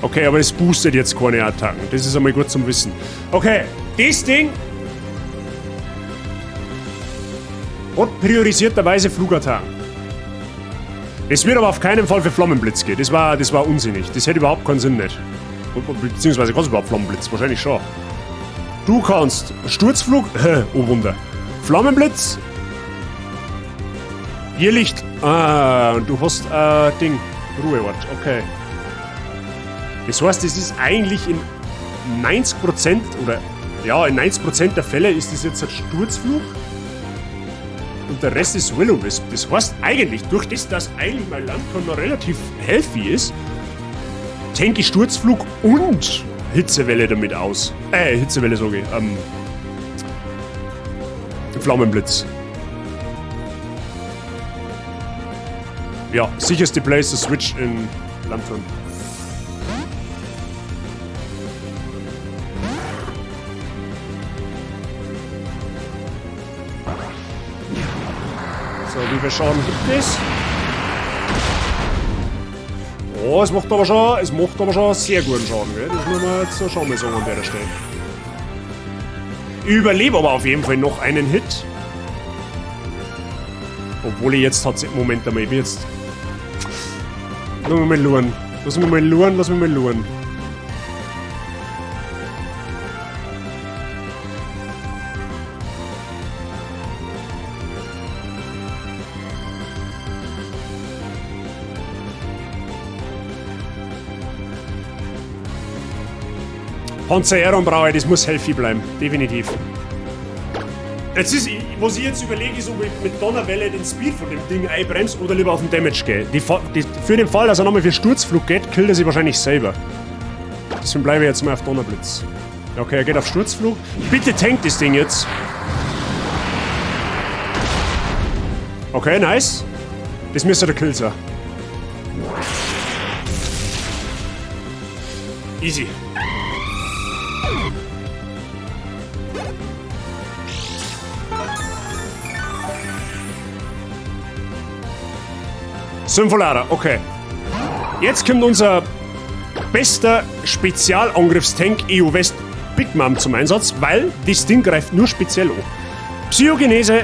Okay, aber es boostet jetzt keine Attacken. Das ist einmal gut zum Wissen. Okay, das Ding hat priorisierterweise Flugattacken. Es wird aber auf keinen Fall für Flammenblitz gehen. Das war unsinnig. Das hätte überhaupt keinen Sinn nicht. Beziehungsweise kannst du überhaupt Flammenblitz? Wahrscheinlich schon. Du kannst Sturzflug... Oh Wunder. Flammenblitz. Irrlicht. Ah, und du hast Ding. Ruheort, okay. Das heißt, das ist eigentlich in 90% oder ja, in 90% der Fälle ist das jetzt ein Sturzflug und der Rest ist Will-O-Wisp. Das heißt eigentlich, durch das, dass eigentlich mein Lanturn noch relativ healthy ist, tank ich Sturzflug und Hitzewelle damit aus. Hitzewelle sag ich. Flammenblitz. Ja, sicherste Place to Switch in Lanturn. So, wie viel Schaden gibt es? Oh, es macht aber schon sehr guten Schaden, gell? Das muss man jetzt schon mal sagen an der Stelle. Ich überlebe aber auf jeden Fall noch einen Hit. Obwohl ich jetzt tatsächlich... Moment einmal, ich bin jetzt... Lass mich mal luren. Lass mich mal luren, lass mich mal luren. Panzererung brauche ich, das muss healthy bleiben, definitiv. Jetzt ist, was ich jetzt überlege, ist, ob ich mit Donnerwelle den Speed von dem Ding einbremse oder lieber auf den Damage gehe. Für den Fall, dass er nochmal für Sturzflug geht, killt er sich wahrscheinlich selber. Deswegen bleibe ich jetzt mal auf Donnerblitz. Okay, er geht auf Sturzflug. Bitte tankt das Ding jetzt. Okay, nice. Das müsste der Kill sein. Easy. Sympholader, okay. Jetzt kommt unser bester Spezialangriffstank EU West Big Mom zum Einsatz, weil das Ding greift nur speziell an. Psychogenese,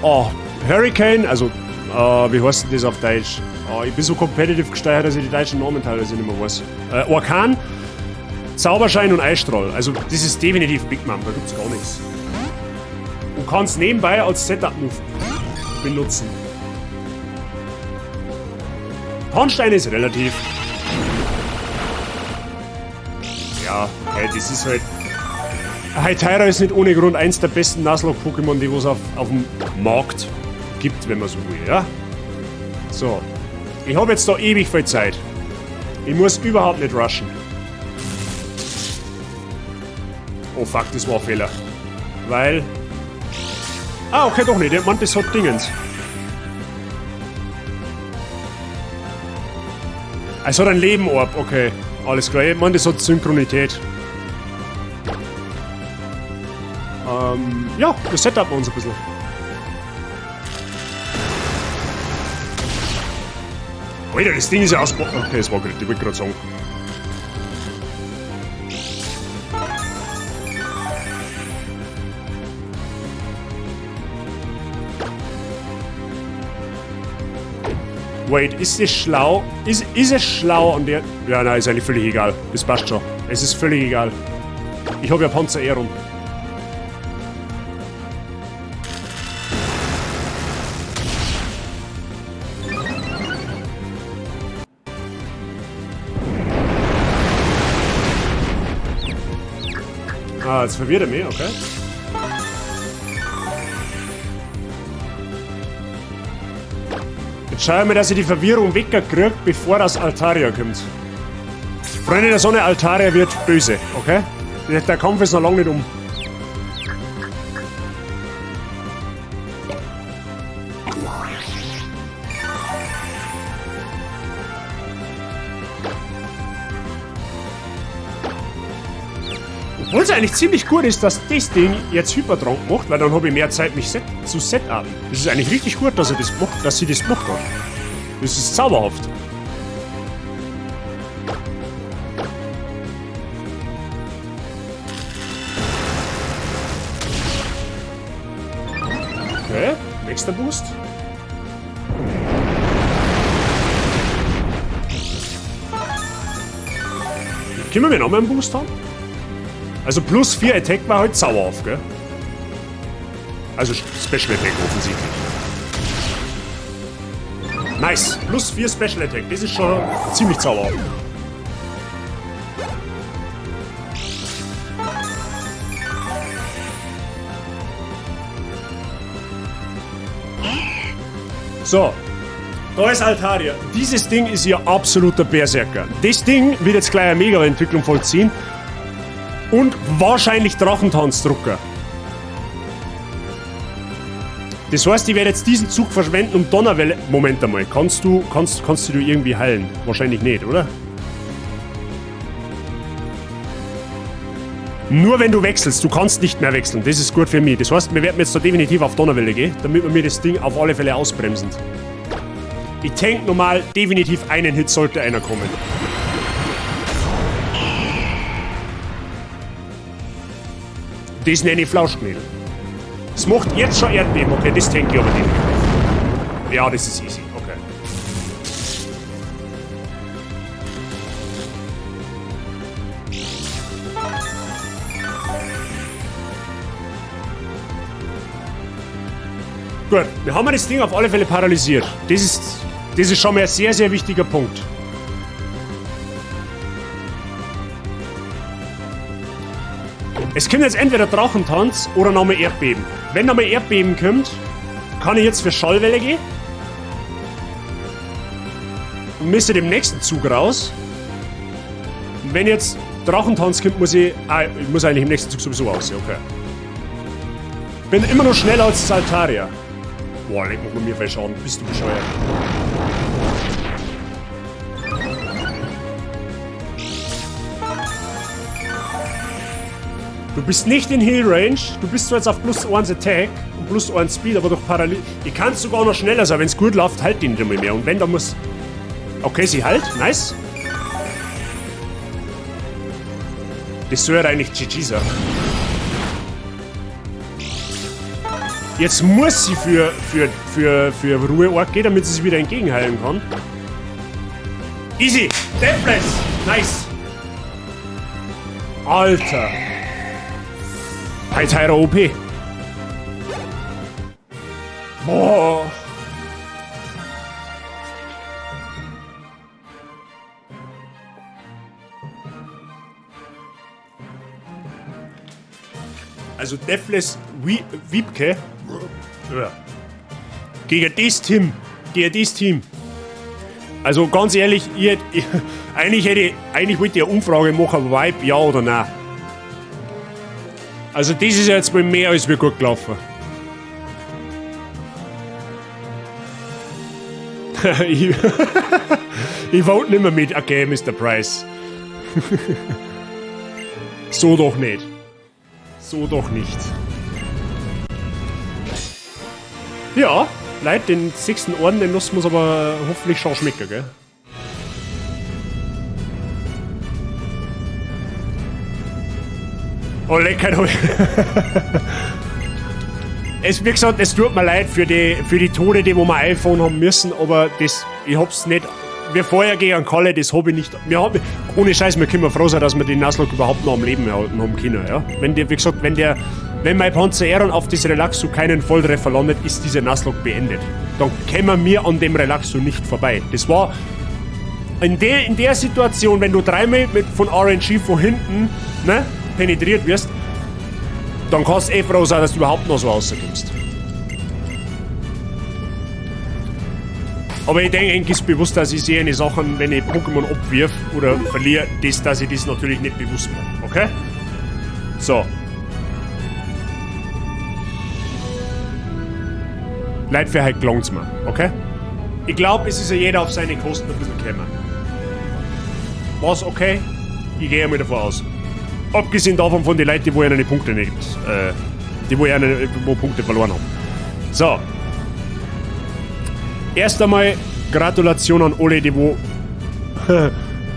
oh, Hurricane, also, wie heißt denn das auf Deutsch? Oh, ich bin so competitive gesteuert, dass ich die deutschen Namen teilweise nicht mehr weiß. Orkan, Zauberschein und Eisstrahl. Also das ist definitiv Big Mom, da gibt's gar nichts. Du kannst nebenbei als Setup-Move benutzen. Tarnstein ist relativ. Ja, okay, das ist halt... Hytera ist nicht ohne Grund eins der besten Nuzlocke-Pokémon, die es auf dem Markt gibt, wenn man so will, ja? So. Ich hab jetzt da ewig viel Zeit. Ich muss überhaupt nicht rushen. Oh fuck, das war ein Fehler. Weil... Ah, okay, doch nicht. Der meint, das hat Dingens. Es hat ein Leben-Orb, okay. Alles klar. Ich meine, das hat Synchronität. Ja, das setup wir uns ein bisschen. Alter, das Ding ist ja aus... Okay, das war gerade, ich wollte gerade sagen. Wait, ist es schlau? Ist es schlau an der... Ja, nein, ist eigentlich völlig egal. Das passt schon. Es ist völlig egal. Ich hab ja Panzerehrung. Ah, jetzt verwirrt er mich, okay. Jetzt schau ich mal, dass ich die Verwirrung wegkrieg, bevor das Altaria kommt. Freunde der Sonne, Altaria wird böse, okay? Der Kampf ist noch lange nicht um. Obwohl es eigentlich ziemlich gut ist, dass das Ding jetzt Hypertrank macht, weil dann habe ich mehr Zeit, mich zu setupen. Das ist eigentlich richtig gut, dass er das macht, dass sie das gemacht hat. Das ist zauberhaft. Okay, nächster Boost. Können wir noch mal einen Boost haben? Also plus 4 Attack war halt sauer auf, gell? Also Special Attack offensichtlich. Nice. Plus 4 Special Attack. Das ist schon ziemlich sauber. So. Da ist Altaria. Dieses Ding ist ihr absoluter Berserker. Das Ding wird jetzt gleich eine Mega-Entwicklung vollziehen. Und wahrscheinlich Drachentanzdrucker. Das heißt, ich werde jetzt diesen Zug verschwenden, um Donnerwelle... Moment einmal, kannst du irgendwie heilen? Wahrscheinlich nicht, oder? Nur wenn du wechselst, du kannst nicht mehr wechseln. Das ist gut für mich. Das heißt, wir werden jetzt da definitiv auf Donnerwelle gehen, damit wir mir das Ding auf alle Fälle ausbremsen. Ich tank normal, definitiv einen Hit sollte einer kommen. Das nenne ich Flauschknädel. Es macht jetzt schon Erdbeben, okay, das tank ich aber definitiv. Ja, das ist easy, okay. Gut, wir haben das Ding auf alle Fälle paralysiert. Das ist schon mal ein sehr, sehr wichtiger Punkt. Es kommt jetzt entweder Drachentanz oder nochmal Erdbeben. Wenn nochmal Erdbeben kommt, kann ich jetzt für Schallwelle gehen. Und müsste dem nächsten Zug raus. Und wenn jetzt Drachentanz kommt, muss ich... Ah, ich muss eigentlich im nächsten Zug sowieso raus, okay. Bin immer noch schneller als das Altaria. Boah, leck mal mir viel Schaden. Bist du bescheuert? Du bist nicht in Heal Range, du bist zwar jetzt auf plus 1 Attack und plus 1 Speed, aber durch Paralyse. Ich kann sogar noch schneller sein, wenn es gut läuft, halt die nicht einmal mehr. Und wenn, dann muss. Okay, sie halt, nice. Das soll ja eigentlich GG sein. Jetzt muss sie für Ruheort gehen, damit sie sich wieder entgegenheilen kann. Easy! Deathless! Nice! Alter! Heiterer OP. Boah. Also Deathless Wiebke. Ja. Gegen das Team. Gegen das Team. Also ganz ehrlich, eigentlich wollte ich eine Umfrage machen, Vibe, ja oder nein. Also das ist ja jetzt mal mehr als wir gut gelaufen. Ich vote nicht mehr mit. Okay, Mr. Price. So doch nicht. So doch nicht. Ja, Leute, den 6. Orden, den lassen wir uns aber hoffentlich schon schmecken, gell? Oh, lecker. Es, wie gesagt, es tut mir leid für die Tode, die wo wir iPhone haben müssen, aber das, ich hab's nicht. Wir vorher gegen Kalle, das hab ich nicht. Wir haben, ohne Scheiß, wir können froh sein, dass wir den Nuzlocke überhaupt noch am Leben erhalten haben können, ja. Wenn der, wie gesagt, wenn mein Panzer Aeron auf das Relaxo keinen Volltreffer landet, ist diese Nuzlocke beendet. Dann kämen wir an dem Relaxo nicht vorbei. Das war in der Situation, wenn du dreimal von RNG von hinten, ne, penetriert wirst, dann kannst du eh froh sein, dass du überhaupt noch so rauskommst. Aber ich denke, eigentlich ist bewusst, dass ich sehe eine Sachen, wenn ich Pokémon abwirf oder verliere, dass ich das natürlich nicht bewusst mache. Okay? So. Leid für heute gelangt's mir, okay? Ich glaube, es ist ja jeder auf seine Kosten ein bisschen gekommen. War's okay? Ich gehe einmal davon aus. Abgesehen davon von den Leuten, die wo ihnen die Punkte nicht, die wo ihnen, wo Punkte verloren haben. So. Erst einmal Gratulation an alle, die wo,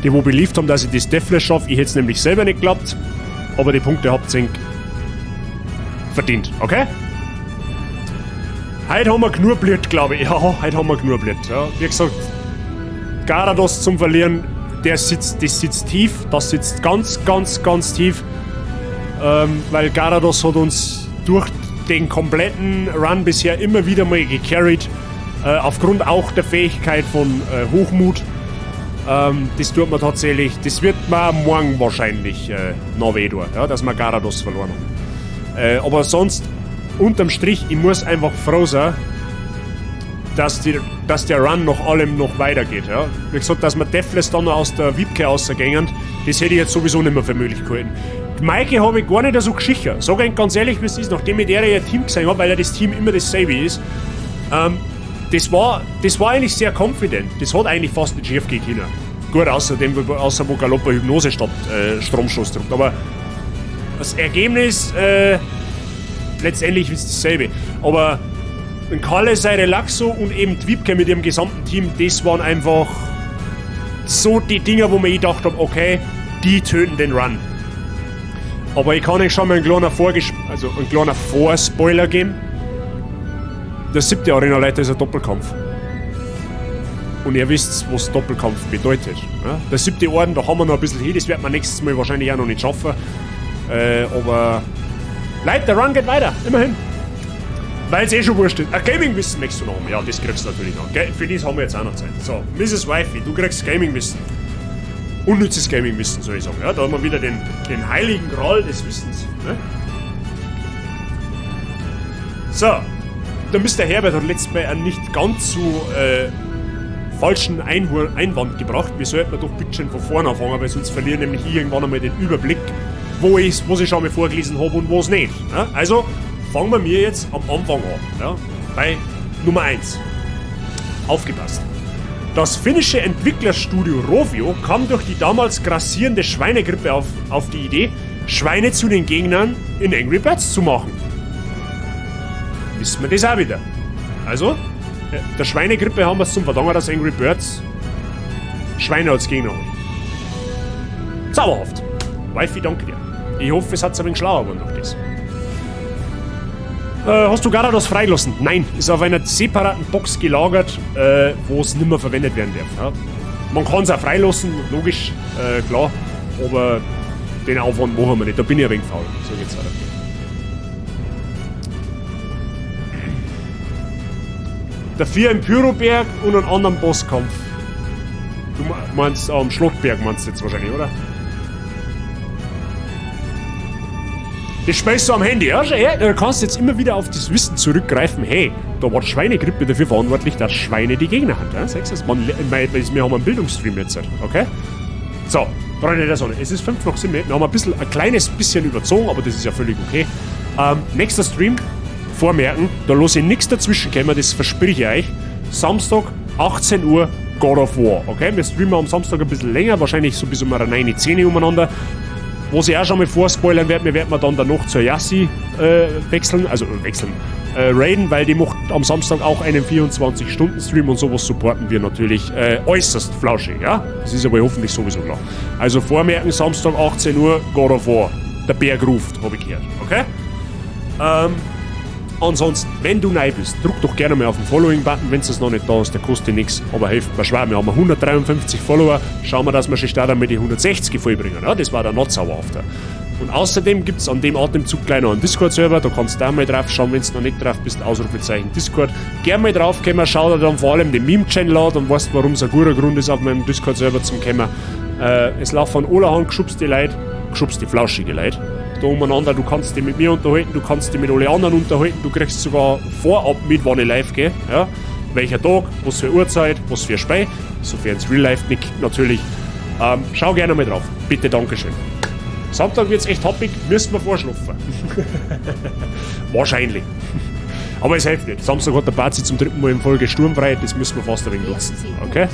die wo belieft haben, dass ich das Deathless schaffe. Ich hätte es nämlich selber nicht geglaubt. Aber die Punkte habt ihr verdient, okay? Heute haben wir genug Blut, glaube ich. Ja, heute haben wir genug Blut. Ja, wie gesagt, Garados zum Verlieren, das sitzt tief. Das sitzt ganz, ganz, ganz tief. Weil Garados hat uns durch den kompletten Run bisher immer wieder mal gecarried. Aufgrund auch der Fähigkeit von Hochmut. Das tut mir tatsächlich, das wird mir morgen wahrscheinlich noch weh tun, ja, dass wir Garados verloren haben. Aber sonst, unterm Strich, ich muss einfach froh sein, dass der Run nach allem noch weitergeht. Ja. Wie gesagt, dass wir Deathless dann noch aus der Wiebke rausgängen, das hätte ich jetzt sowieso nicht mehr für möglich gehalten. Die Maike habe ich gar nicht so geschichert. Sag ich ganz ehrlich, wie es ist, nachdem ich der ihr Team gesehen habe, weil ja das Team immer dasselbe ist, das war eigentlich sehr confident. Das hat eigentlich fast nicht schief gehen können. Gut, außer wo Galoppa Hypnose statt Stromschuss drückt. Aber das Ergebnis letztendlich ist dasselbe. Aber ein Kalle, sein Relaxo und eben die Wiebke mit ihrem gesamten Team, das waren einfach so die Dinger, wo mir ich gedacht habe, okay, die töten den Run. Aber ich kann euch schon mal einen kleinen Vorspoiler geben. Der 7. Arenaleiter ist ein Doppelkampf. Und ihr wisst, was Doppelkampf bedeutet. Ja? Der 7. Orden, da haben wir noch ein bisschen hin, das wird man nächstes Mal wahrscheinlich auch noch nicht schaffen. Aber Leute, der Run geht weiter, immerhin. Weil es eh schon wurscht ist. Ein Gaming-Wissen möchtest du noch haben. Ja, das kriegst du natürlich noch. Für das haben wir jetzt auch noch Zeit. So, Mrs. Wifey, du kriegst Gaming-Wissen. Unnützes Gaming-Wissen, soll ich sagen. Ja, da haben wir wieder den heiligen Gral des Wissens. Ne? So, der Mr. Herbert hat letztes Mal einen nicht ganz so falschen Einwand gebracht. Wir sollten doch bitte schon von vorne anfangen, weil sonst verlieren nämlich irgendwann einmal den Überblick, wo ich schon mal vorgelesen habe und wo es nicht. Ne? Also, fangen wir mir jetzt am Anfang an, ja, bei Nummer 1. Aufgepasst. Das finnische Entwicklerstudio Rovio kam durch die damals grassierende Schweinegrippe auf die Idee, Schweine zu den Gegnern in Angry Birds zu machen. Wissen wir das auch wieder. Also, der Schweinegrippe haben wir es zum Verdanken, dass Angry Birds Schweine als Gegner hat. Zauberhaft. Wifi, danke dir. Ich hoffe, es hat ein wenig schlauer geworden durch das. Hast du Garados freigelassen? Nein, ist auf einer separaten Box gelagert, wo es nimmer verwendet werden darf. Ja. Man kann es auch freilassen, logisch, klar, aber den Aufwand machen wir nicht, da bin ich ein wenig faul. So geht's auch. Dafür im Pyroberg und einen anderen Bosskampf. Du meinst am Schlottberg meinst du jetzt wahrscheinlich, oder? Das spielst du am Handy, ja? Ja, du kannst jetzt immer wieder auf das Wissen zurückgreifen. Hey, da war die Schweinegrippe dafür verantwortlich, dass Schweine die Gegner haben. Ja? Siehst du das? Wir haben einen Bildungsstream jetzt, okay? So, Freunde der Sonne, es ist 7:05. Wir haben ein kleines bisschen überzogen, aber das ist ja völlig okay. Nächster Stream, vormerken, da lasse ich nichts dazwischen kommen, das verspreche ich euch. Samstag, 18 Uhr, God of War, okay? Wir streamen am Samstag ein bisschen länger, wahrscheinlich so bis um 9, 10 umeinander. Was ich auch schon mal vorspoilern werde, wir werden dann danach zur Yassi raiden, weil die macht am Samstag auch einen 24-Stunden-Stream und sowas supporten wir natürlich äußerst flauschig, ja? Das ist aber hoffentlich sowieso klar. Also vormerken, Samstag 18 Uhr, God of War. Der Berg ruft, habe ich gehört, okay? Ansonsten, wenn du neu bist, drück doch gerne mal auf den Following-Button, wenn es noch nicht da ist, der kostet nichts, aber hilft mir schwer. Wir haben 153 Follower, schauen wir, dass wir schon starten mit die 160 vollbringen. Ja, das war der not sauerhafter. Und außerdem gibt es an dem Atemzug gleich noch einen Discord-Server, da kannst du da mal drauf schauen, wenn du noch nicht drauf bist, Ausrufezeichen Discord. Gerne mal drauf kommen, schau dir dann vor allem den Meme-Channel an, dann weißt du, warum es ein guter Grund ist, auf meinem Discord-Server zum kommen. Es laufen allerhand geschubste Leute, geschubste, flauschige Leute da umeinander, du kannst dich mit mir unterhalten, du kannst dich mit alle anderen unterhalten, du kriegst sogar vorab mit, wann ich live gehe, ja? Welcher Tag, was für Uhrzeit, was für Spiel, sofern es Real Life nicht natürlich. Schau gerne mal drauf, bitte, dankeschön. Samstag wird's echt happig, müssen wir vorschlafen. Wahrscheinlich. Aber es hilft nicht. Samstag hat der Bazi zum dritten Mal in Folge sturmfrei, das müssen wir fast ein wenig nutzen. Okay?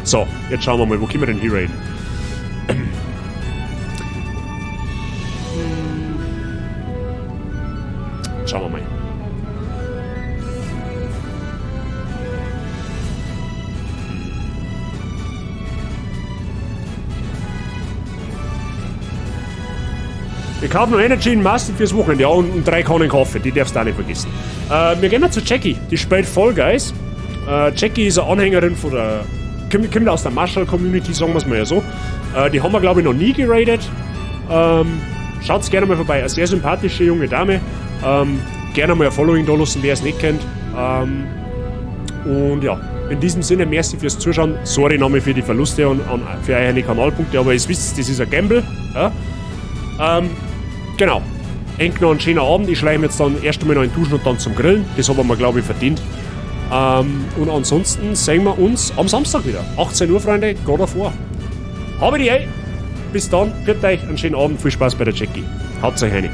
So, jetzt schauen wir mal, wo können wir denn hier raiden? Schauen wir mal. Wir kaufen noch Energy in Massen fürs Wochenende, ja, und 3 Kannen Kaffee, die darfst du auch nicht vergessen. Wir gehen mal zu Jackie, die spielt Fall Guys. Jackie ist eine Anhängerin von der... Kommt aus der Marshall Community, sagen wir es mal ja so. Die haben wir, glaube ich, noch nie geradet. Schaut's gerne mal vorbei, eine sehr sympathische junge Dame. Gerne mal ein Following da lassen, wer es nicht kennt. Und ja, in diesem Sinne, merci fürs Zuschauen. Sorry nochmal für die Verluste und für eure Kanalpunkte, aber ihr wisst, das ist ein Gamble. Ja? Genau. Enk noch einen schönen Abend. Ich schleiche jetzt dann erst einmal noch in Duschen und dann zum Grillen. Das haben wir, glaube ich, verdient. Und ansonsten sehen wir uns am Samstag wieder. 18 Uhr, Freunde, God of War. Habe die Ehr. Bis dann, pfiat euch, einen schönen Abend, viel Spaß bei der Jackie. Haut euch rein.